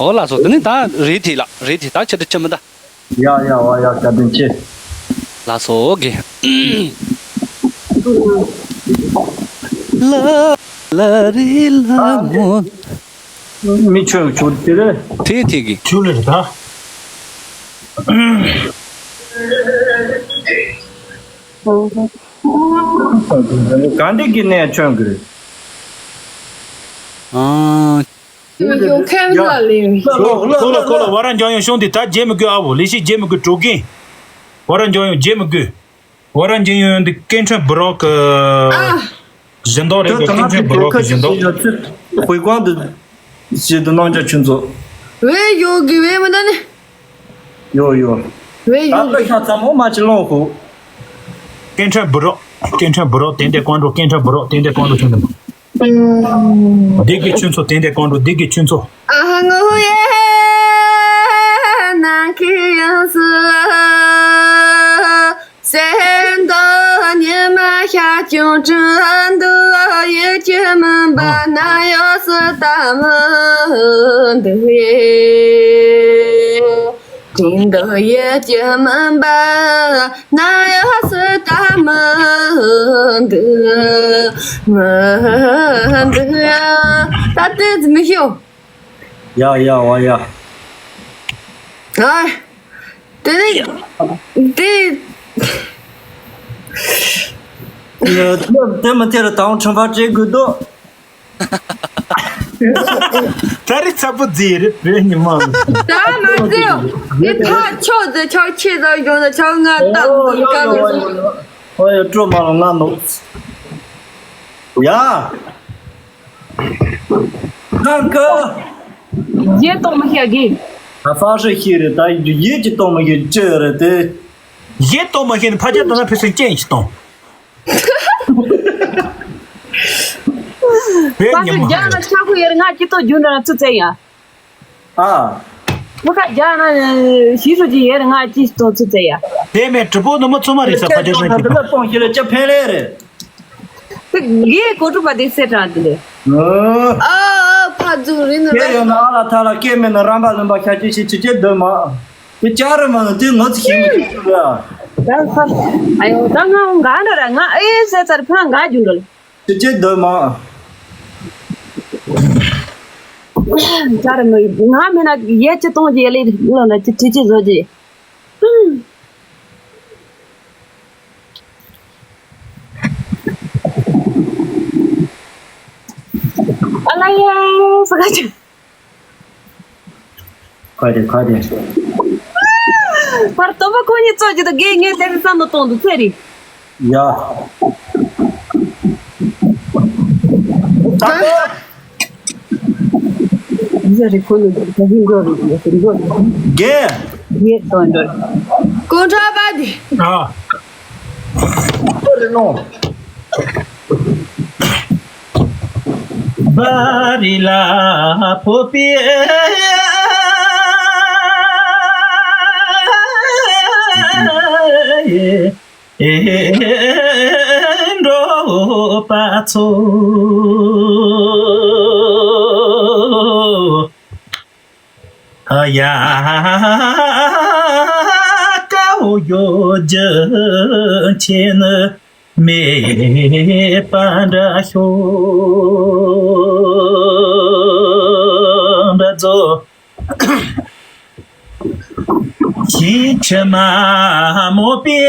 ཨོ་ལགས་སོ་དེ་ནི་ད་རེད་དེ་ལ་རེད་དེ་ད་ཆི་དྲི་ཆི་མི་ད། ཡ་ཡ་བ་ཡ་བཀའ་དྲིན་ཆེ། ལགས་སོ་དགེ། ལ་ལ་རི་ལ་མོ། མི་ཆོས་ཆོས་དེ་རེད། དེ་དེ་གི། ཆོས་ལེ་རེད་ད། ག་འདི་གི་ནས་ཆོས་གི་རེད། ཨ། ཁོ་ལ་ཁོ་ལ་ཁོ་ལ་ཁོ་ལ་བ་ར་འཇམ་ཡོང་གཞུང་དེ་ད་བརྗེད་མི་དགོས་ཨ་བོ་ལས་ཤིག་བརྗེད་མི་དགོས་གྲོ་གིན། བ་ར་འཇམ་ཡོང་བརྗེད་མི་དགོས། བ་ར་འཇམ་ཡོང་འདི་སྐད་འཕྲིན་བུ་རོག་གི་ཨ། བཞིན་མདོག་རེད་གི་སྐད་འཕྲིན་བུ་རོག་གི་བཞིན་མདོག་དཔེ་ཁང་དུ་ཞིག་ཏུ་གནང་རྒྱ་ཆུན་ཚོགས། ཝེ་ཡོ་གི་ཝེ་མི་ད་ནི། ཡོ་ཡོ། ཝེ་ད་ཡོ་ལྟ་གི་ཤ་ཚ་མོ་མ་ཅི་ལོང་ཧུ། སྐད་འཕྲིན་བུ་རོག་སྐད་འཕྲིན་བུ་རོག་ཏན་ཏན་གང་འགྲོ་སྐད་འཕྲིན་བུ་རོག་ཏན་ཏན་གང་འགྲོ་ཆུན་ཚོགས། བདེ་གི་ཆུན་ཚོགས་ཏན་ཏན་གང་འགྲོ་བདེ་གི་ཆུན་ཚོགས། ཨ་ཧ་ངོ་ཧུ་ཡེ་ནང་གི་ཡང་སུ། སེམས་དང་ཉི་མ་ཤར་བྱུང་དྲན་འདུག་ཡིད་ཀྱི་མུན་པ་ནམ་ཡོང་སུ་ལྟ་མི་འདུག་ཡེ། དྲན་འདུག་ཡིད་ཀྱི་མུན་པ་ནམ་ཡོང་སུ་ལྟ་མི་འདུག་མི་འདུག་ད་ལྟའི་མི་ཤོ། ཡ་ཡ་བ་ཡ། ཨ། དེ་ནི། དེ། དེ་མི་དེ་རུ་དང་ཁྲོམ་པ་བྱེད་དགོས་འདུག་ད་རེས་ཚ་པོ་རྫི་རེད་བོད་ཉི་མ། ད་མ་རྫི། དེ་ཐག་ཆོད་ཟེར་ཆག་ཆེ་ཟ་ཡོང་ན་ཆག་ང་ལྟ་ཨོ་ཡོ་ཡོ་ཡོ་ཡོ། ཨོ་ཡོ་སྤྲོ་མ་རུང་ང་ནོ། ཡ། ཁང་ཁ། ཡེ་གཏོང་མི་ཤེས་གི། ད་ཧྥ་ཧྲི་ཤེས་རེད་ད་ཡེ་གི་གཏོང་མི་ཤེས་ཅི་རེད་དེ། ཡེ་གཏོང་མི་ཤེས་ནི་ཕ་ཆ་དང་ན་ཕི་སི་ཅན་ཞིག་གཏོང་། བོད་ཉི་མ། རྒྱ་ན་ཆག་ཁུ་ཡེར་ང་ཅི་ཏོ་རྒྱུ་འདྲ་ན་ཚུ་ཚེ་ཡ། ཨ། མི་ཁ་རྒྱ་ན་ཤི་སུ་ཅི་ཡེར་ང་ཅི་ཏོ་ཚུ་ཚེ་ཡ། དེ་མེད་གྲི་པོ་ནུ་མོ་ཚོ་མ་རེད་ས་ཕ་ཆ་ན་ཅི་ཏོ། གཏོང་ཤེས་རེད་ཅི་ཕན་ལེ་རེད། དེ་གའི་གོ་ཀྲུ་པ་དེ་སེ་དྲག་དེ་ལེ། ཨ་ཨ་ཕ་ཛུ་རི་ནི་སྐད་ཡོད་ན་ཨ་ལ་ཐ་ལ་སྐད་མེད་ན་རམ་པ་ལུམ་པ་ཤ་ཅི་ཤི་ཅི་ཅི་འདོད་མ། དེ་ཅག་རི་མ་ནི་དེ་ངོ་ཚ་ཤེས་མི་ཐུབ་ལ། ད་ཧ་ཨ་ཡོ་ད་ང་འོང་ག་འདྲ་ར་ང་ཨེ་ཟེར་ཚར་ཕ་འགའ་རྒྱུ་འགྲོ་ལེ། ཅི་ཅི་འདོད་མ། ཅག་རི་མ་ང་མེད་ན་ཡེ་ཅི་གཏོང་རྒྱུ་ཡེ་ལེ་ལོ་ན་ཅི་ཅི་ཅི་བཟོ་རྒྱུ། ཨ་ལ་ཡ་ས་ག་ཅི། ཁ་དེ་ཁ་དེ། ཕར་སྟོན་པ་ཁོ་གཉིས་ཚོ་ཅི་ད་དགེ་ངས་དེ་བསམ་བློ་གཏོང་འདུག་ཚེ་རིང་། ཡ། ད་གོ། ཟེར་རེ་ཁོ་ནི་ད་ཧིན་འགྲོ་རེ་ཟེར་འགྲོ་རེ། དགེ། ཡེ་གཏོང་འགྲོ་རེ། གོང་ཁྲ་པ་དེ། ཨ། ཨོ་རེ་ནོ། བ་རི་ལ་ཕོ་པི། འགྲོ་བ་ཚོ། ཡ་ཀའོ་ཡོ་རྒྱུ་ཆེ་ནི་མེད་པ་འདྲ་ཤོག་འདྲ་ཚོ། ཤིང་ཁྲི་མ་མོ་པའི་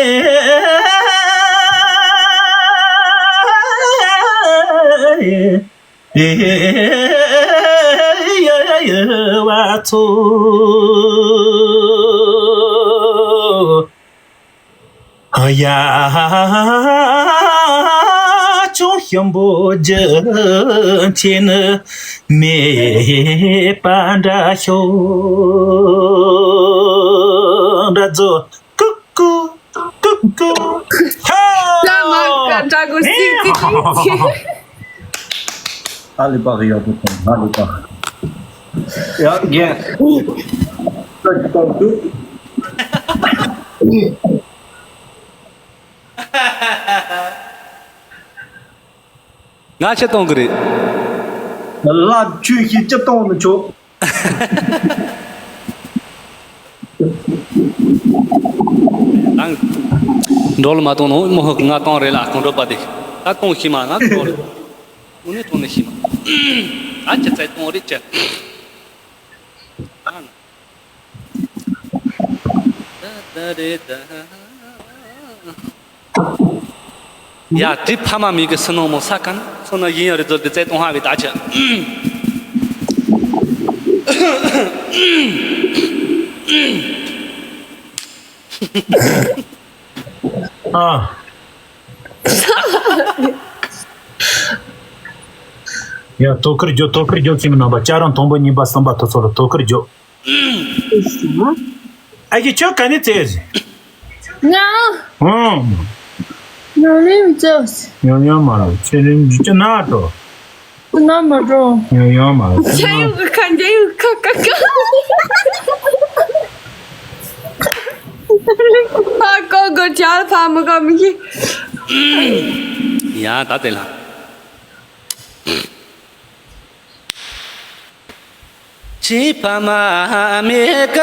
བ་ཚོ། ཡ་ཆུང་ཞིམ་པོ་རྒྱུ་ཆེ་ནི་མེད་པ་འདྲ་ཤོག་འདྲ་ཚོ། ཀུ་ཀུ་ཀུ་ཀུ། ཧ། ཀ་མ་ཀ་ཀྲ་གོ་སི་ཀི་ཀི། ཧ་ལས་པ་གི་ཡག་པོ་དང་ཧ་ལས་པ། ཡ་རྒན། ཀྲ་གི་པ་འདུག་ང་ཆེ་གཏོང་གི་རེད། ལབ་ཆོས་ཤིག་ཅི་གཏོང་ནི་ཆོག་ཨང་། འགྲོ་ལ་མ་གཏོང་ནོ་མོ་ཧོ་ང་གཏོང་རེད་ལ་ཁོང་འགྲོ་པ་དེ། ད་གཏོང་ཤི་མ་ང་གཏོང་རེད། དངོས་གནས་གཏོང་ནི་ཤི་མ། ཨ་ཅི་ཚད་གཏོང་རེད་ཅི། ཨང་། ད་ད་རེད་ད། ཡ་དེ་ཕ་མ་མི་གི་སུ་ནང་མོ་ས་ཀ་ན་སོ་ན་ཡིན་ཡ་རེ་ཛོལ་དེ་ཚད་གཏོང་ཧ་བའི་ད་ཆ། ཨ། ཡ་དོ་ཁུར་རྒྱོ་དོ་ཁུར་རྒྱོ་ཁྱིམ་ནང་པ་ཅ་རང་དང་པོ་གཉིས་པ་གསུམ་པ་དུ་ཚོ་ལ་དོ་ཁུར་རྒྱོ། ཨ་ཀྱི་ཁྱོད་ག་ནས་བཙལ་ཟིན། ང་། ཨང་། ཉོ་ཉོ་མི་བཙལ་ཟིན། ཉོ་ཉོ་མ་རེད་ཁྱེད་རིང་འཇུ་ཅི་ན་འགྲོ། ན་མ་འགྲོ། ཉོ་ཉོ་མ་རེད་ཁྱེད་ཡུ་གི་ཁ་འཇལ་ཡུ་ཁ་ཁ་ཁ། ཧ་ཀོ་གོ་ཆལ་ཕ་མ་ག་མི་གི། ཡ་ད་དེ་ལ། ཅི་ཕ་མ་མེད་ཀ་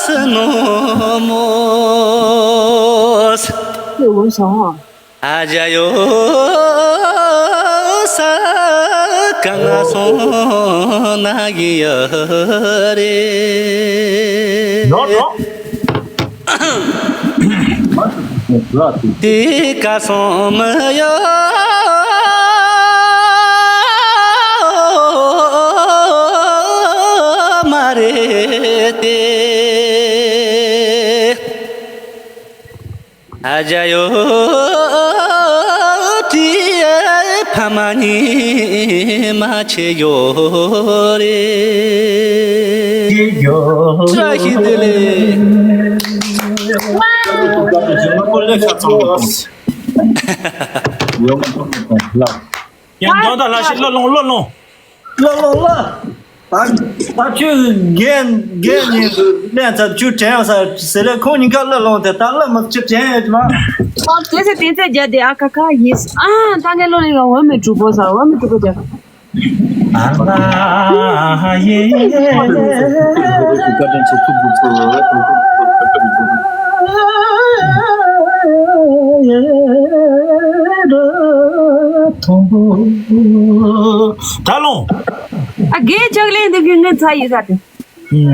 སུ་ནོ་མོ། ཨ་ཇ་ཡོ་ས་ག་ང་སོང་ན་གི་ཡ་རེད། ནོ་ནོ། དེ་ཀ་སོང་མི་ཡོད་མ་རེད་དེ། ཨ་ཇ་ཡོ་ཏི་ཕ་མ་ཉི་མ་ཆེ་ཡོ་རེད། ཡོ། བཀྲ་ཤིས་བདེ་ལེགས། ཡང་མདོ་དང་ལྷ་ཞིག་བློ་ལོང་བློ་ལོང་། བློ་ལོང་བློ། ད་ད་ཁྱོད་རྒན་རྒན་ཉིད་དུ་ལན་ཚ་ཁྱོད་དྲན་ཡོང་ས་ཟེར་ལེ་ཁོང་གཉིས་ཀ་བློ་ལོང་དེ་ད་བློ་མ་ཁྱོད་དྲན་ཡོད་ཀྱི་མ། ཨ་དེ་ཚེ་དེ་ཚེ་རྒྱ་དེ་ཨ་ཁ་ཁ་ཡིས་ཨ་ད་ངས་བློ་ལེ་ཡོང་འོ་མི་གྲུ་པོ་ས་འོ་མི་གྲུ་པོ་རྒྱ། ད་ལོང་། ཨ་དགེ་ལྕགས་ལེན་འདི་གི་ངན་ཚ་ཡི་ས་དེ།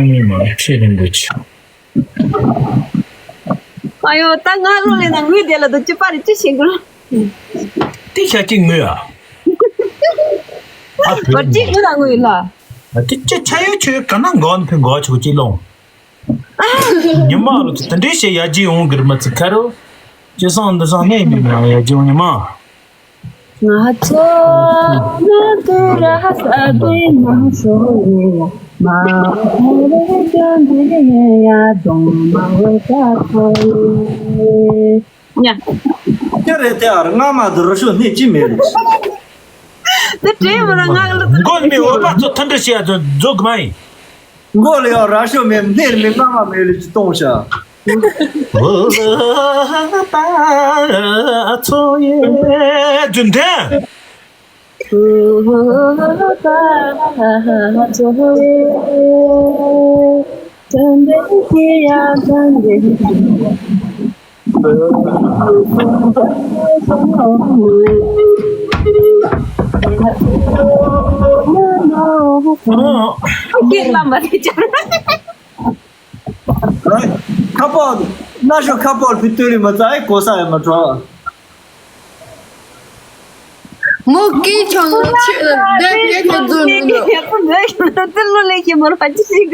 ངས་མ་ཁྲེལ་རིང་པོ་ཆེ། ཨ་ཡོ་ད་ང་ལོ་ལེ་ན་ངུས་དེ་ལ་དུ་ཅི་པ་རེ་ཅི་ཤེས་གོ། དེ་ཤ་གཅིག་ངུས་ཨ། ཨ་བར་གཅིག་ངུས་ན་ངུས་ལ། ཨ་དེ་ཅི་ཆ་ཡོད་ཆོས་ག་ན་འགོ་ནི་ཕི་འགོ་ཆོག་ཅི་ལོང་། ཉི་མ་རུ་དེ་འདྲའི་ཞེ་ཡ་ཇི་འོང་གིར་མི་ཚི་ཁ་རུ། ཅི་སང་འདི་སང་ནས་ཉི་མ་ཡ་ཇི་འོང་ཉི་མ། ང་ཚོ་ང་དུ་ར་ས་དུ་མ་ཤོ་ཡེ་ཡ་མ་ཧེ་རེ་ཅང་དུ་ཡེ་ཡ་དུང་མ་ཝེ་ཀ་ཁོ་ཡེ་ཉ། ཀྱ་རེ་ཏེ་ཨར་ང་མ་དུ་རུ་ཤོ་ནི་ཅི་མེ་རུ། དེ་དྲན་མི་ར་ང་ལ། མགོ་མི་འོ་པ་ཚོ་མཐུན་སྒྲིལ་བྱེད་ཡ་ཚོ་མཛོ་གི་མ་ཡིན། མགོ་ལ་ཡང་ར་ཤོ་མེད། སྣེར་མི་རྔ་མ་མེད་ལ་ཅི་གཏོང་བྱ། འོ་པ་ཚོ་ཡེ་རྒྱུན་ལྡན། ཁ་པར། ན་ཤོ་ཁ་པར་ཕི་ཏོ་རི་མ་ཙ་ཨེ་གོ་ས་ཨེ་མ་གྲོགས། མོ་སྐད་ཆུང་ཆེ་ལ་བསྡད་ཡོད་ཁྱོད་རྫུན་མིན་འདུག་ཡག་པོ་འདུག་དེ་ལོ་ལས་ཤེས་མོར་ཕ་ཅི་ཞིག་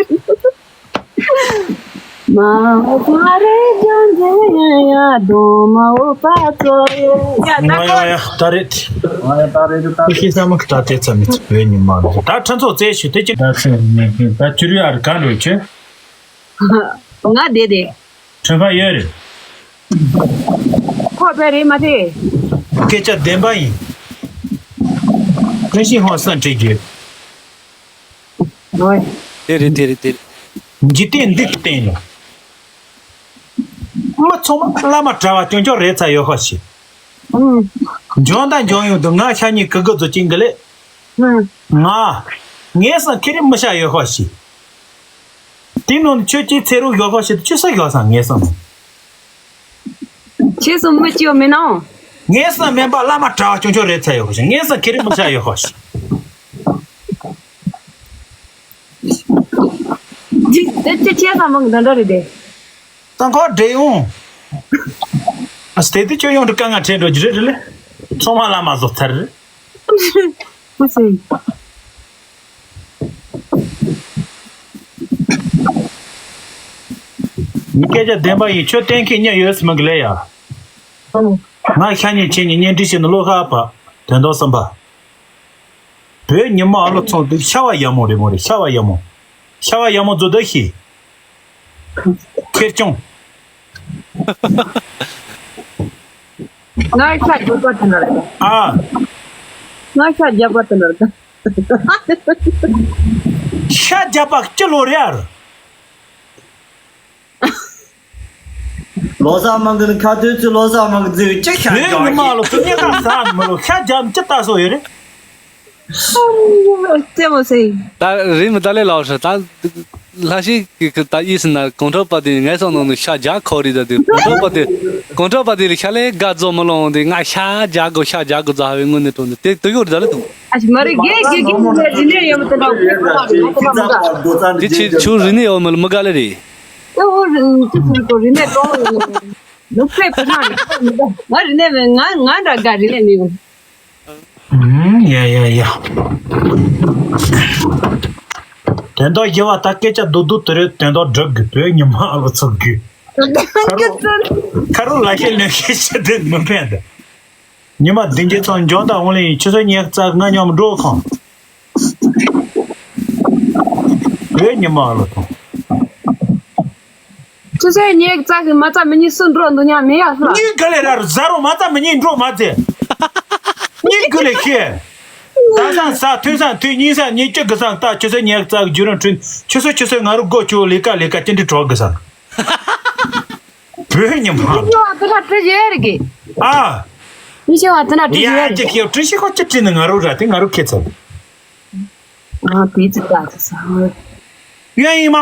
མ་འོ་ཕ་རེ་ཇོན་ཇེ་ཡ་ཡ་དོ་མ་འོ་པ་ཙོ་ཡེ། ཡ་ད་ཡ་ཡ་ད་རེད། ཨ་ཡ་ད་རེད་ད་ཁྱེད་ཤེས་ས་མ་ཁ་ད་དེ་ཚ་མི་ཚ་བོད་ཉི་མ་ལ་ད་ཁྲ་ཚོགས་རྩེ་ཞུ་དེ་ཅི་ད་ཁྲི་ཡ་རི་ག་འགྲོ་ཆེ། ང་བསྡད་དེ། ཁྲོན་པ་ཡོད་རེད། ཁོ་བས་རེད་མ་དེ། སྐད་ཆ་བདེན་པ་ཡིན། ཀུན་ཤེས་ཧོན་སན་བྲིས་རྒྱུ། ཨོའི། དེ་རེད་དེ་རེད་དེ་རེད། འཇིག་རྟེན་འདི་གི་སྟེང་ལ། མི་ཚང་མ་བླ་མ་གྲྭ་བ་སྐྱོང་སྐྱོང་རེད་ཚ་ཡོད་ཧོ་ཞིག་ཨུམ། འཇོན་དང་འཇོན་ཡོང་དུ་ང་ཤ་ཉེ་གི་གི་རྫོ་ཅིང་གི་ལེ། ང་། ངས་སང་ཁེ་རི་མི་ཤ་ཡོད་ཧོ་ཞིག་དེ་ནང་ཆོས་ཀྱི་ཚེ་རུ་ཡོད་ཧོ་ཞིག་ཆུ་ས་ཡོད་སང་ངས་སང་། ཆེ་སུ་མི་ཅི་ཡོད་མེད་ནའང་། ངས་སང་མེན་པ་བླ་མ་གྲྭ་བ་ཆུང་ཆུང་རེད་ཚ་ཡོད་ཧོ་ཞིག་ངས་སང་ཁེ་རི་མི་ཤ་ཡོད་ཧོ་ཞིག་ཅི་དེ་ཅི་ཆེ་སང་མང་འདི་འདྲ་རེད་དེ། ད་ཁོ་བགྲེས་ཡོང་། ཨ་སྟེ་དེ་ཁྱོད་ཡོང་དུ་དཀའ་ངལ་འཕྲད་འགྲོ་རྒྱུ་རེད་རེད་ལེ། ཚང་མ་བླ་མ་བཟོ་ཚར་རེད། ཨ་ཙི། ངའི་སྐད་ཆ་བདེན་པ་ཡིན། ཁྱོད་གཏན་འཁེལ་གཉིས་ཡོད་སི་མི་གི་ལེ་ཡ། ང་ཤ་ཉེ་ཆེ་ཉེ་གཉེན་སྒྲིག་བྱས་ནས་བློ་ཁ་ཨ་ཕ་དོན་དག་བསམ་པ། བོད་ཉི་མ་ཨ་ལོ་ཚང་དུ་ཤ་བ་ཡ་མོ་རེད་མོ་རེད། ཤ་བ་ཡ་མོ། ཤ་བ་ཡ་མོ་རྫོ་དོ་ཤི། ཁེར་སྐྱོང་། ང་ཤ་རྒྱག་པ་དེ་ན་རེད། ཨ། ང་ཤ་རྒྱག་པ་དེ་ན་རེད། ཤ་རྒྱག་པ་སྤྱི་ལོ་རེ་ཨར། ལོ་གསར་མང་གི་ནི་ཁ་ཐུག་ཚུ་ལོ་གསར་མང་གི་ཛི་ཅི་ཤ་རྒྱག་ཡོད་ཉི་མ་ལོ་ཚུ་ཉེ་ཁ་ས་མི་ལོ་ཤ་རྒྱག་ཅི་ལྟ་སོ་ཡོད་རེད། ལྟད་མོ་ཟེར། ད་རིན་མི་ད་ལེ་ལའོ་ཧྲི་ད། ལྷ་ཤི་གི་གི་ད་ཡིས་ན་གོང་ཁྲོ་པ་དེ་ངའི་སང་ནང་ནས་ཤ་རྒྱག་ཁོ་རི་ད་དེ་གོང་ཁྲོ་པ་དེ། གོང་ཁྲོ་པ་དེ་ལ་ཤ་ལེ་དགའ་ཛོ་མི་ལོང་དེ་ང་ཤ་རྒྱག་གོ་ཤ་རྒྱག་གོ་ཛ་ཧ་བའི་ངོ་ནས་དྲོ་ནས་དེ་དུ་ཡོད་རི་ད་ལེ་དུ། ཨ་ཞི་མ་རེད་གེ་གེ་གེ་གེ་རི་ནས་ཡོད་མི་དེ་འདྲ་གེ་གེ་གེ་གེ་གེ་དེ་ཆི་ཆུ་རི་ནས་ཡོད་མི་ལ་མི་དགའ་ལེ་རེད། ཨོ་ཨོ་རི་ནས་ཀྲོང་ནུབ་ཕེབས་པ་ཧྲང་ང་རི་ནས་ང་ང་འདྲ་དགའ་རི་ནས་མི་ཡོང་། ཡ་ཡ་ཡ། དོན་དག་ཞི་བ་ད་སྐད་ཆ་རྡོག་རྡོག་དེ་རེད། དོན་དག་སྒྲུབ་དགོས། བོད་ཉི་མ་ཨ་ལོ་ཚོ་དགོས། ཁ་རོག་ཁ་རོག་ལ་ཤེས་ལོས་ཤེས་བྱེད་དུ་མི་ཕན་ད། ཉི་མ་བདུན་གྱི་ཚང་འཇོན་དང་འོང་ལེ་ཡིན། ཆུ་ཚོད་ཉི་ཤུ་རྩ་ལྔ་མཉམ་འགྲོ་ཁང་། བོད་ཉི་མ་ཨ་ལོ་ཚོ། ཆུ་ཚོད་ཉི་ཤུ་རྩ་གི་མ་རྩ་མི་གཉིས་སུ་འགྲོ་འདུག་ཉག་མེད་ཡ་ཧ། གཉིས་ག་ལེ་ར་རུ་ཟ་རུ་མ་རྩ་མི་གཉིས་འགྲོ་མ་ཚེ། གཉིས་ག་ལེ་ཤེས། ད་སང་ས་ཐོན་སང་ཐོན་ཉིན་སང་ཉིན་གཅིག་གི་སང་ད་ཆུ་ཚོད་ཉི་ཤུ་རྩ་གི་རྒྱུ་རང་ཁྲུན་ཆུ་ཚོད་ཆུ་ཚོད་ང་རུ་སྒོ་ཆུ་ལས་ཀ་ལས་ཀ་ཅི་འདྲི་གྲོགས་གི་སང་། བོད་ཉི་མ། ཉི་ཤུ་བ་དེ་ལ་བྲི་ཡོད་རེད་གི། ཨ། ཉི་ཤུ་བ་དེ་ལ་བྲི་ཡོད་ཡ་རེད། ཅིག་ཡོད་བྲི་ཤི་ཁོ་ཅི་བྲི་ནི་ང་རུ་ར་དེ་ང་རུ་ཁེ་ཚར། ང་དེ་ཅི་ད་ཅི་ས། གཡོན་ཡིན་མ།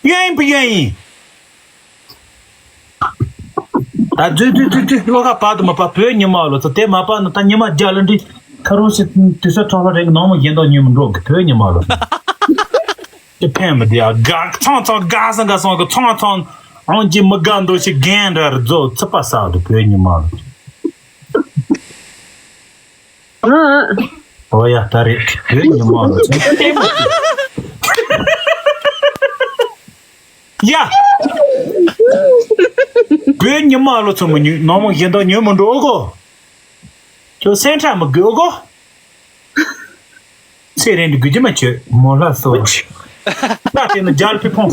གཡོན་ཡིན་པ་གཡོན་ཡིན། ད་ཛུ་ཛུ་ཛུ་ཛུ་བློ་ཁ་བབ་དུ་མ་བབ་བོད་ཉི་མ་ལོ་ཚོ་དེ་མ་བབ་ན་ད་ཉི་མ་རྒྱ་ལ་འདྲི་ཁ་རོ་ཞིག་དུས་ས་ཁྲོ་ལ་རེད་ནང་མ་ཡིན་དོ་ཉི་མ་འགྲོ་གི་བོད་ཉི་མ་ལོ་ཚོ། དེ་ཕན་མི་དེ་ཡ་དགའ་ཚང་ཚང་དགའ་སང་དགའ་སང་གི་ཚང་ཚང་ཨང་ཅི་མི་དགའ་འདོད་ཞིག་རྒན་འདྲ་རྫོ་ཚིག་པ་ཟ་དུ་བོད་ཉི་མ་ལོ་ཚོ། ཨོ་ཡ་ད་རེད། བོད་ཉི་མ་ལོ་ཚོ་ལྟད་མོ། ཡ། བོད་ཉི་མ་ལོ་ཚོ་མི་ཉུལ་ནོར་མོ་བཞིན་དུ་ཉུལ་མི་འགྲོ་ཨོ་གོ། ཁྱོད་སེམས་ཁྲལ་མི་དགོས་ཨོ་གོ། ཚེ་རིང་དུ་དགོས་ཀྱི་མ་བྱོས་མོ་ལྷ་སོགས་ཀྱི། ད་དེ་ནི་རྒྱལ་ཕེ་ཕོང་།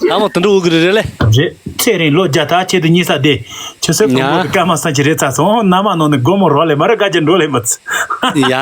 ལ་མོ་དུད་འགྲོ་འུ་གི་རེད་རེད་ལེ། རེད། ཚེ་རིང་ལོ་བརྒྱ་དང་ཆེད་དུ་གཉིས་ས་དེ། ཆུ་སེར་ཕུང་པོ་ཡ། གི་སྐར་མ་སང་ཆི་རེད་ཚ་སོང་། ན་མ་ནང་ནས་སྒོར་མོ་རོགས་ལས་མ་རེད། དགའ་རྒྱུ་འགྲོ་ལས་མ་ཚ། ཡ།